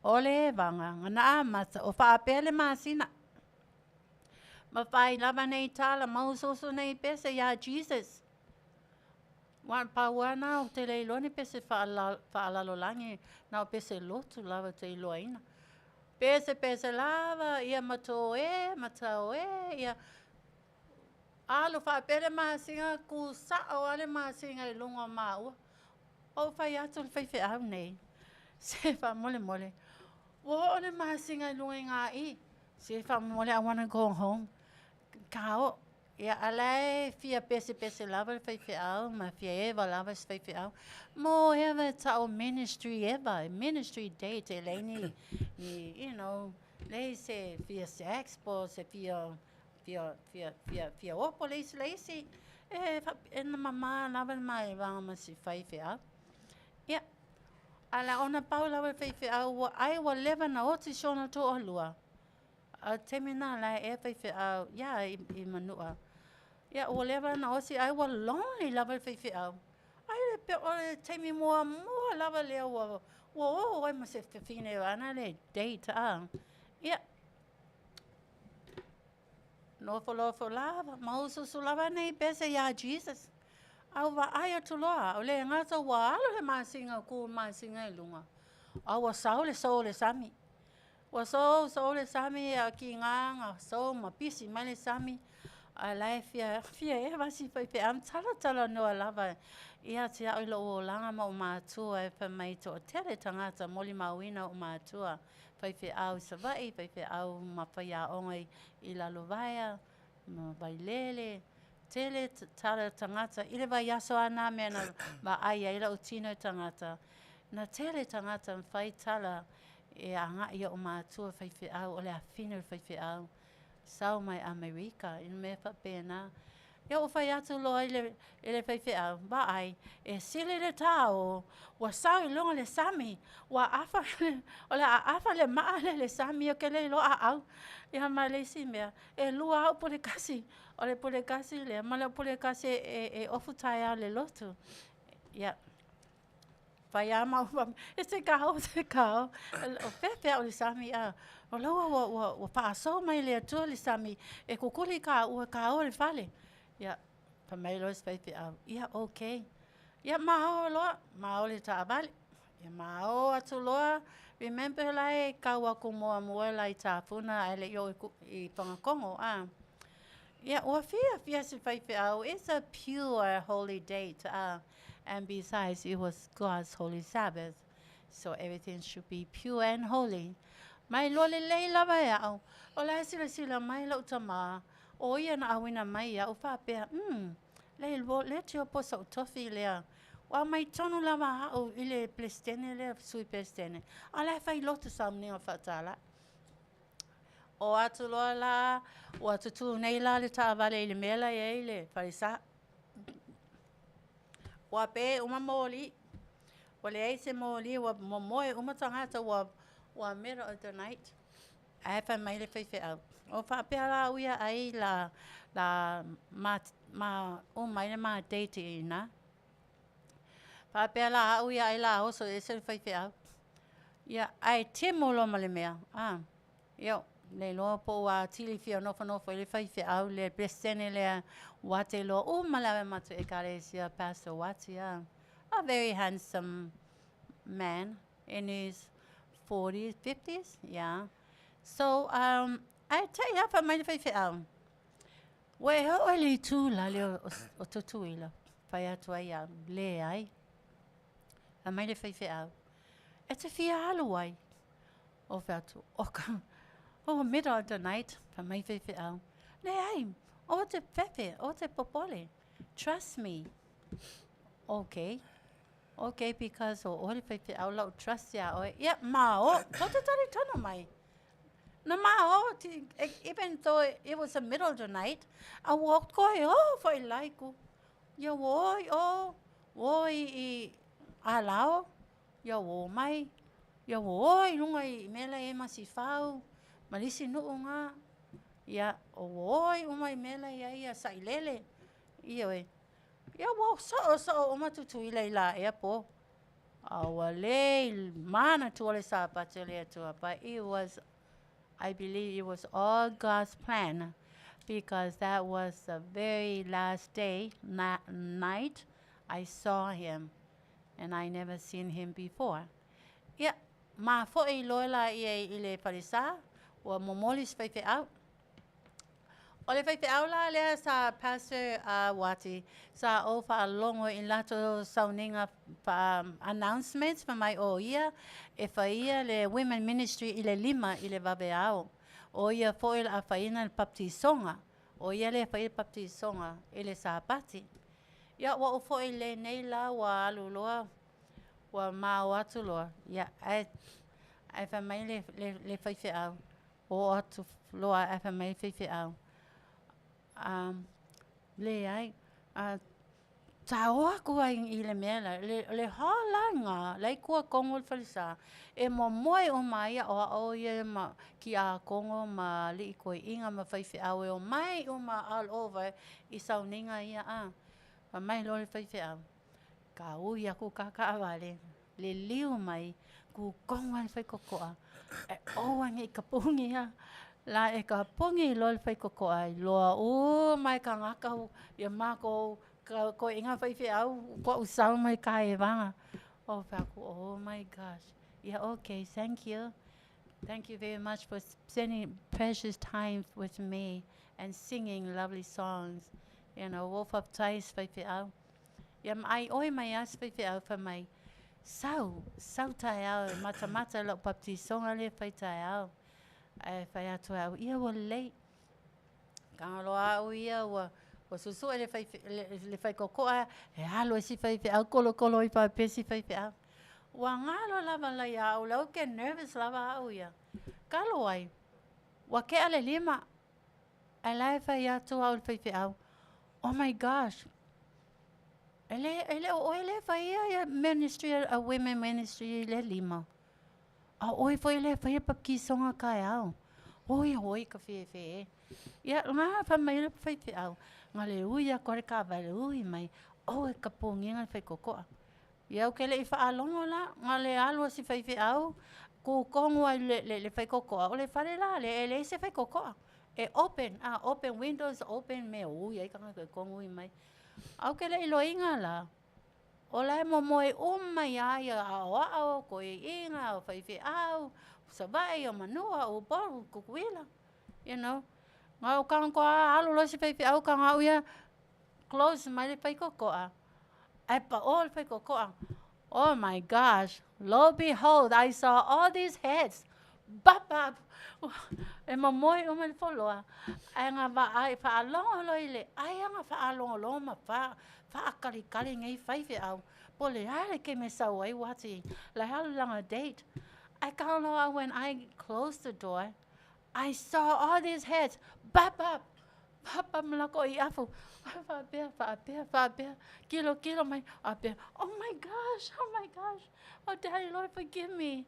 O le evaga, na amata o faapea le masina. Ma fai lava nei tala ma usuusu nei pese iā Jesus. Ua pau lava na ou te le iloa ni pese faalalolagi, na o pese lotu lava ou te iloaina. Pese pese lava, ia ma tō e, ma tau e, ia alu faapea le masina, kū sao lava le masina i luga o māua. Ou fai atu i le faifeau nei, se faamolemole, ua oo le masina i luga i gā i, se faamolemole I wanna go home, ka oo. Ia, a la e fia pesepese lava le faifeau ma fia eva lava si faifeau. Mo eva e ta'u ministry eva, e ministry date e leai ni, ni, you know, leai se fia sex po o se fia, fia, fia, fia, fia opo le isi le isi. E, e na mamā lava le maevaga ma si faifeau. Ia, a la ona pau lava le faifeau ua ai ua leva na oti si ona toalua. A o le taimi lena la e ea faifeau, ia, i, i Manua. Ia, ua leva na oti ai ua lonely lava le faifeau. Ai le pe o le taimi muamua lava lea ua, ua oo ai ma se fafine ana le date a. Ia, nofonofo lava, ma usuusu lava nei pese iā Jesus. A ua vaai atu loa au, le gata ua alu le masina kū le masina i luga, a ua sao le sou o le sami. Ua sou, sou le sami a kigā na sou ma pisi mai le sami, a la e fia, fia eva si faifeau ma talatalanoa lava ia te au i lou olaga ma ou matua e fai mai toatele tagata molimauina ou matua faifeau i Savaii, faifeau ma faiaoga i, i Lalovaea ma Vailele, tele tala tagata i le vaiaso lava na mea na vaai ai lou tino i tagata, na tele tagata ma fai tala e agai i o'u matua faifeau, o le afine o le faifeau, sau mai Amerika, i mea faapena. Ia ua fai atu loa i le, i le faifeau, vaai, e sili le tāo, ua sau i luga le sami, ua afa, o le a afa le maa lea i le sami, ou te le iloa a au. Ia ma le isi mea, e lua au pule kasi, o le pule kasi lea, ma le pule kasi e, e ofu taeao i le lotu. Ia, fai a ma ou e se kao, se kao. O fea o le sami a. O laua ua, ua, ua faasoo mai le Atua le sami e kukuli ka ua ka o le fale. Ia, fai mai loa si faifeau, ia, okay. Ia, ma o loa, ma o le taavale. Ia, ma o atu loa, remember la e kau aku muamua la i Tafuna ae le i oo i, i Whangakongo, a. Ia, ua fiafia si faifeau, it's a pure holy date, a. And besides, it was God's holy Sabbath. So everything should be pure and holy. Mai loa lelei lava e a'u, o la e silasila mai lo'u tamā, o ia na auina mai iaʻu faapea, Umm, le le tio po soʻu tofi lea. Ua aumai tonu lava a'u i le Peresetene lea, Sui Peresetene, a o la e fai lotu sauniga faatālaʻi. O atu loa la, ua tutū nei la le taavale i le mea la e i ai le falesā. Ua pē uma moli. Ua leai se moli, ua momoe uma tagata, ua, ua middle of the night. Ae fai mai le faifeau, O faapea la au ia ai la, la ma, ma uma ai le ma date i ina. Faapea la au ia ai la oso ese le faifeau. Ia, ae timu loa ma le mea, a. Ia, le iloa po ua atili fia nofonofo i le faifeau le Peresetene lea ua te iloa uma lava e matou Ekalesia Pastor Wati, a. A very handsome man in his 40s, 50s, yeah. So, ae te i lava fai mai le faifeau, Ua e oo i le itu la lea o Tutuila, fai atu ai au, Leai. Fai mai le faifeau, E te fia alu ai? Ou fai atu, Oka, oh, middle of the night, fai mai faifeau, Leai, aua te fefe, aua te popole, trust me. Okay. Okay, because o oe le faifeau lau trust iā oe. Ia, ma o, tou te talitonu mai. Na ma o, even though it was the middle of the night, a ua koe o foi laiku. Ia ua o i o, ua o i, i Alao, ia ua o mai, ia ua o i luga i mea la e i ai ma Sifau, ma le isi nuu na, ia ua o i uma i mea la e i ai ia Sailele, ioe. Ia ua soosoo uma Tutuila i laea po. A ua le i manatua le Sapati o le Atua, but it was, I believe it was all God's plan because that was the very last day, night, I saw him and I never seen him before. Ia, ma foi loa laia i le falesa, ua momoli si faifeau. O le faifeau la lea sa Pastor Wati, sa ou faalogo i latou sauniga faa announcements fai mai o ia e faia le Women Ministry i le 5 i le vaveao. O ia foi o le a faiina le baptisoga. O ia lea e faia le baptisoga i le Sapati. Ia ua ou foi lenei la ua alu loa ua mao atu loa, ia ae ae fai mai le le le faifeau, Oo atu loa ae fai mai le faifeau, leai, sa o aku ai i le mea la, le hall la lena, la e i tua tonu o le falesa, e momoe uma ai aoao ia ma kiakono ma alii toeaiina ma faifeau e omai uma all over i sauniga ia a. Fai mai loa le faifeau, Ka ui aku kā taavale, liliu mai, kū tonu lava le faitotoa, e ʻou ane i ka puni a la e ka puni loa le faitotoa, iloa uma e kānaka ia mākou ka toeaiina faifeau koʻu sau mai kaewaga. Ou fai atu, oh my gosh, yeah okay, thank you. Thank you very much for spending precious time with me and singing lovely songs. You know, ua ou faafetai i si faifeau. Ia ma ai ʻoe mai a si faifeau fai mai, Sau, sau taeao e matamata i lau baptisoga lea e fai taeao. Ae fai atu ai au, ia ua lelei. Tago loa au ia ua ua suesue le fai le, le faikokoa e alu ai si faifeau kolokolo ai faapea si faifeau. Ua galo lava la iā au la ke nervous lava au ia. Kalo ai, ua keʻa le lima, ae la e fai atu au i le faifeau, oh my gosh, e le, e le o ʻoe lea e faia ia ministry, a women ministry i le lima. A ʻoe foi lea e faia baptisoga taeao. Oi, oi ka fefe e. Ia, ngā fai mai le faifeau, na le ui aku a le taavale, ui mai, ʻoe ka poniga le faikokoa. Ia ou te le i faalogo la, na le alu a si faifeau, kū tonu lava i le, le, le faikokoa, o le fale la lea, e leai se faikokoa. E open, a open windows, open mea ui ai tagata i tonu ui mai. Ae ou te le i loaina la, o la e momoe uma iā ia aoao, toeaiina, o faifeau, o Savaii, o Manua, o Upolu, Tutuila, you know. Na o tagata alu loa si faifeau taga au ia, close mai le faikokoa. Ae pa'ō le faikoko'a. Oh my gosh, lo behold, I saw all these heads bop up. E momoe uma le foloa. Ae na vaai faalogo loa i le ai aga faalogologo ma fa faakalikali nei faifeau. Po o le a le taimi e sau ai Uati la e alu i lana date. Ae kau loa when I closed the door, I saw all these heads bop up. Papa ma lako i afu, faapea, faapea, faapea, kilo, kilo mai, faapea, oh my gosh, oh my gosh, oh daddy Lord forgive me.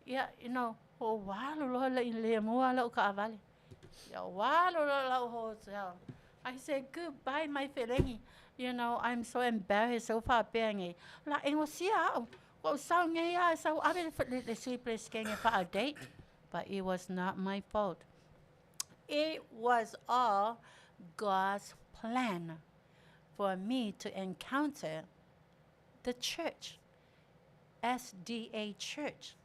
Ia, you know, ua alu loa le i le mua lau kaavale. Ia, ua alu loa lau hotel. I said goodbye my felegi. You know, I'm so embarrassed, so faapea nei. La e gosia au, ua ou sau nei a sau ave le, le, le sui presikene faa date. But it was not my fault. It was all God's plan for me to encounter the church, SDA Church.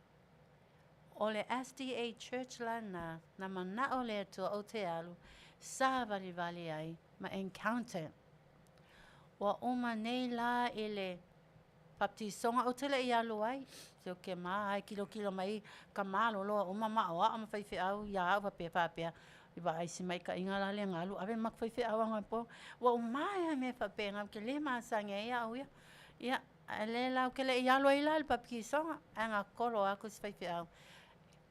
O le SDA Church la na, na mana'o le Atua ou te alu, sāvalivali ai ma encounter. Ua uma nei la i le Baptisoga ou te le i alu ai, se o ke mā ai kilokilo mai ka malolo a uma ma aoao ma faifeau iā au faapea faapea i vaai si maikaʻiga la le galu ave ma faifeau aga po ua uma ai mea faapena ou te le masani ai au ia. Ia, ae le la ou te le i alu ai la i le baptisoga ae na kolo aku si faifeau,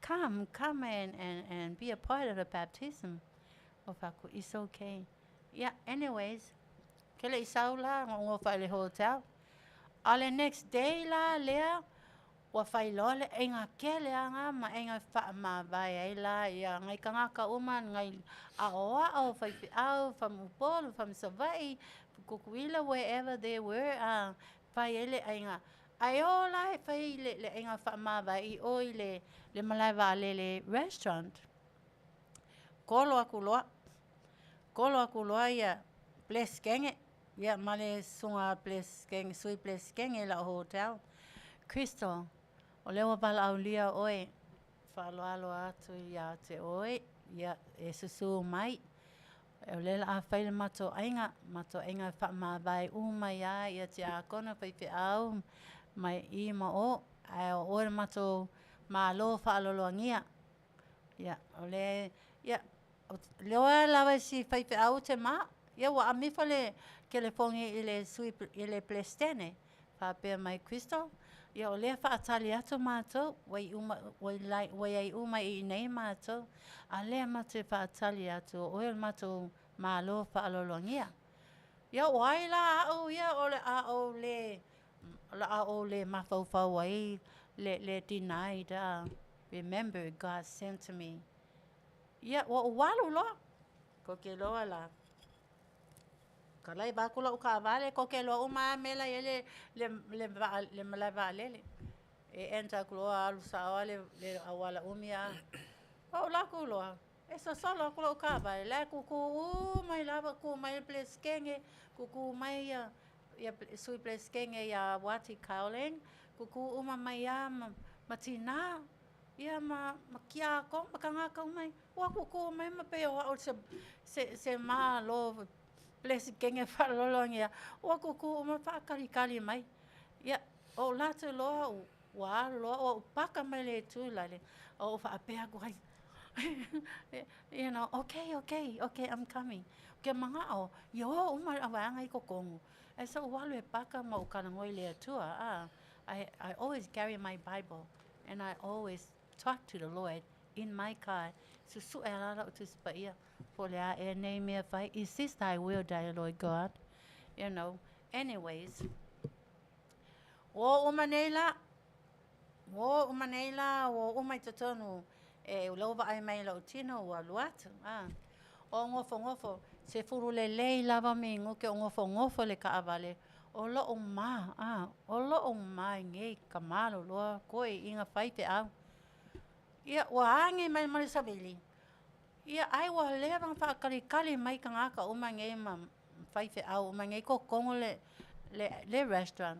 come, come and, and, and be a part of the baptism. O fai atu, it's okay. Ia, anyways, ke le i sau la, gogofa i le hotel. A o le next day la lea, ua fai loa le aiga kele aga ma aiga faamavae ai la ia nai tagata uma nai aoao, faifeau, from Upolu, from Savaii, Tutuila, wherever they were, a fai ai le aiga. Ae o la e fai le, le aiga faamavae i o i le, le malae vaalele restaurant. Kolo aku loa, kolo aku loa ia Peresetene, ia ma le susuga Peresetene, sui Peresetene i la'u hotel. Crystal, o lea ua valaaulia oe, faaaloalo atu iā te oe, ia e susū mai. O lea o le a fai le matou aiga, matou aiga e faamavae uma ai ia tiakono, faifeau, mai i ma o, ae o oe le matou malo faaaloalogia. Ia, o le, ia, lea lava si faifeau te ma, ia ua amefa le telefoni i le sui i le Peresetene, faapea mai Crystal, ia o lea faatali atu matou, ua i uma ua i ua iai uma i inei matou, a lea matou te faatali atu o oe o le matou malo faaaloalogia. Ia o ai la au ia o le a ou le o le a ou le mafaufau ai le le denied remember God sent me. Ia ua ou alu loa, koke loa la. Kalaiva atu la'u kaavale, koke loa uma a mea la e i ai le, le, le, vaa, le malae vaalele. E enter atu loa alu sa'o lava le, le auala umi a. Ou alu atu loa, e sosolo atu la'u kaavale, la e kukū uma ai lava, kū mai le Peresetene, kukū mai ia, ia sui Peresetene iā Wati Cowling, kukū uma mai lava ma, ma tinā, ia ma, ma kiakono ma tagata uma ia. Ua kukū mai ma pei o a'u se, se, se malo Peresetene faalologia, ua kukū uma faakalikali mai. Ia, o ou latou loa ua alu loa ua ou paka mai le itu lale, o ou faapea atu ai, you know, okay, okay, okay, I'm coming. Ou te mana'o, ia o uma le auvaega i totonu, ae sa ou alu e paka ma ou talanoa i le Atua, a, I, I always carry my Bible and I always talk to the Lord in my car. Susu'e la la'u Tusi Paia, po o le a ea nei mea fai, is this thy will, dear Lord God? You know, anyways, ua oo uma nei la, ua oo uma nei la, ua oo uma i totonu, e o lea ua vaai mai i lou tino ua alu atu, a. O nofonofo, sefulu lelei lava minute o nofonofo i le kaavale, o lo'u ma, a, o lo'u ma i nei ka maloloa toeaiina faifeau. Ia, ua agi mai ma le savili, ia ai ua leva ona faakalikali mai tagata uma nei ma faifeau uma nei i totonu le, le, le restaurant.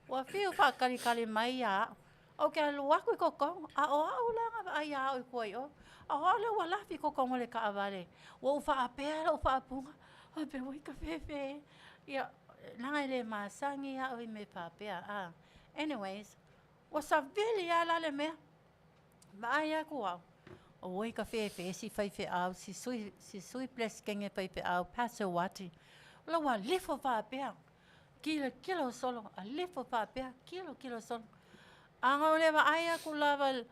Ua fiu faakalikali mai iā a'u, ou te alu atu i totonu, a o a'u la na vaai iā a'u i tua i o, a o a'u lea ua lafi i totonu o le kaavale. Ua ou faapea lou faapuga, faapea, oi ka fefe e. Ia, Leaga e le masani a'u i mea faapea a. Anyways, ua savili a la le mea. Vaai atu au, oi ka fefe si faifeau, si sui, si sui Peresetene faifeau, Pastor Wati. La ua lifo faapea, kilo kilo solo, a lifo faapea, kilo kilo solo. Aga o le vaai atu lava le,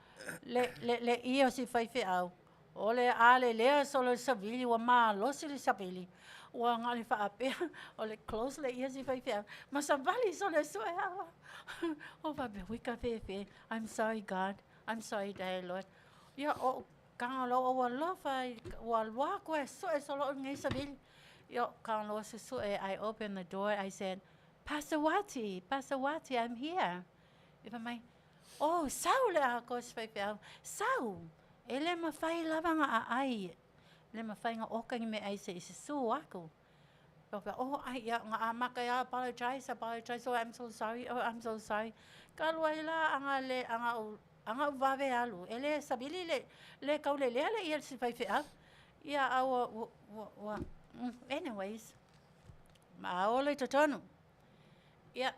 le, le ia o si faifeau, o le ale lea solo le savili, ua malosi le savili. Ua na o le faapea, o le close le ia si faifeau, ma savali solo e sue au. O faapea, ui ka fefe, I'm sorry God, I'm sorry Daddy Lord. Ia, o taga loa ua alofa, ua alu atu e sue solo o lenei savili. Ia, taga loa susue, I opened the door, I said, Pastor Wati, Pastor Wati, I'm here. Ia fai mai, oh, sau le atoa si faifeau, sau, e le mafai lava ona aai, le mafai ona oka ni meaai se i susu atu. Ia faapea, oh, ai, ia, na amata ai lava, apologize, apologize, oh, I'm so sorry, oh, I'm so sorry. Talu ai la ana le, ana ou, ana ou vave alu, e le savili le, le taulelea le ia si faifeau. Ia, a ua, ua, ua, ua, anyways, ma ola i totonu. Ia,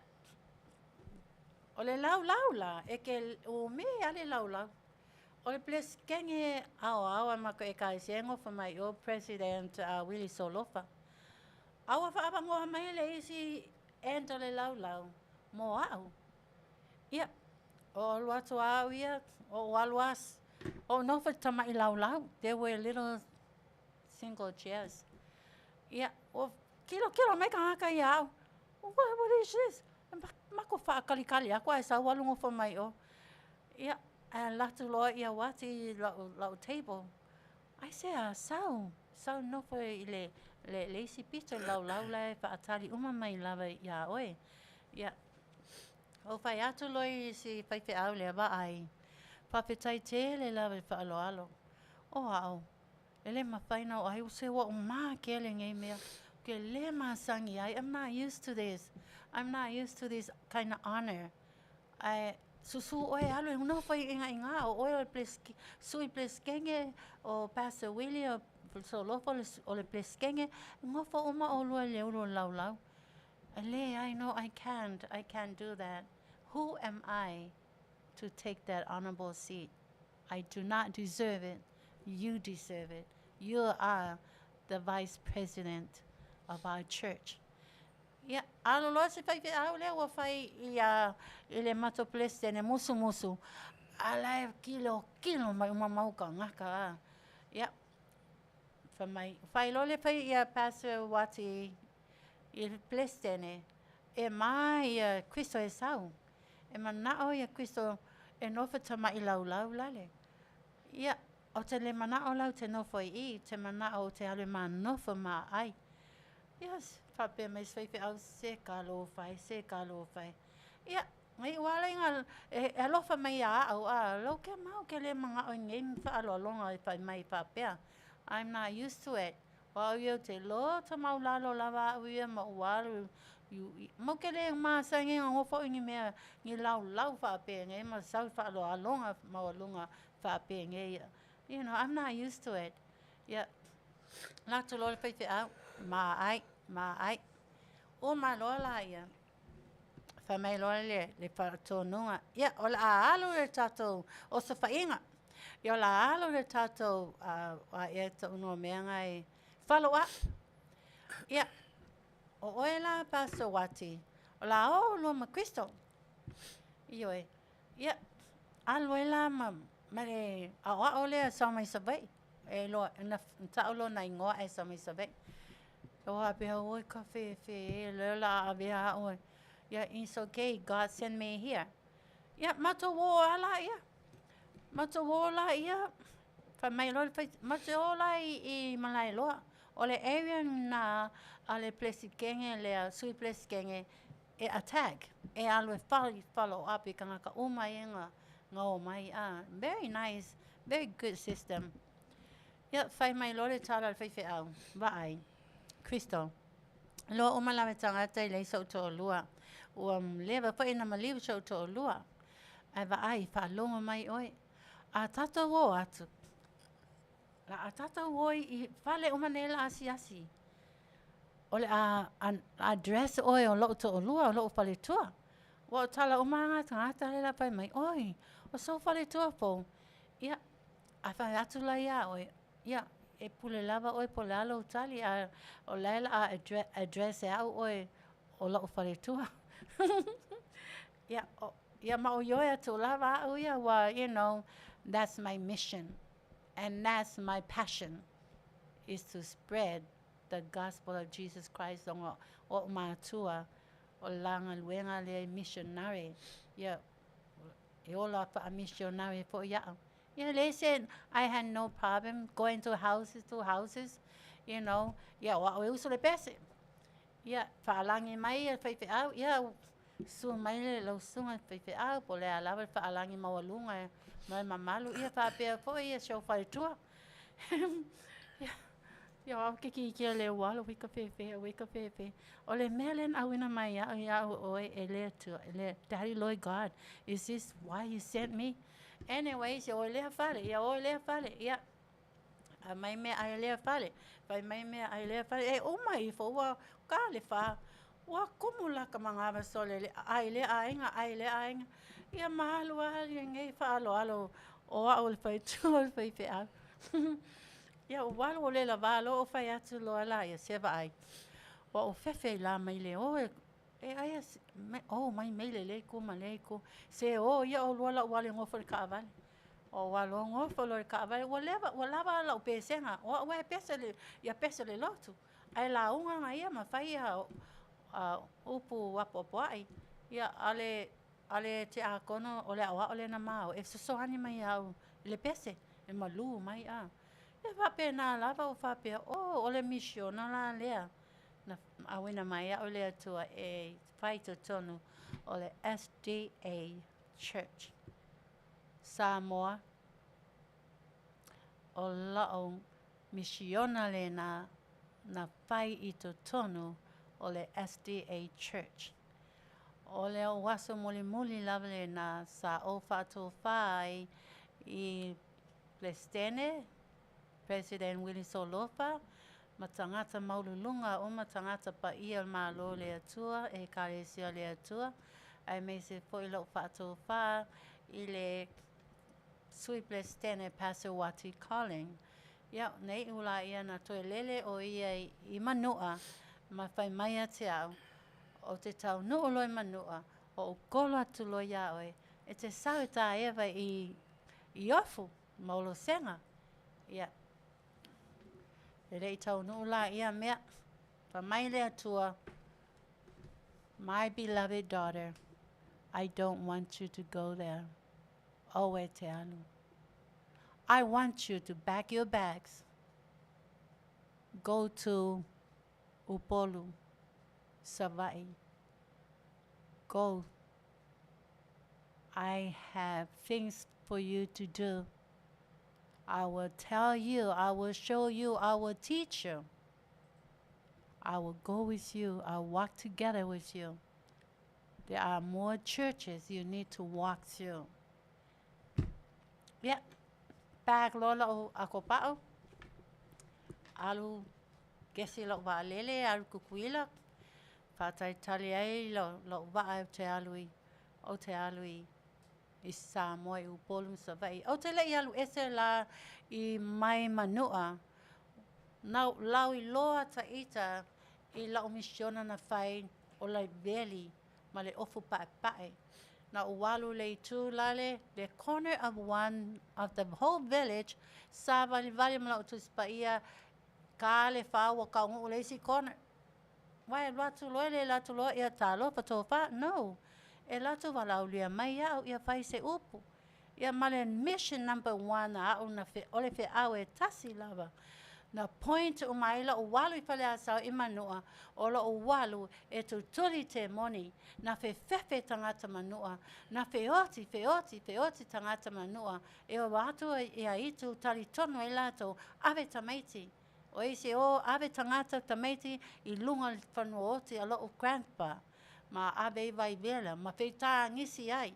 o le laulau la, e ke umi a le laulau. O le Peresetene aoao a matou Ekalesia e nofo mai o President Willie Solofa. A ua faaavanoa mai le isi end o le laulau mo a'u. Ia, o alu atu a au ia, o ou alu a, o ou nofo i le tama'i laulau. There were little single chairs. Ia, ua kilokilo mai tagata ia a'u. What, what is this? Matou faatalikali atu ae sau alu nofo mai o. Ia, ae alu atu loa ia Wati i la'u, la'u table. Aisea, sau, sau nofo i le, le, le isi pito i laulau la e faatali uma mai lava iā oe. Ia, ou fai atu loa i si faifeau lea, vaai, faafetai tele lava i le faaaloalo. O a'u, e le mafai ona oo ai, se ua ou makele i nei mea, ou te le masani ai, I'm not used to this, I'm not used to this kind of honor. Ae susu ʻoe e alu e nofo i ʻiga, o ʻoe o le sui Peresetene, o Pastor Willie o Solofa o le Peresetene, nofo uma ʻolua i le ulu o le laulau. E leai, no, I can't, I can't do that. Who am I to take that honorable seat? I do not deserve it. You deserve it. You are the vice president of our church. Ia, alu loa se faifeau lea ua fai ia i le matou Peresetene musumusu, a la e kilokilo mai uma mau kānaka a. Ia, fai mai, fai loa le fai ia Pastor Wati i le Peresetene, e mā ia Kristo e sau. E manao ia Kristo e nofo tama'i laulau lale. Ia, o te le manao la ou te nofo i i, te manao ou te alu e manofo ma ai. Yes, faapea mai si faifeau, se talofa e, se talofa e. Ia, na iu lava lea ina e alofa mai ia a'u, a lou ke mau ke le mana'o i nei faaaloaloga e fai mai faapea. I'm not used to it. O au ia ou te loto maulalo lava a'u ia ma ou alu i, mau ke le masani na nofo au i ni mea, ni laulau faapenei ma sau i faaaloaloga maualuga faapenei. You know, I'm not used to it. Ia, alu atu loa le faifeau, ma ai, ma ai. Uma loa la ia, fai mai loa le, le faatonuga, ia, o le a alu le tatou osofaiga. Ia, o le a alu le tatou, a ea ta'u igoa o mea na e follow up. Ia, o oe la Pastor Wati, o le a o ʻolua ma Kristo. Ioe. Ia, alu ai la ma, ma le aʻoaʻo lea sau mai Savaii. E loa, na ta'u lona igoa ae sau mai Savaii. Ua faapea, oi ka fefe e, lea o le a avea a'u e. Ia, it's okay, God send me here. Ia, matou ō lava laia. Matou ō laia, fai mai loa le fai, matou ō la i Malaeloa. O le area lena a le Peresetene lea, Sui Peresetene e attack, e alu e follow up i kānaka uma ia na o mai. Very nice, very good system. Ia, fai mai loa le tala a le faifeau, vaai, Kristo, loa uma lava e tagata e leai so'u to'alua. Ua leva foi ona maliu so'u to'alua. Ae vaai, faalogo mai oe. A tatou o atu, la a tatou o i fale uma nei la asiasi. O le a address ʻoe o loʻu toʻolua, o loʻu faletua. Ua o tala uma a nā tagata le la fai mai, Oi, o sou faletua fou. Ia, a fai atu la iā ʻoe, ia, e pule lava ʻoe po o le a lou tali, a o lae o le a address e aʻu ʻoe o loʻu faletua. Ia, o, ia ma o ioe atu lava aʻu ia, ua, you know, that's my mission and that's my passion is to spread the gospel of Jesus Christ ona o oʻu mātua o le la galuega lea i missionary ia e ola faa-missionary foʻi aʻu. Ia leai se I had no problem going to houses to houses, you know, ia o aʻu e usu le pese. Ia faalagi mai ia faifeau, ia susu mai le lau susuga i le faifeau po o le a lava le faalagi maualuga ma le mamalu, ia faapea foi ia si ou faletua. Ia, ia o au ke kikia le ualo ui ka fefe, ui ka fefe. O le mea lea na auina mai iaʻu ia au ʻoe e le Atua, e le Daddy Lord God, is this why you sent me? Anyways, ia ʻoe lea fale, ia ʻoe lea fale, ia. Aumai meaai i lea fale, fai mai meaai i lea fale, e uma ifo ua ka le fa, ua kumu la ka manava sole le ʻai lea aiga, ʻai lea aiga. Ia ma alu lava lenei faaaloalo o au o le faletua o le faifeau. Ia ua alu o le lavā loa ou fai atu loa la ia se vaai. Ua ou fefe la mai le o e e aia o mai maile lea itu ma lea itu. Se o ia ʻolua la ua alu e nofo i le kaʻawale. Ua alu e nofo loa i le kaʻawale, ua leva, ua lava lau pesega, o aʻu e pese le, ia pese le lotu. Ae lauga ana ia ma fai ia upu apoapoaʻi. Ia, a le, a le tiakono o le aʻoaʻo lea na ma o, e fesoasoani mai ia au i le pese, e malū mai a. Ia faapena lava ua faapea, oh, o le misiona la lea na auina mai iaʻu e le Atua e fai i totonu o le SDA Church. Samoa, o loʻu misiona lena na fai i totonu o le SDA Church. O le ou aso mulimuli lava lena sa ou faatofā ai i Peresetene, President Willie Solofa, ma tagata maualuluga uma tagata paia o le Malo o le Atua, Ekalesia o le Atua, aemaise foi loʻu faatofā i le Sui Peresetene Pastor Wati Colling. Ia, na iʻu laia na toe lele ʻo ia i Manuʻa ma fai mai ia te aʻu, ou te taunuu loa i Manuʻa, o ou kolo atu loa iā ʻoe, e te sau e tā Eva i i Ofu ma Olosega. Ia, e leʻi taunuu la ia mea, fai mai le Atua, My beloved daughter, I don't want you to go there. Aua e te alu. I want you to pack your bags, go to Upolu, Savaii. Go. I have things for you to do. I will tell you, I will show you, I will teach you. I will go with you, I will walk together with you. There are more churches you need to walk through. Ia, pack loa loʻu ʻakopaʻu, alu kesi loʻu waʻalele, alu Kukuila, faatalitali ai loʻu waʻa ou te alu i, ou te alu i i Samoa i Upolu ma Savaii. Ou te leʻi alu ese la i mai Manuʻa, na lau iloa ta ita i laʻu misiona na fai o Laiveli ma le ofu paʻepaʻe. Na ou alu le itu lale, the corner of one of the whole village, sāwaliwali ma loʻu Tusi Paia, ka le fa ua kaunuʻu le isi corner. Wai alu atu loa le alu atu loa ia talofa tofā, no. E alu atu walaʻaulia mai iaʻu ia fai se upu. Ia ma le mission number one aʻu na fe, o le feʻau e tasi lava. Na point uma ai loʻu alu i Faleasao i Manuʻa, o loʻu alu e tutuli te moni, na fefefe tagata Manuʻa, na feoti, feoti, feoti tagata Manuʻa, e o atu ia itu talitonu ai latou, ave tamaiti. O isi o ave tagata tamaiti i luga o le fanua oti a loʻu grandpa, ma ave i Vaivela, ma feitagisi ai.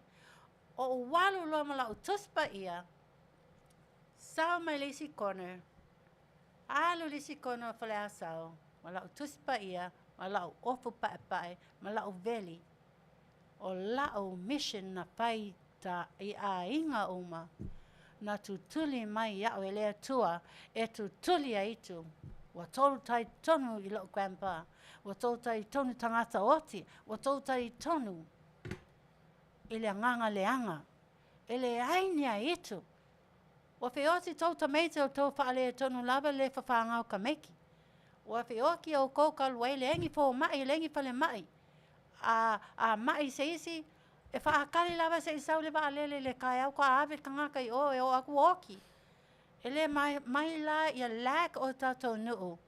Oʻu alu loa ma laʻu Tusi Paia, sao mai le isi corner, alu le isi corner o Faleasao. Ma la'u Tusi Paia, ma la'u ofu pa'epaʻe, ma la'u veli. O la'u mission na fai ta i aiga uma, na tutuli mai iaʻu e le Atua e tutuli ai itu. Ua tou talitonu i lo'u grandpa, ua tou talitonu i tagata oti, ua tou talitonu i le agaga leaga. E leai ni aitu. Ua feoti tou tamaiti o tou faaletonu lava le fafagao tamaiti. Ua feoti outou talu ai leai ni fomaʻi, leai ni falemaʻi. A a maʻi se isi, e faatali lava seʻi sau le vaalele i le taeao faatoa ave le tagata i o e oo atu ua oti. E le mai mai la ia lack o tatou nuu,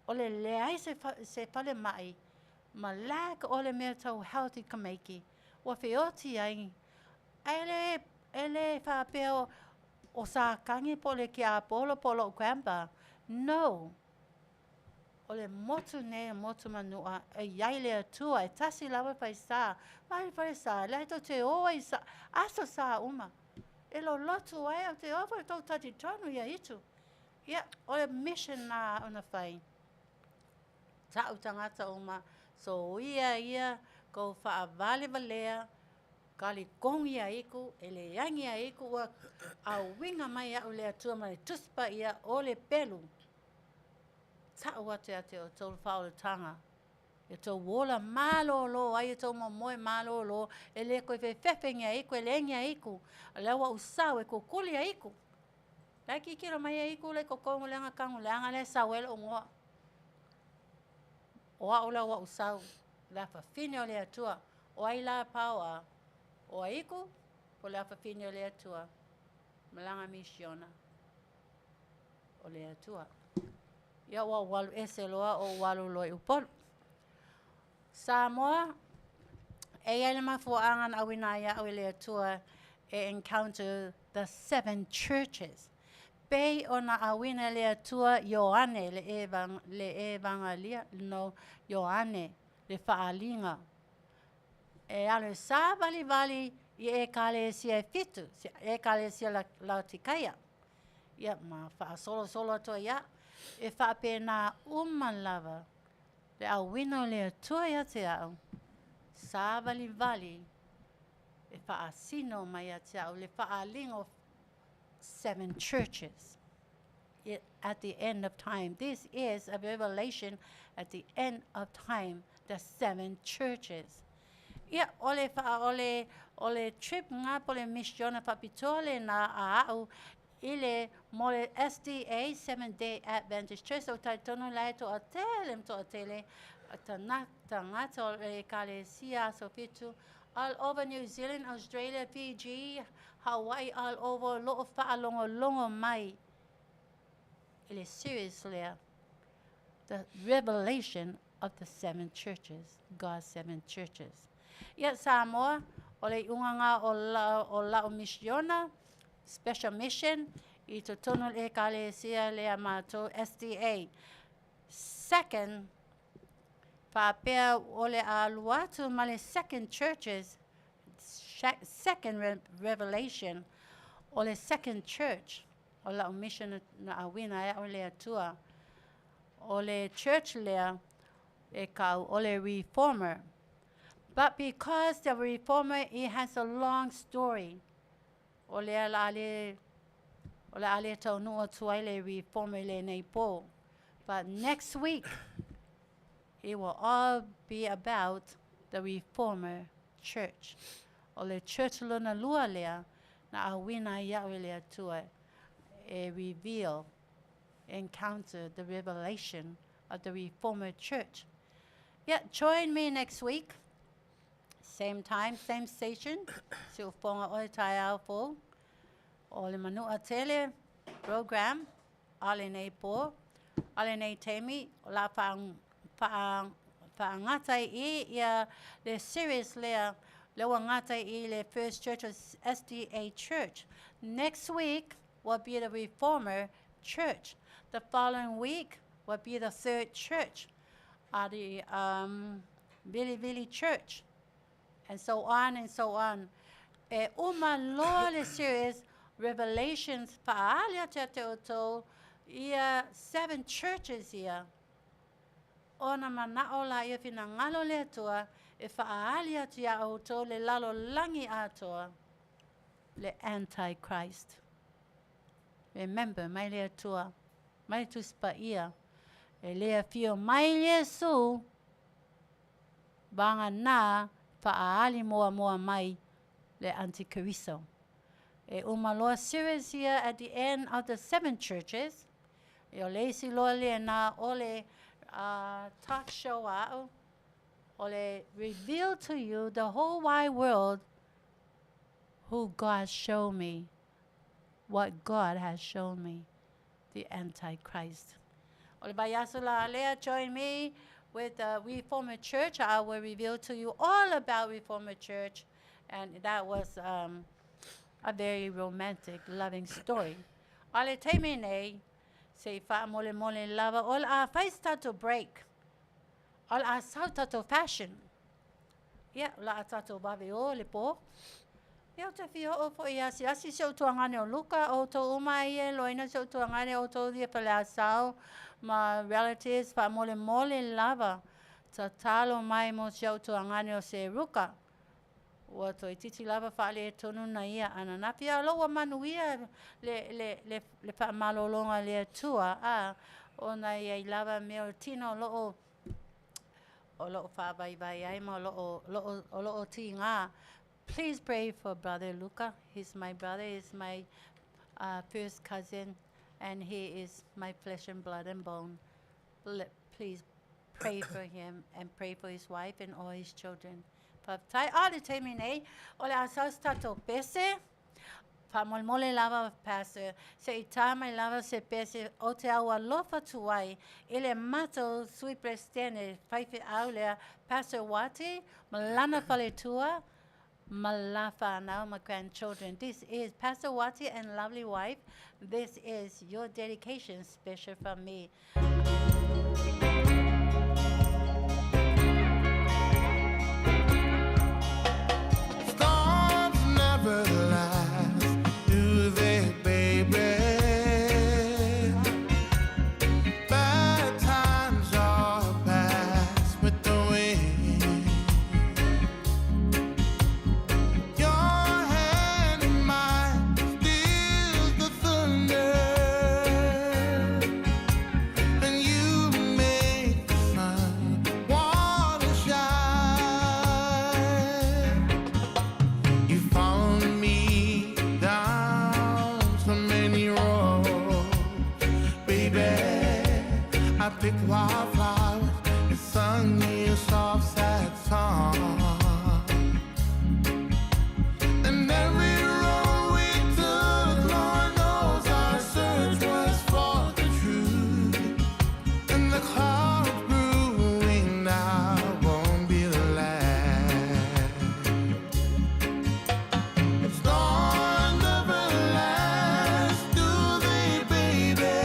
o le leai se se falemaʻi ma lack o le mea tau health i tamaiti ua feoti ai. Ae le e le faapea o Satani po o le tiapolo po o lo'u grandpa. No. O le motu nei o motu Manu'a e iai le Atua e tasi lava le falesa. Vaai le falesa lea tou te o ai sa aso sa uma. E lolotu ai ou te o foi tou talitonu ia itu. Ia, o le mission na a'u na fai. Ta'u tagata uma soia ia kou fa'avalevalea talikogi ia itu e leai ni aitu ua auiga mai iaʻu e le Atua ma le Tusi Paia o le pelu. Ta'u atu ia te outou le faaolataga e tou ola malōlō ai e tou moemoe malōlō e lē toe fefefe ni aitu e leai ni aitu o lea ua ou sau e kukuli aitu. La e tilotilo mai aitu la e i totonu o le agatanu leaga la e sau ai lo'u igoa. O a'u la ua ou sau, le afafine o le Atua. O ai la paoa? O aitu po o le afafine o le Atua? Malaga misiona o le Atua. Ia ua ou alu ese loa ou alu loa i Upolu. Samoa, e i ai le mafuaaga na auina ai a'u e le Atua e encounter the seven churches. Pei ona auina e le Atua Ioane le eva le evangalia no Ioane le faaaliga e alu e savalivali i ekalesia e fitu, ekalesia Laotikaia. Ia ma faasolosolo atu ai ia, e faapena uma lava le auina o le Atua ia te a'u, savalivali e faasino mai ia te a'u le faaaliga o seven churches at the end of time. This is a revelation at the end of time, the seven churches. Ia, o le wha, o le, o le trip ngā po le misiona whapitoa le nā a au i le mo le SDA, Seventh Day Adventist Church, o talitonu la e toatele ma toatele tagata o le ekalesia aso fitu all over New Zealand, Australia, Fiji, Hawaii, all over o loo faalogologo mai i le series lea, The Revelation of the Seven Churches, God's Seven Churches. Ia, Samoa, o le iuga nga o la o la'u misiona, special mission, i totonu o le ekalesia lea matou SDA. Second, faapea o le a alu atu ma le second churches, second revelation, o le second church o la'u mission na auina ai a'u e le Atua. O le church lea e kau o le Reformer. But because the Reformer, it has a long story, o lea o le a le o le a le taunuu atu ai le Reformer i lenei pō. But next week, it will all be about the Reformer Church. O le church lona lua lea na auina ai iaʻu e le Atua e reveal, encounter the revelation of the Reformer Church. Yeah, join me next week. Same time, same station. Siufoga o le taeao fou. O le Manu'a Tele program a lenei pō, a lenei taimi, o le a wha, whaagata i ia le series lea, lea ua gata i le First Church of SDA Church. Next week will be the Reformer Church. The following week will be the third church, the Vilivili Church, and so on and so on. E uma loa le series Revelations faaali atu ia te outou ia seven churches ia. Ona mana'o laia finagalo o le Atua e fa'aali atu iā ʻoutou le lalolagi atoa le Antichrist. Remember, mai le Atua, mai le Tusi Paia, e lē afio mai Iesu, vaganā fa'aali muamua mai le Antikeriso. E uma loa series ia at the end of the seven churches, o le isi loa lenā o le talk show a a'u, o le reveal to you the whole wide world who God showed me, what God has shown me, the Antichrist. O le vaiaso la lea, join me with the Reformer Church. I will reveal to you all about Reformer Church. And that was a very romantic, loving story. O le taimi nei, se i faamolemole lava, o le a fai se tatou break. O le a sau tatou fashion. Ia, o le a tatou vave o le pō. Ia, ou te fia oo foi e asiasi si ou tuagane o Luka, o outou uma ia e iloaina si ou tuagane, o outou ia Faleasao ma relatives, faamolemole lava, tatalo mai mo si ou tuagane o se Ruka. Ua toeitiiti lava faaletonu na ia ananafi, a o lo o ua manuia le, le, le, le faamalologa a le Atua, a, ona e i ai lava mea o le tino o lo o, o lo o faavaivai ai ma o lo o, lo o, o lo o tigā. Please pray for Brother Luka. He's my brother. He's my first cousin, and he is my flesh and blood and bone. Please pray for him and pray for his wife and all his children. Faafetai. A o le taimi nei, o le a sau se tatou pese. Faamolemole lava, Pastor, se i tā mai lava se pese o te au alofa tuai i le matou Sui Peresetene faifeau lea, Pastor Wati, ma lana faletua, ma la whanau, ma grandchildren. This is Pastor Wati and lovely wife. This is your dedication special from me. Storms never last, do they, baby? Bad times are past with the wind. Your hand in mine steals the thunder, and you make the sun wanna shine. You followed me down so many roads, baby. I picked wildflowers and sung you a soft, sad song. And every road we took, Lord knows our search was for the truth. And the clouds brewing now won't be the last. Storms never last, do they, baby?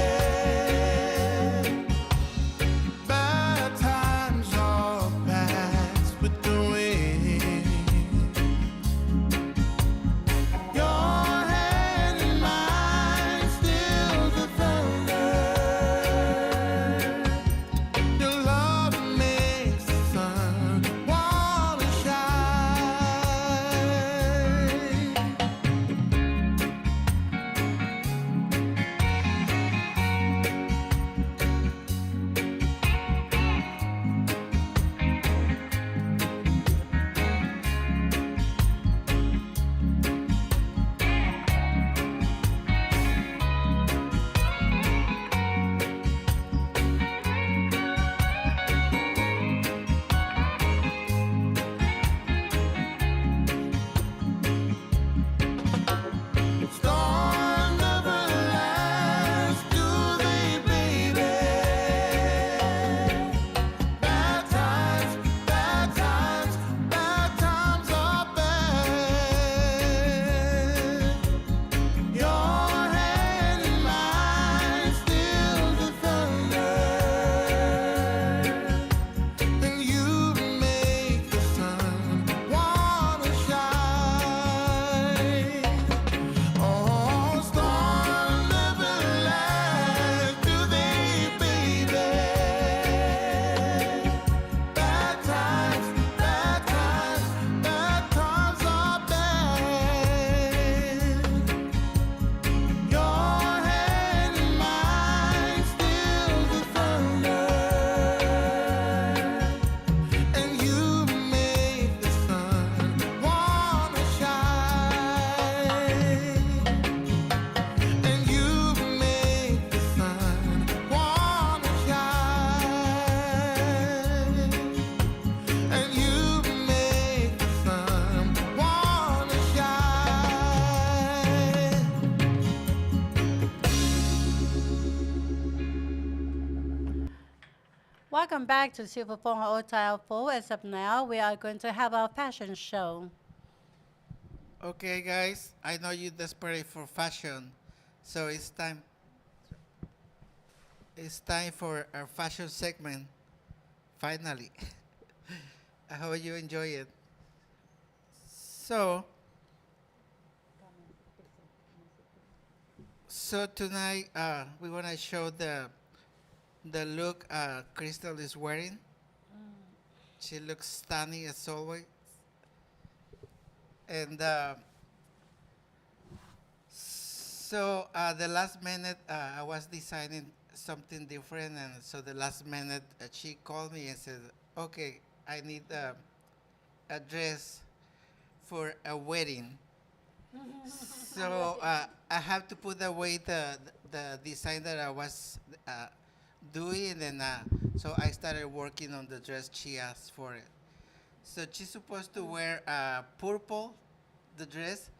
Welcome back to Siufofoga o Taeao Fou. As of now, we are going to have our fashion show. Okay, guys, I know you're desperate for fashion, so it's time. It's time for our fashion segment. Finally, I hope you enjoy it. So, so tonight we wanna show the look Crystal is wearing. She looks stunning as always. And so the last minute, I was designing something different, and so the last minute, she called me and said, "Okay, I need a dress for a wedding." So I have to put away the design that I was doing, and so I started working on the dress she asked for it. So she's supposed to wear purple, the dress,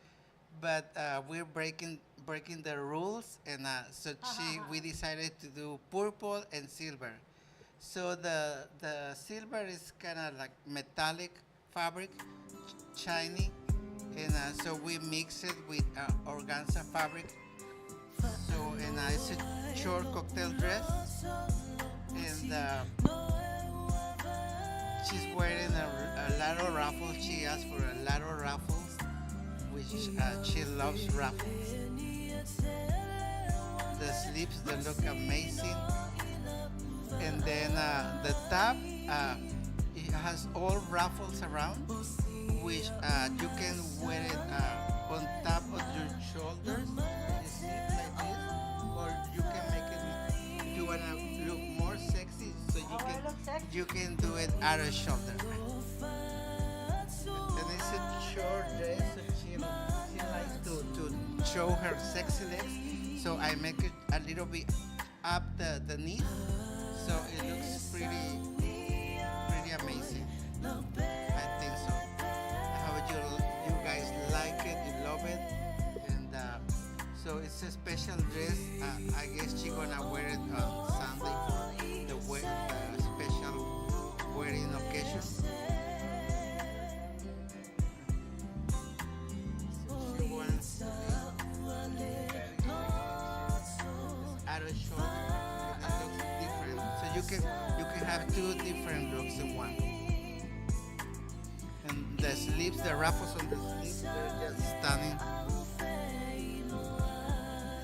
but we're breaking the rules, and so she we decided to do purple and silver. So the silver is kind of like metallic fabric, shiny, and so we mix it with organza fabric. So and it's a short cocktail dress, and she's wearing a lot of ruffles. She asked for a lot of ruffles, which she loves ruffles. The sleeves, they look amazing. And then the top, it has all ruffles around, which you can wear it on top of your shoulders, you see, like this, or you can make it, you wanna look more sexy, so you Oh, can it looks sexy. you can do it out of shoulder. And it's a short dress, so she likes to show her sexy legs. So I make it a little bit up the knees, so it looks pretty amazing. I think so. I hope you guys like it, you love it, and so it's a special dress. I guess she's gonna wear it on Sunday for the special wedding occasion. So she wants to be very sexy. It's out of shoulder, and it looks different. So you can have two different looks in one. And the sleeves, the ruffles on the sleeves, they're just stunning.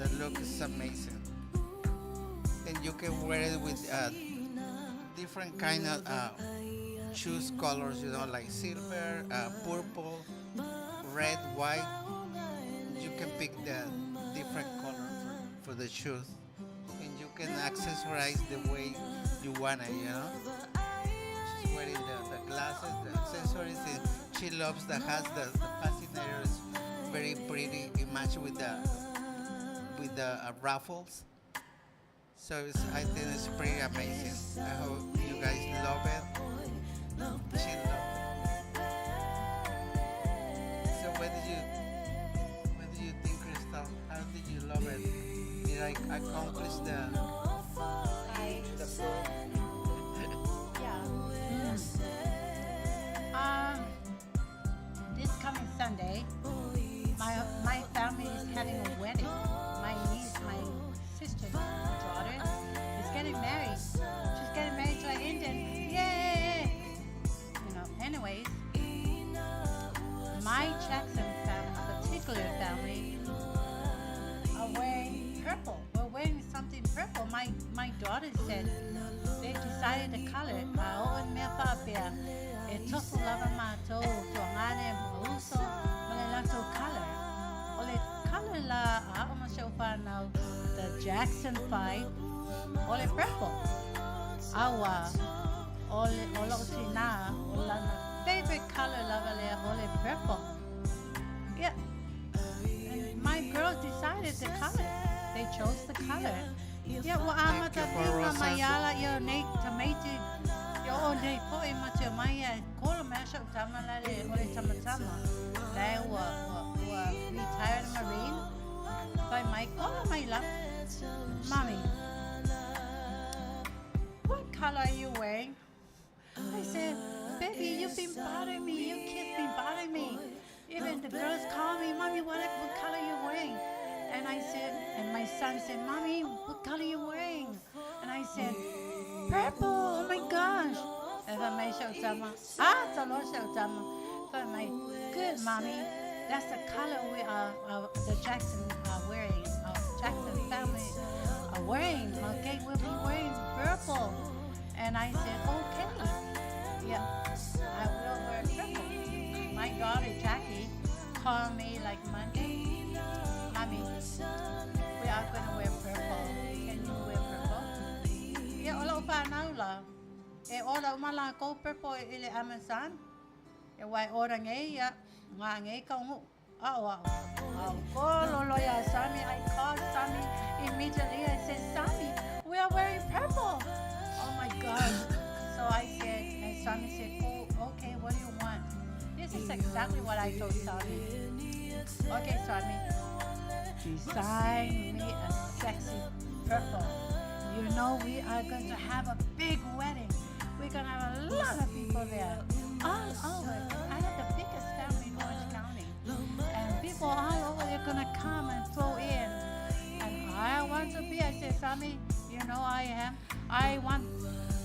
The look is amazing. And you can wear it with different kind of shoes colors, like silver, purple, red, white. You can pick the different color for the shoes. And you can accessorize the way you want it, you know? She's wearing the glasses, the accessories, and she loves the hat, the fascinator is very pretty. It matches with the ruffles. So I think it's pretty amazing. I hope you guys love it. She loves it. So what do you think, Crystal? How did you love it? Did I accomplish the goal? Yeah. This coming Sunday, my family is having a wedding. My niece, my sister's daughter, is getting married. She's getting married to an Indian. Yay! Anyways, my Jackson family, particular family, are wearing purple. We're wearing something purple. My daughter said they decided the color. A o mea whāpea, e tofu lava mātou, tuangane, mauso, ma le latou color. O le color la a o ma seu whānau, the Jackson 5, o le purple. Aua, o le, o loo tina, o lana favorite color lava lea, o le purple. Yeah. And my girls decided the color. They chose the color. Yeah, well, I'm Thank you a for pinga Rosa. maiala io nei tamaiti io o nei poe ma te mai e kolo mea sa utama la le o le tamatama. Lai ua retired Marine. Pai mai kolo mai la. Mommy, what color are you wearing? I said, baby, you've been bothering me. You kids been bothering me. Even the girls call me, Mommy, what, what color you wearing? And I said, and my son said, Mommy, what color you wearing? And I said, purple, oh my gosh. And then my my good mommy, that's the color we are, the Jackson are wearing, our Jackson family are wearing. Okay, we'll be wearing purple. And I said, okay, yeah, I will wear purple. My daughter Jackie called me like Monday, Mommy, we are gonna wear purple. Can you wear purple? Ia, o la'u fanau la, e ola uma lakou purple i le Amazon. E wai ora nei ia, ngā nei ka ungu. A'o a'o. A'o kololo iā Sami, I called Sami immediately. I said, Sami, we are wearing purple. Oh my gosh. So I said, and Sami said, oh, okay, what do you want? This is exactly what I told Sami. Okay, Sami, design me a sexy purple. You know we are going to have a big wedding. We're gonna have a lot of people there. All over. I have the biggest family in Orange County. And people all over they're gonna come and flow in. And I want to be, I said, Sami, you know I am. I want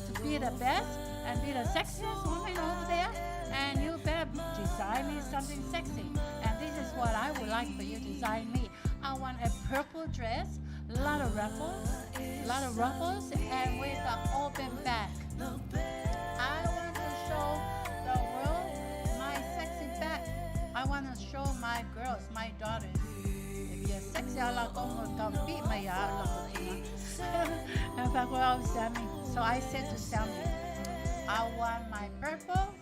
to be the best and be the sexiest woman over there. And you better design me something sexy. And this is what I would like for you to design me. I want a purple dress, a lot of ruffles, a lot of ruffles, and with an open back. I want to show the world my sexy back. I want to show my girls, my daughters. If you're sexy, I like to compete my So I said to Sammy, I want my purple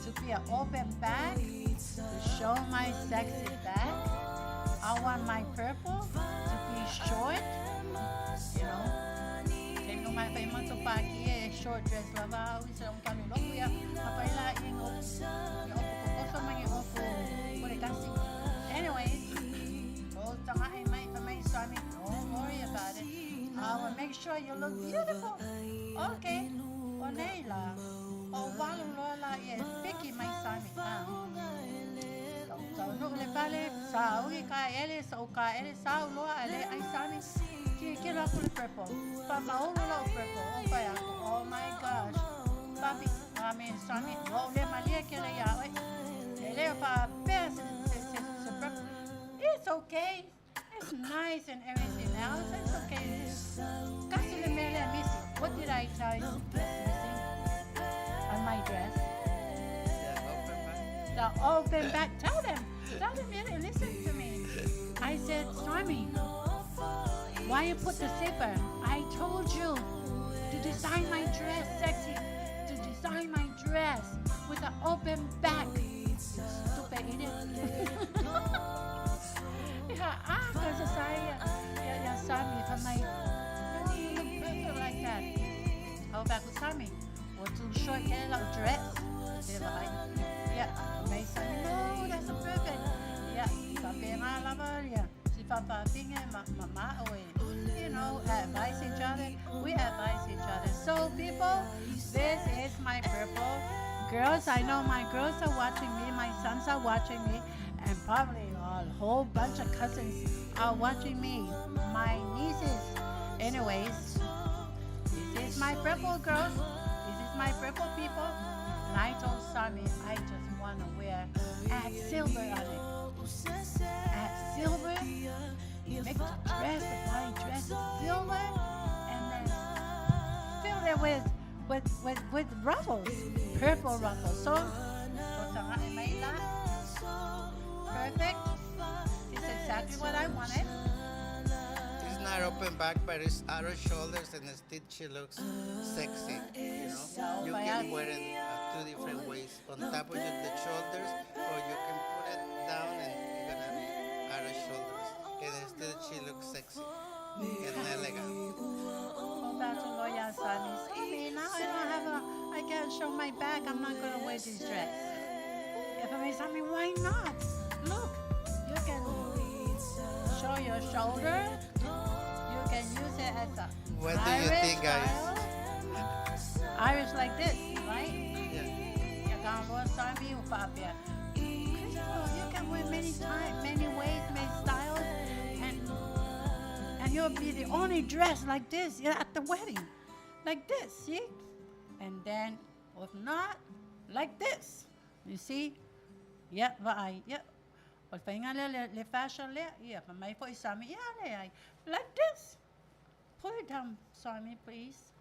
to be an open back to show my sexy back. I want my purple to be short, you know. Ke no mai fai mato pa ki e short dress lava o se un kanu loku ia apa ila i ngo i opo kokoso mai i opo kore kasi. Anyways, o tanga e mai fa mai Swami, don't worry about it. I will make sure you look beautiful. Okay. O nei la, o walu loa la ia e piki mai Sami. Ah. Tau le fale, sa ui ka ele, sa o ka ele, sa u loa ale ai Sami. Ki ki la ku le purple. Pa maulu la o purple. O pa ya. Oh my gosh. Papi, I mean Sami, o le malia ke le ia oi. E le pa pe se se se se purple. It's okay. It's nice and everything else. It's okay. Kasi le mele misi. What did I tell you was missing on my dress? The open back. The open back. Tell them. Tell them. Really, listen to me. I said, Stormy, why you put the zipper? I told you to design my dress sexy. To design my dress with an open back. Stupid idiot. Yeah, ah, because I, yeah, yeah, Sammy, for my, no, you look perfect like that. How about Sammy? What too short get a dress? Yeah, may Sammy, no, that's perfect. Yeah, papena lava, yeah. Si papa pinga mama oe. You know, advise each other. We advise each other. So people, this is my purple. Girls, I know my girls are watching me, my sons are watching me, and probably a whole bunch of cousins are watching me. My nieces. Anyways, this is my purple girls. This is my purple people. And I told Sami I just want to wear add silver on it. Add silver, make the dress, the body dress silver, and then fill it with ruffles, purple ruffles. So, perfect. It's exactly what I wanted. It's not open back, but it's out of shoulders, and still she looks sexy. You know, you can wear it two different ways: on top of the shoulders, or you can put it down, and you're gonna be out of shoulders. And still she looks sexy and elegant. Oh, that's a lawyer, Sammy. Sammy, now I don't have a, I can't show my back. I'm not gonna wear this dress. If I mean, Sammy, why not? Look, you can show your shoulder. You can use it as a What do you Irish think, guys? style. Irish like this, right? Taga loa Sami ua faapea, Crystal, you can wear many times, many ways, many styles, and and you'll be the only dress like this at the wedding. Like this, see? And then, if not, like this. You see? Ia, vaai, ia. O le faiga lea, le, le fashion lea, ia, fai mai foi Sami, ia, leai. Like this. Pull it down, Sami, please.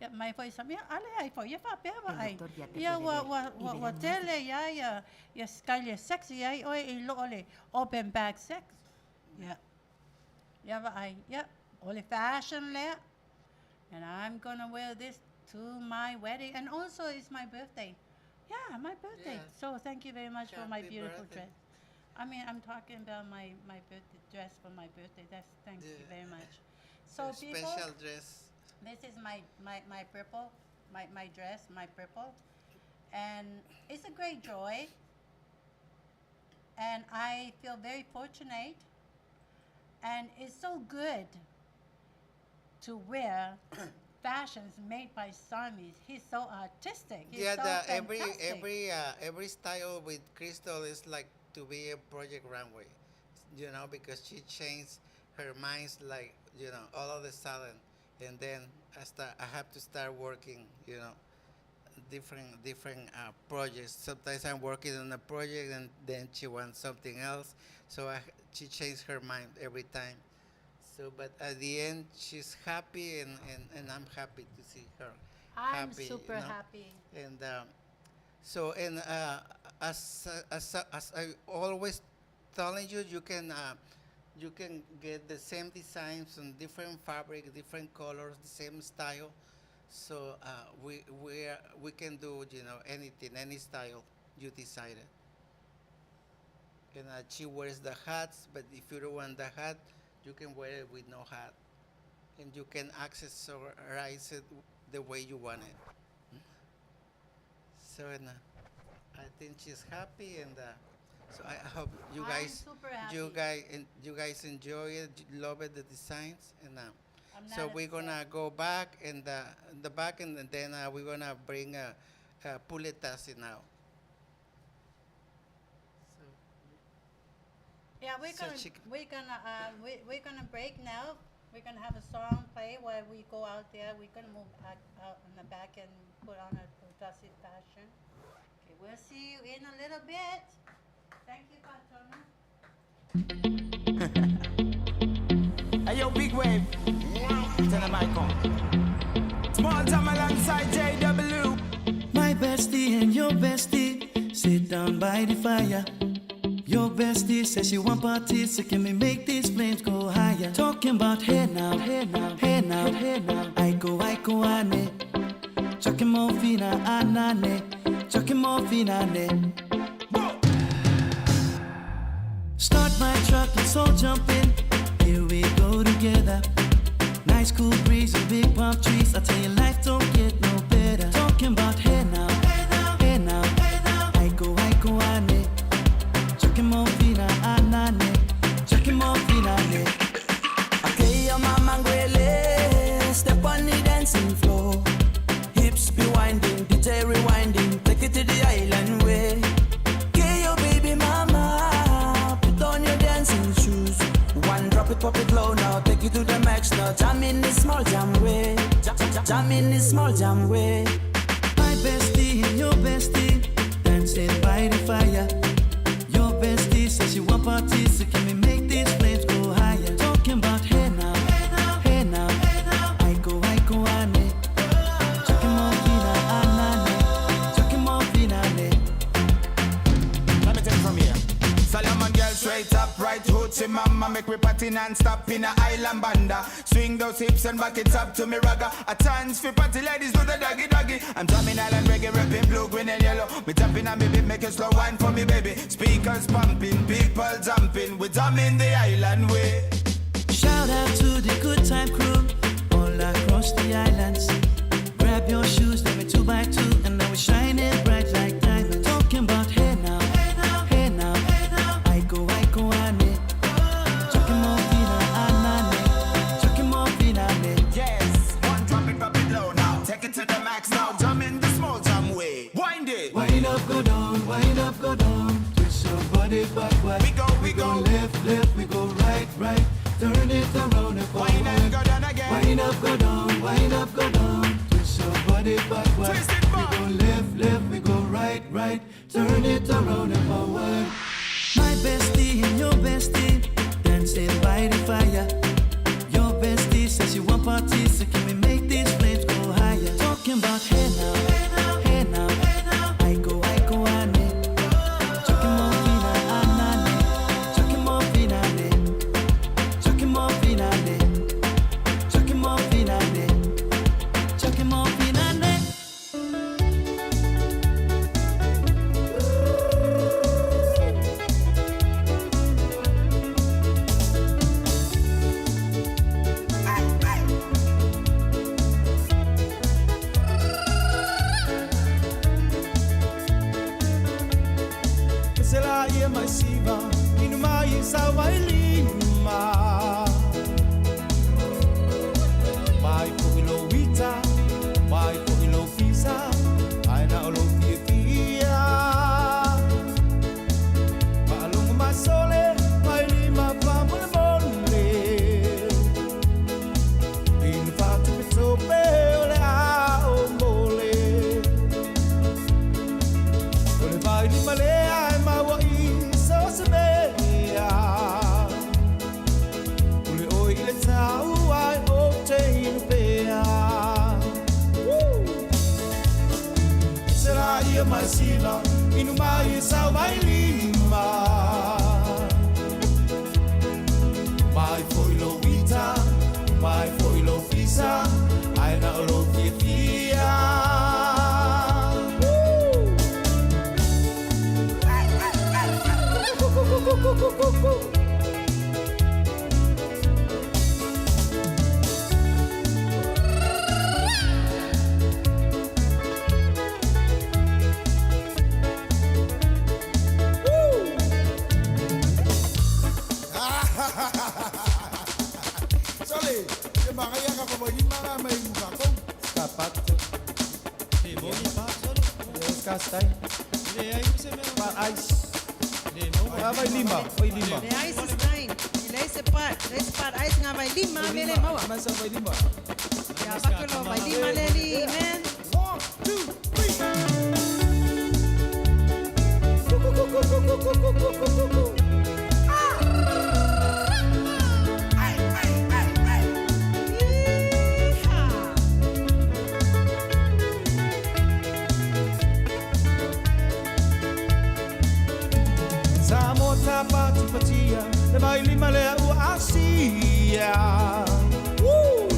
Ia, mai foi Sami, ia, a leai foi, ia faapea vaai. Ia, ua, ua, ua, ua tele ia, ia, ia style e sexy ai oe i loo le open back sex. Ia. Ia vaai, ia, o le fashion lea. And I'm gonna wear this to my wedding. And also it's my birthday. Yeah, my birthday. Yeah. So thank you very much for my Happy beautiful birthday. dress. I mean, I'm talking about my, my birthday dress for my birthday. That's thank you Yeah. very much. So A people, special dress. this is my, my, my purple, my, my dress, my purple. And it's a great joy. And I feel very fortunate. And it's so good to wear fashions made by Sami. He's so artistic. He's Yeah, so the, every fantastic. every every style with Crystal is like to be a project runway, you know, because she changed her minds like you know all of a sudden, and then I start I have to start working, you know, different different projects. Sometimes I'm working on a project and then she wants something else, so I, she changed her mind every time. So, but at the end, she's happy, and, and I'm happy to see her I'm happy. you super know? happy. And so, and as, as, as I always telling you, you can get the same designs on different fabric, different colors, the same style. So we we are, we can do you know anything, any style you decided. And she wears the hats, but if you don't want the hat, you can wear it with no hat, and you can accessorize it the way you want it. So and, I think she's happy, and so I hope you I'm guys, super you happy. guys, and you guys enjoy it, love it, the designs, and I'm so not we're upset. gonna go back and the back, and then we're gonna bring Puletasi now. So Yeah, we're So gonna she c- we're gonna we we're gonna break now. We're gonna have a song play while we go out there. We're gonna move out, out in the back and put on a dusty fashion. Okay, we'll see you in a little bit. Thank you, Fatona. Hey yo, big wave. Tell them I come. Small time alongside JW. My bestie and your bestie sit down by the fire. Your bestie says she want parties, so can we make these flames go higher? Talking about hey now, hey now, hey now, hey now. I go, ane. Chucking more fina, anane. Chucking more fina, ne. Start my truck, let's all jump in. Here we go together. Nice cool breeze and big palm trees. I tell you, life don't get no better. Talking about hey now, hey now, hey now, hey now. I go, ane. Chucking more fina, anane. Chucking more fina, ne. Okay, your mama ngwele. Step on the dancing floor. Hips be winding, DJ rewinding. Take it to the island way. Okay, your baby mama. Put on your dancing shoes. One drop it, pop it low now. Take it to the max now. Jam in the small jam way. Jam, jam, jam in the small jam way. My bestie and your bestie dancing by the fire. Your bestie says she want parties, so can we make these flames go higher? Talking about hey now, hey now, hey now, hey now. I go, ane. Chucking more fina, anane. Chucking more fina, ne. Let me take it from here. Solomon girl straight up, right hoochie mama. Make we party non-stop in a island banda. Swing those hips and back it up to me ragga. A chance for party ladies do the doggy doggy. I'm drumming island reggae, rapping blue, green and yellow. Me jumping on me beat, make a slow wine for me baby. Speakers pumping, people jumping. We drumming the island way. Shout out to the good time crew all across the islands. Grab your shoes, let me two by two, and now we're shining bright like diamonds. Talking about hey now, hey now, hey now, hey now. I go, ane. Chucking more fina, anane. Chucking more fina, ne. Yes, one drop it, drop it low now. Take it to the max now. Jam in the small jam way. Wind it. Wind up, backward. We go left, left, we go right, right. Turn it around and forward. Wind and go down again. Wind up, go down, wind up, go down. Twist your body backward. Twist it back. We go left, left, we go right, right. Turn it around and forward. My bestie and your bestie dancing by the fire. Your bestie says she want parties, so can we make these flames go higher? Talking about hey now, hey now, hey now, hey now. I go, ane. Chucking more fina, anane. Chucking more fina, ne. Chucking more fina, ne. Chucking more fina, ne. Chucking more fina, ne. Sela ia mai siva, inu mai sa vai lima. Mai po ilo wita, mai po ilo fisa, ai na o lo fia fia. Maalunga mai sole, mai lima pa mole mole. Inu fatu pitope o le a o mole. O le vai ni malea e maua i so se mea. O le oi i le tau ai o te inu pea. Woo! Se la ia mai sila, inu mai sa vai lima. Mai foi lo wita, mai foi lo fisa, ai na o lo fia fia. Woo! Sole, ke magaia ka go di mga mai muka ko. Skapat. Kastai. Pa ice. Ah, vai lima, oi lima. Le ice is nine. Le se pa, le se pa ice nga vai lima mele maua. Mas vai lima. Ya pakulo vai lima le li man. 1 2 3. Yeehaw. Samoa tapati patia, le vai lima le ua asia. Woo!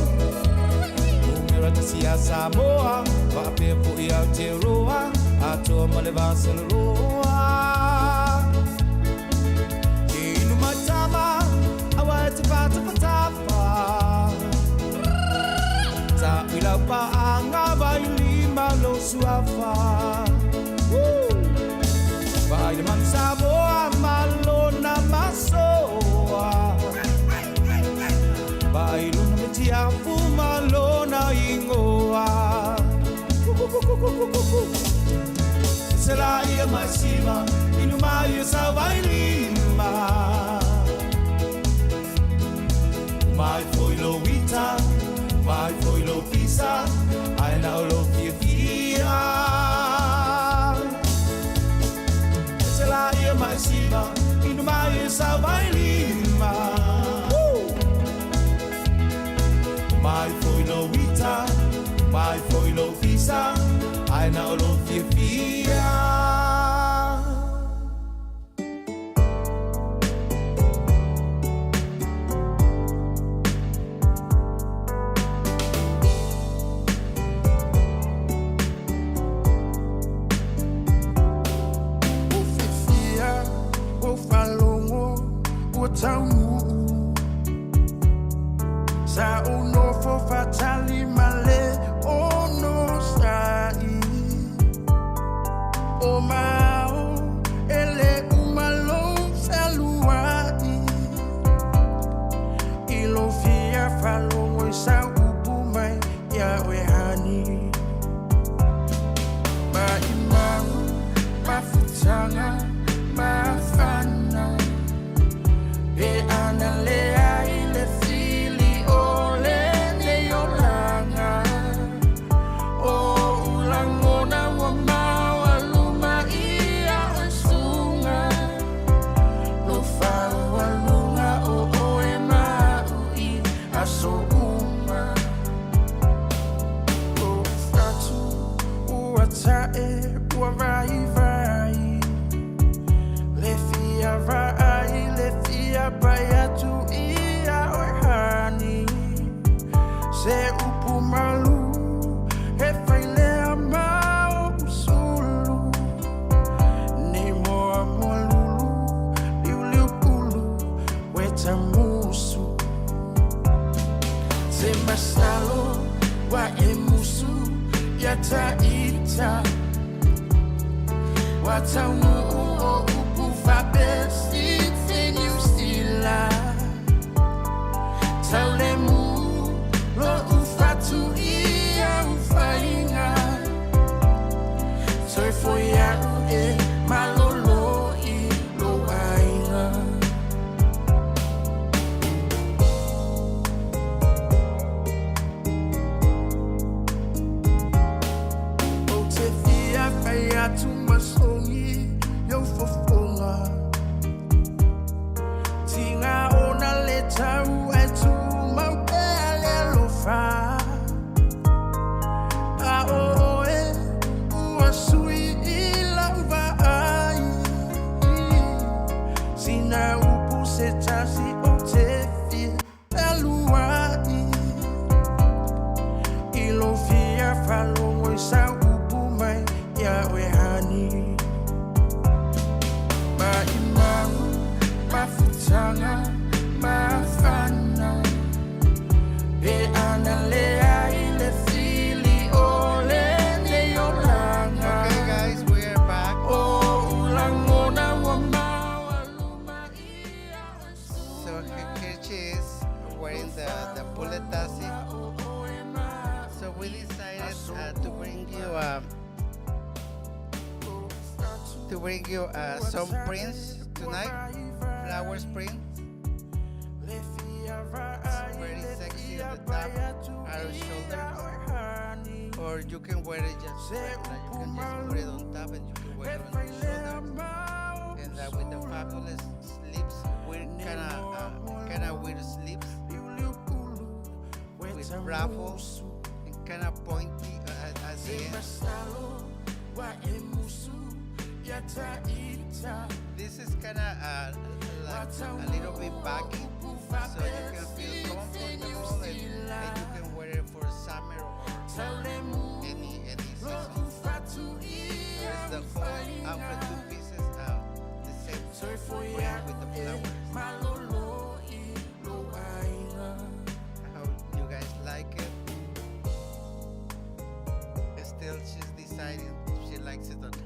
Umera te sia Samoa, wa pe po i Aotearoa, atoa ma le Vaseloa. Ke inu mai tama, awa e te pata patapa. Ta uilau pa anga vai lima lo suafa. Woo! Vai le man Samoa malona masoa. Vai luna me tiafu malona ingoa. Se la ia mai siva, inu mai sa vai lima. Mai foi lo wita, mai foi lo fisa, ai na o lo fia fia. Se la ia mai siva, inu mai sa vai lima. Woo! Mai foi lo wita, mai foi lo fisa, ai na o lo fia fia. Ufifia, ufalongo, utaunu. Sa unofo fatali male ono sai. O upu malu E failea mau usulu Nei moa moa lulu Liu liu pulu Weta musu Se masalo wa e musu Ya ta ita Wa taunu o upu fa besi Te New Zealand Taulemu lo ufatu ia ufainga Toi fo iau e malolo i lo aiga. O te fia whai atu masongi Yo fofonga Tinga ona le tau e tu mau pea le alofa A o e ua sui i lau vaai Sina upu se tasi o te fia aluai I lo fia faalogo i sa upu mai ia oe hani Maʻimau mafutaga mafana Pe ana leai le fili o lenei olaga Okay, guys, we are back. O ulagona ua maualuma ia oe So here she is wearing the puletasi. So we decided to bring you some prints tonight, flowers print. It's very sexy on the top, arrow shoulders, or you can wear it just regular. You can just put it on top and you can wear it on your shoulders. And with the fabulous sleeves, weird kind of weird sleeves with ruffles and kind of pointy at the end. This is kind of like a little bit baggy, so you can feel comfortable and you can wear it for summer or any season. It's the whole outfit, two pieces, the same print with the flowers. I hope you guys like it. Still, she's deciding if she likes it or not.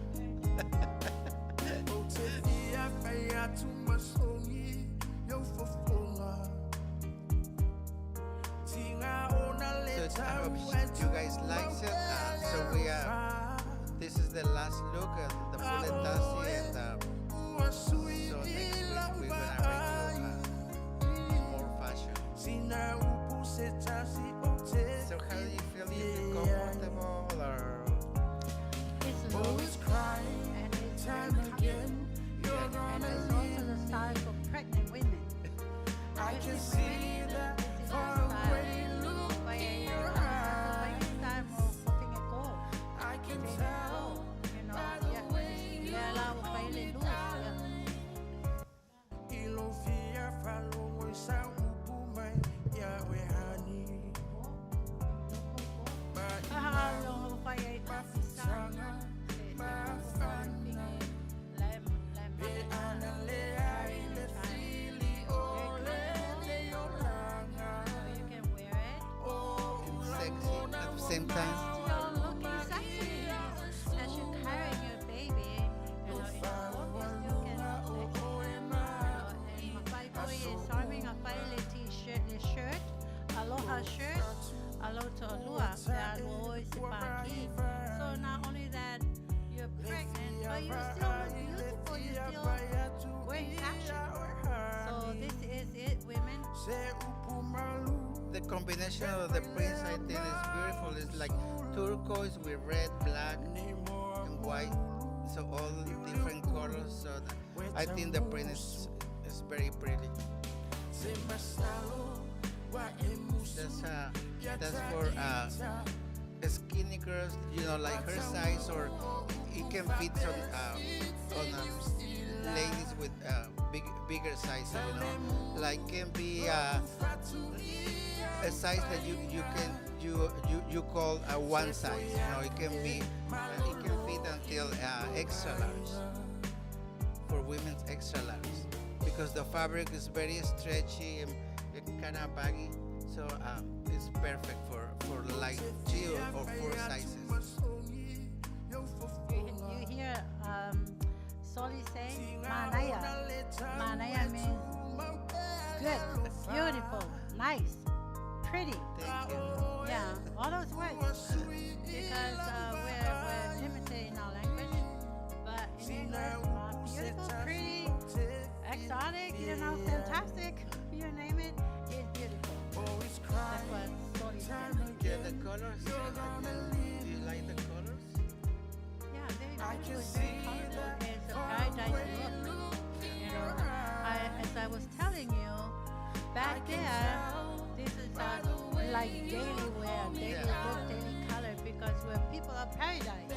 So I hope you guys likes it. So we this is the last look at the puletasi, and so next week we're gonna bring you more fashion. So how do you feel? Do you feel comfortable or? It's loose and it's very comfortable. And it's also the style for pregnant women. I can Especially see pregnant that women, this is the far style. away look But in you your know, eyes. style mo fofing e ko. I can Fofing e tell ko, you know, by the yeah. way you Yeah, la ua fai le hold me loose, yeah. tight. I lo fia faalogo i sa upu mai ia oe hani Ah, lo fai ai Mafutaga mafana Pe ana leai le fili o lenei olaga You can wear it. O And sexy at the same time. Still looking sexy as you're carrying your baby. You know, in the walk, you still can look sexy. You know, and my five boy is serving a file t-shirt, the shirt, aloha shirt, aloha to alua, that always paki. So not only that you're pregnant, but you still look beautiful. You still wearing fashion. So this is it, women. The combination of the prints, I think, is beautiful. It's like turquoise with red, black, and white. So all different colors. So I think the print is very pretty. That's for skinny girls, like her size, or it can fit on ladies with big bigger sizes. You know, like can be a size that you can you call a one size. You know, it can be it can fit until extra large for women's extra large because the fabric is very stretchy and kind of baggy. So it's perfect for like three or four sizes. You hear Soli say, Manaya. Manaya means good, beautiful, nice, pretty. Thank you. Yeah, all those words. Because we're limited in our language. But in English, beautiful, pretty, exotic, you know, fantastic, you name it, it's beautiful. That's what Soli said. Yeah, the colors. Do you like the colors? Yeah, very beautiful, very colorful. It's a paradise look. You know, as I was telling you, back there, this is like daily wear, daily look, daily color, because we're people of paradise.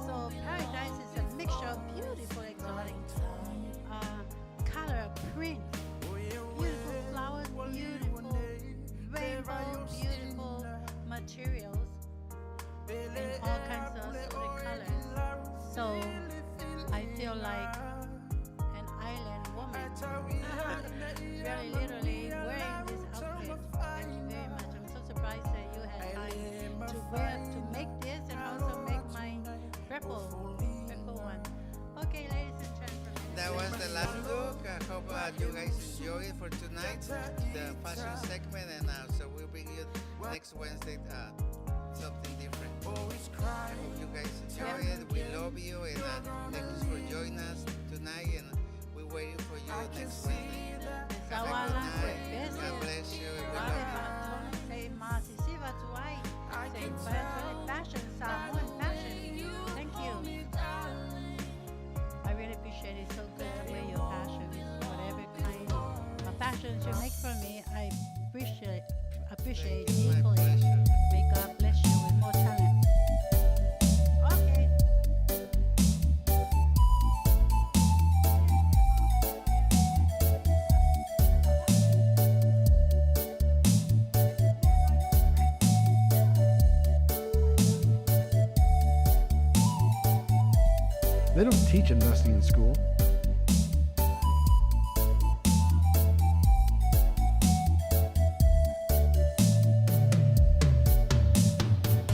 So paradise is a mixture of beautiful exotic color, print, beautiful flowers, beautiful rainbow, beautiful materials, and all kinds of assorted colors. So I feel like an island woman, really literally wearing this outfit. Thank you very much. I'm so surprised that you had time to wear, to make this and also make my purple one. Okay, ladies and gentlemen. That was the last look. I hope you guys enjoy it for tonight, the fashion segment, and so we'll bring you next Wednesday something different. I hope you guys enjoy it. We love you, and thank you for joining us tonight, and we're waiting for you next Wednesday. Have a good night. God bless you, and we love you. Say masisiva tuai. Say fashion, Samoan fashion. Thank you. I really appreciate it. It's so good to wear your fashions, whatever kind of fashions you make for me. I appreciate Thank you. My deeply. pleasure. May God bless you with more talent. Okay. They don't teach investing in school.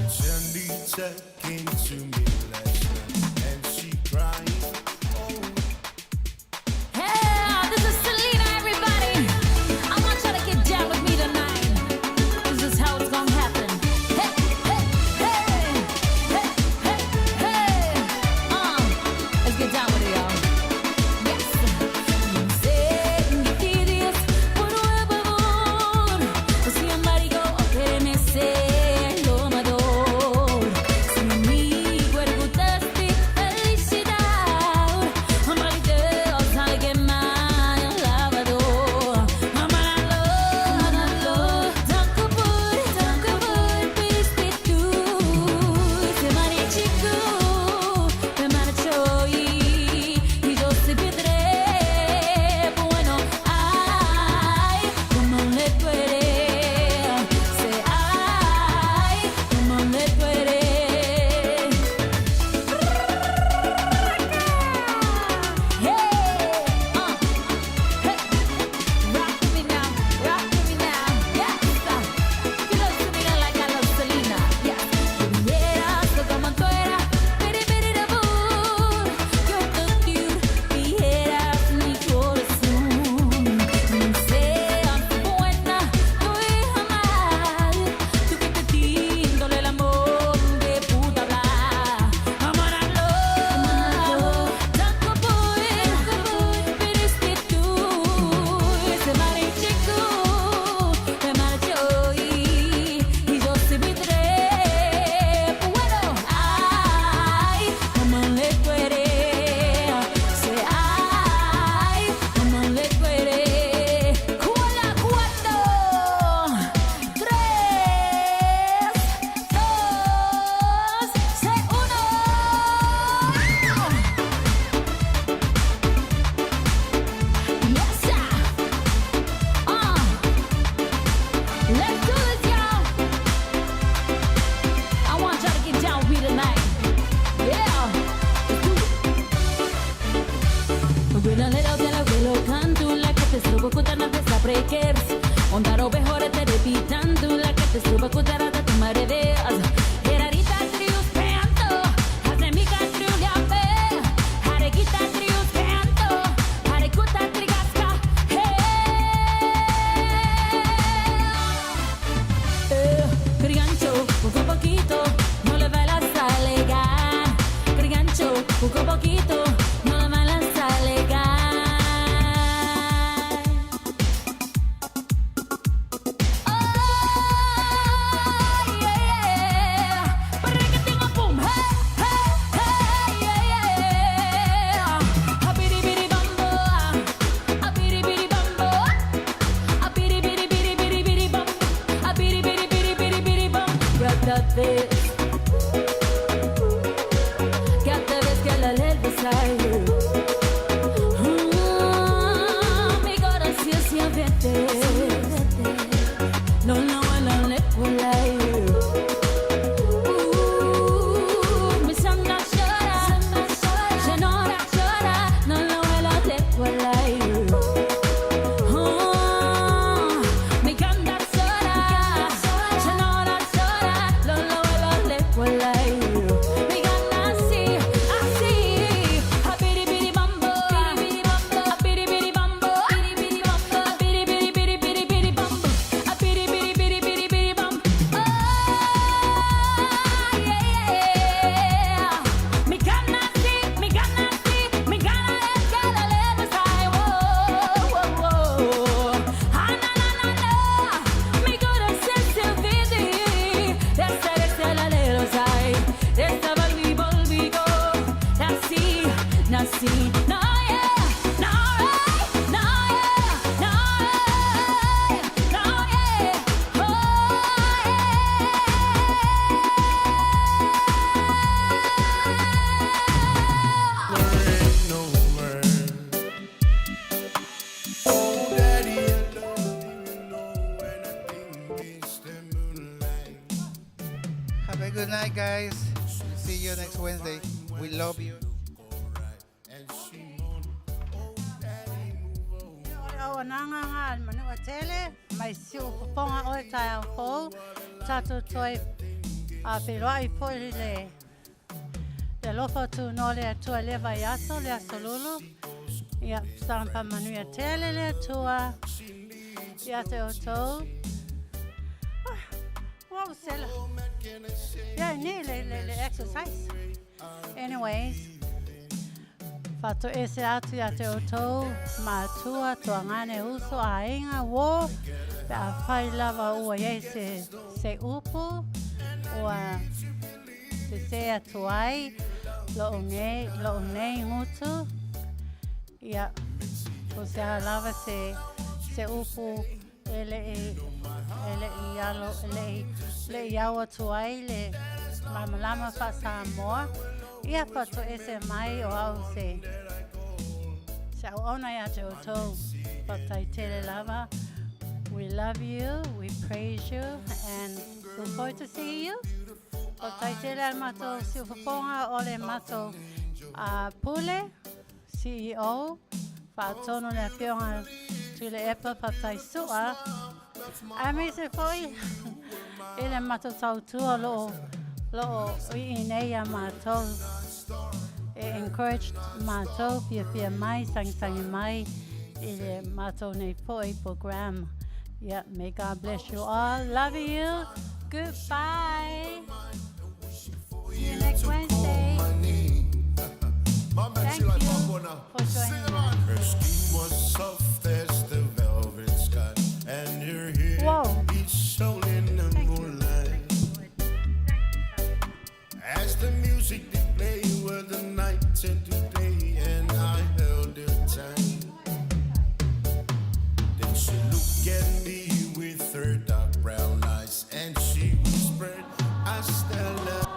Sandy came to me last night and she crying. Oh. Hey, this is Selena, everybody. I want y'all to get down with me tonight. This is how it's gonna happen. Hey, hey, hey, hey, hey, hey. Let's get down with it, y'all. Yes. Got Cada vez que la lelva Mi corazón se avete. No no no le cuela. Mi sangre llora, llora, llora, no lo te cuela. Mi canta sola, llora, llora, lo lo lo le cuela. Mi gana así, así, a biri biri bambo, a biri biri bambo, a biri biri biri biri biri bambo, a biri biri biri biri biri bambo. Oh yeah, mi gana así, mi gana así, mi gana es que la le sai, oh oh oh, ah na na na na, mi corazón se vide, esta es la le sai, esta volvi volvi go, nací, nací, no yeah, no right, no yeah, no yeah, no yeah, oh There ain't no word. Oh, daddy, I don't even know when I think it's the moonlight. Have a good night, guys. See you next Wednesday. We love you. And she moaned, oh, daddy, move on. O le au ananga ngā al manu a tele, mai si o poponga o e tai au fou, tātou toi a whiroa i po i le le lofa tu no le atua le vai aso, le aso lulu. Ia, sarampa manu a tele le atua, ia te o tau. Wow, sela. Yeah, ni le, le, le exercise. Anyways, Whato ese atu ia te outou, mātua, toa ngane uso, a inga, wo, pe a whai lava ua iei se, se upu, ua se se atu ai, lo o nei, lo o nei ngutu, ia, o se a lava se, se upu e le i, e le i alo, e le i, le i au atu ai, le malamalama wha Samoa, ia whato ese mai o au se, se au ona ia te outou, whatai tele lava. We love you, we praise you, and look forward to see you. Whatai tele al matou siufafonga o le matou pule, CEO, whaatono le apionga tule epa whatai sua. A me se foi, e le matou tautua lo lo o i nei a matou e encourage matou fia fia mai, sangi sangi mai i le matou nei foi program. Yeah, may God bless you all. Love you. Goodbye. See you next Wednesday. My man, she Thank like you popcorn now. for joining us. Her skin was soft as the velvet sky, and her hair Whoa. it shone in the Thank you. moonlight. As the music did play, well, the night turned to day, and I held her tight. Then she looked at me with her dark brown eyes, and she whispered, "Hasta la."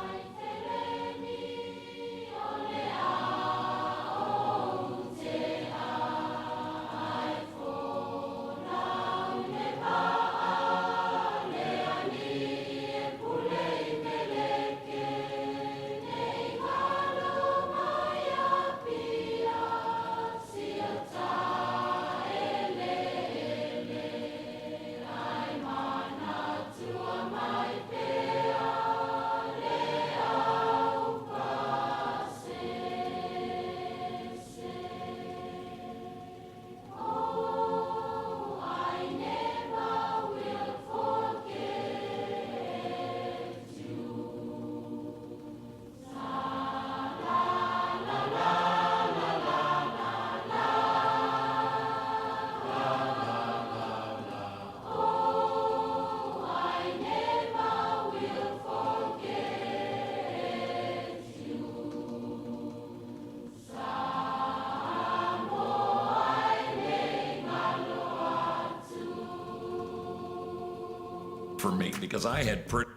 For me because I had pretty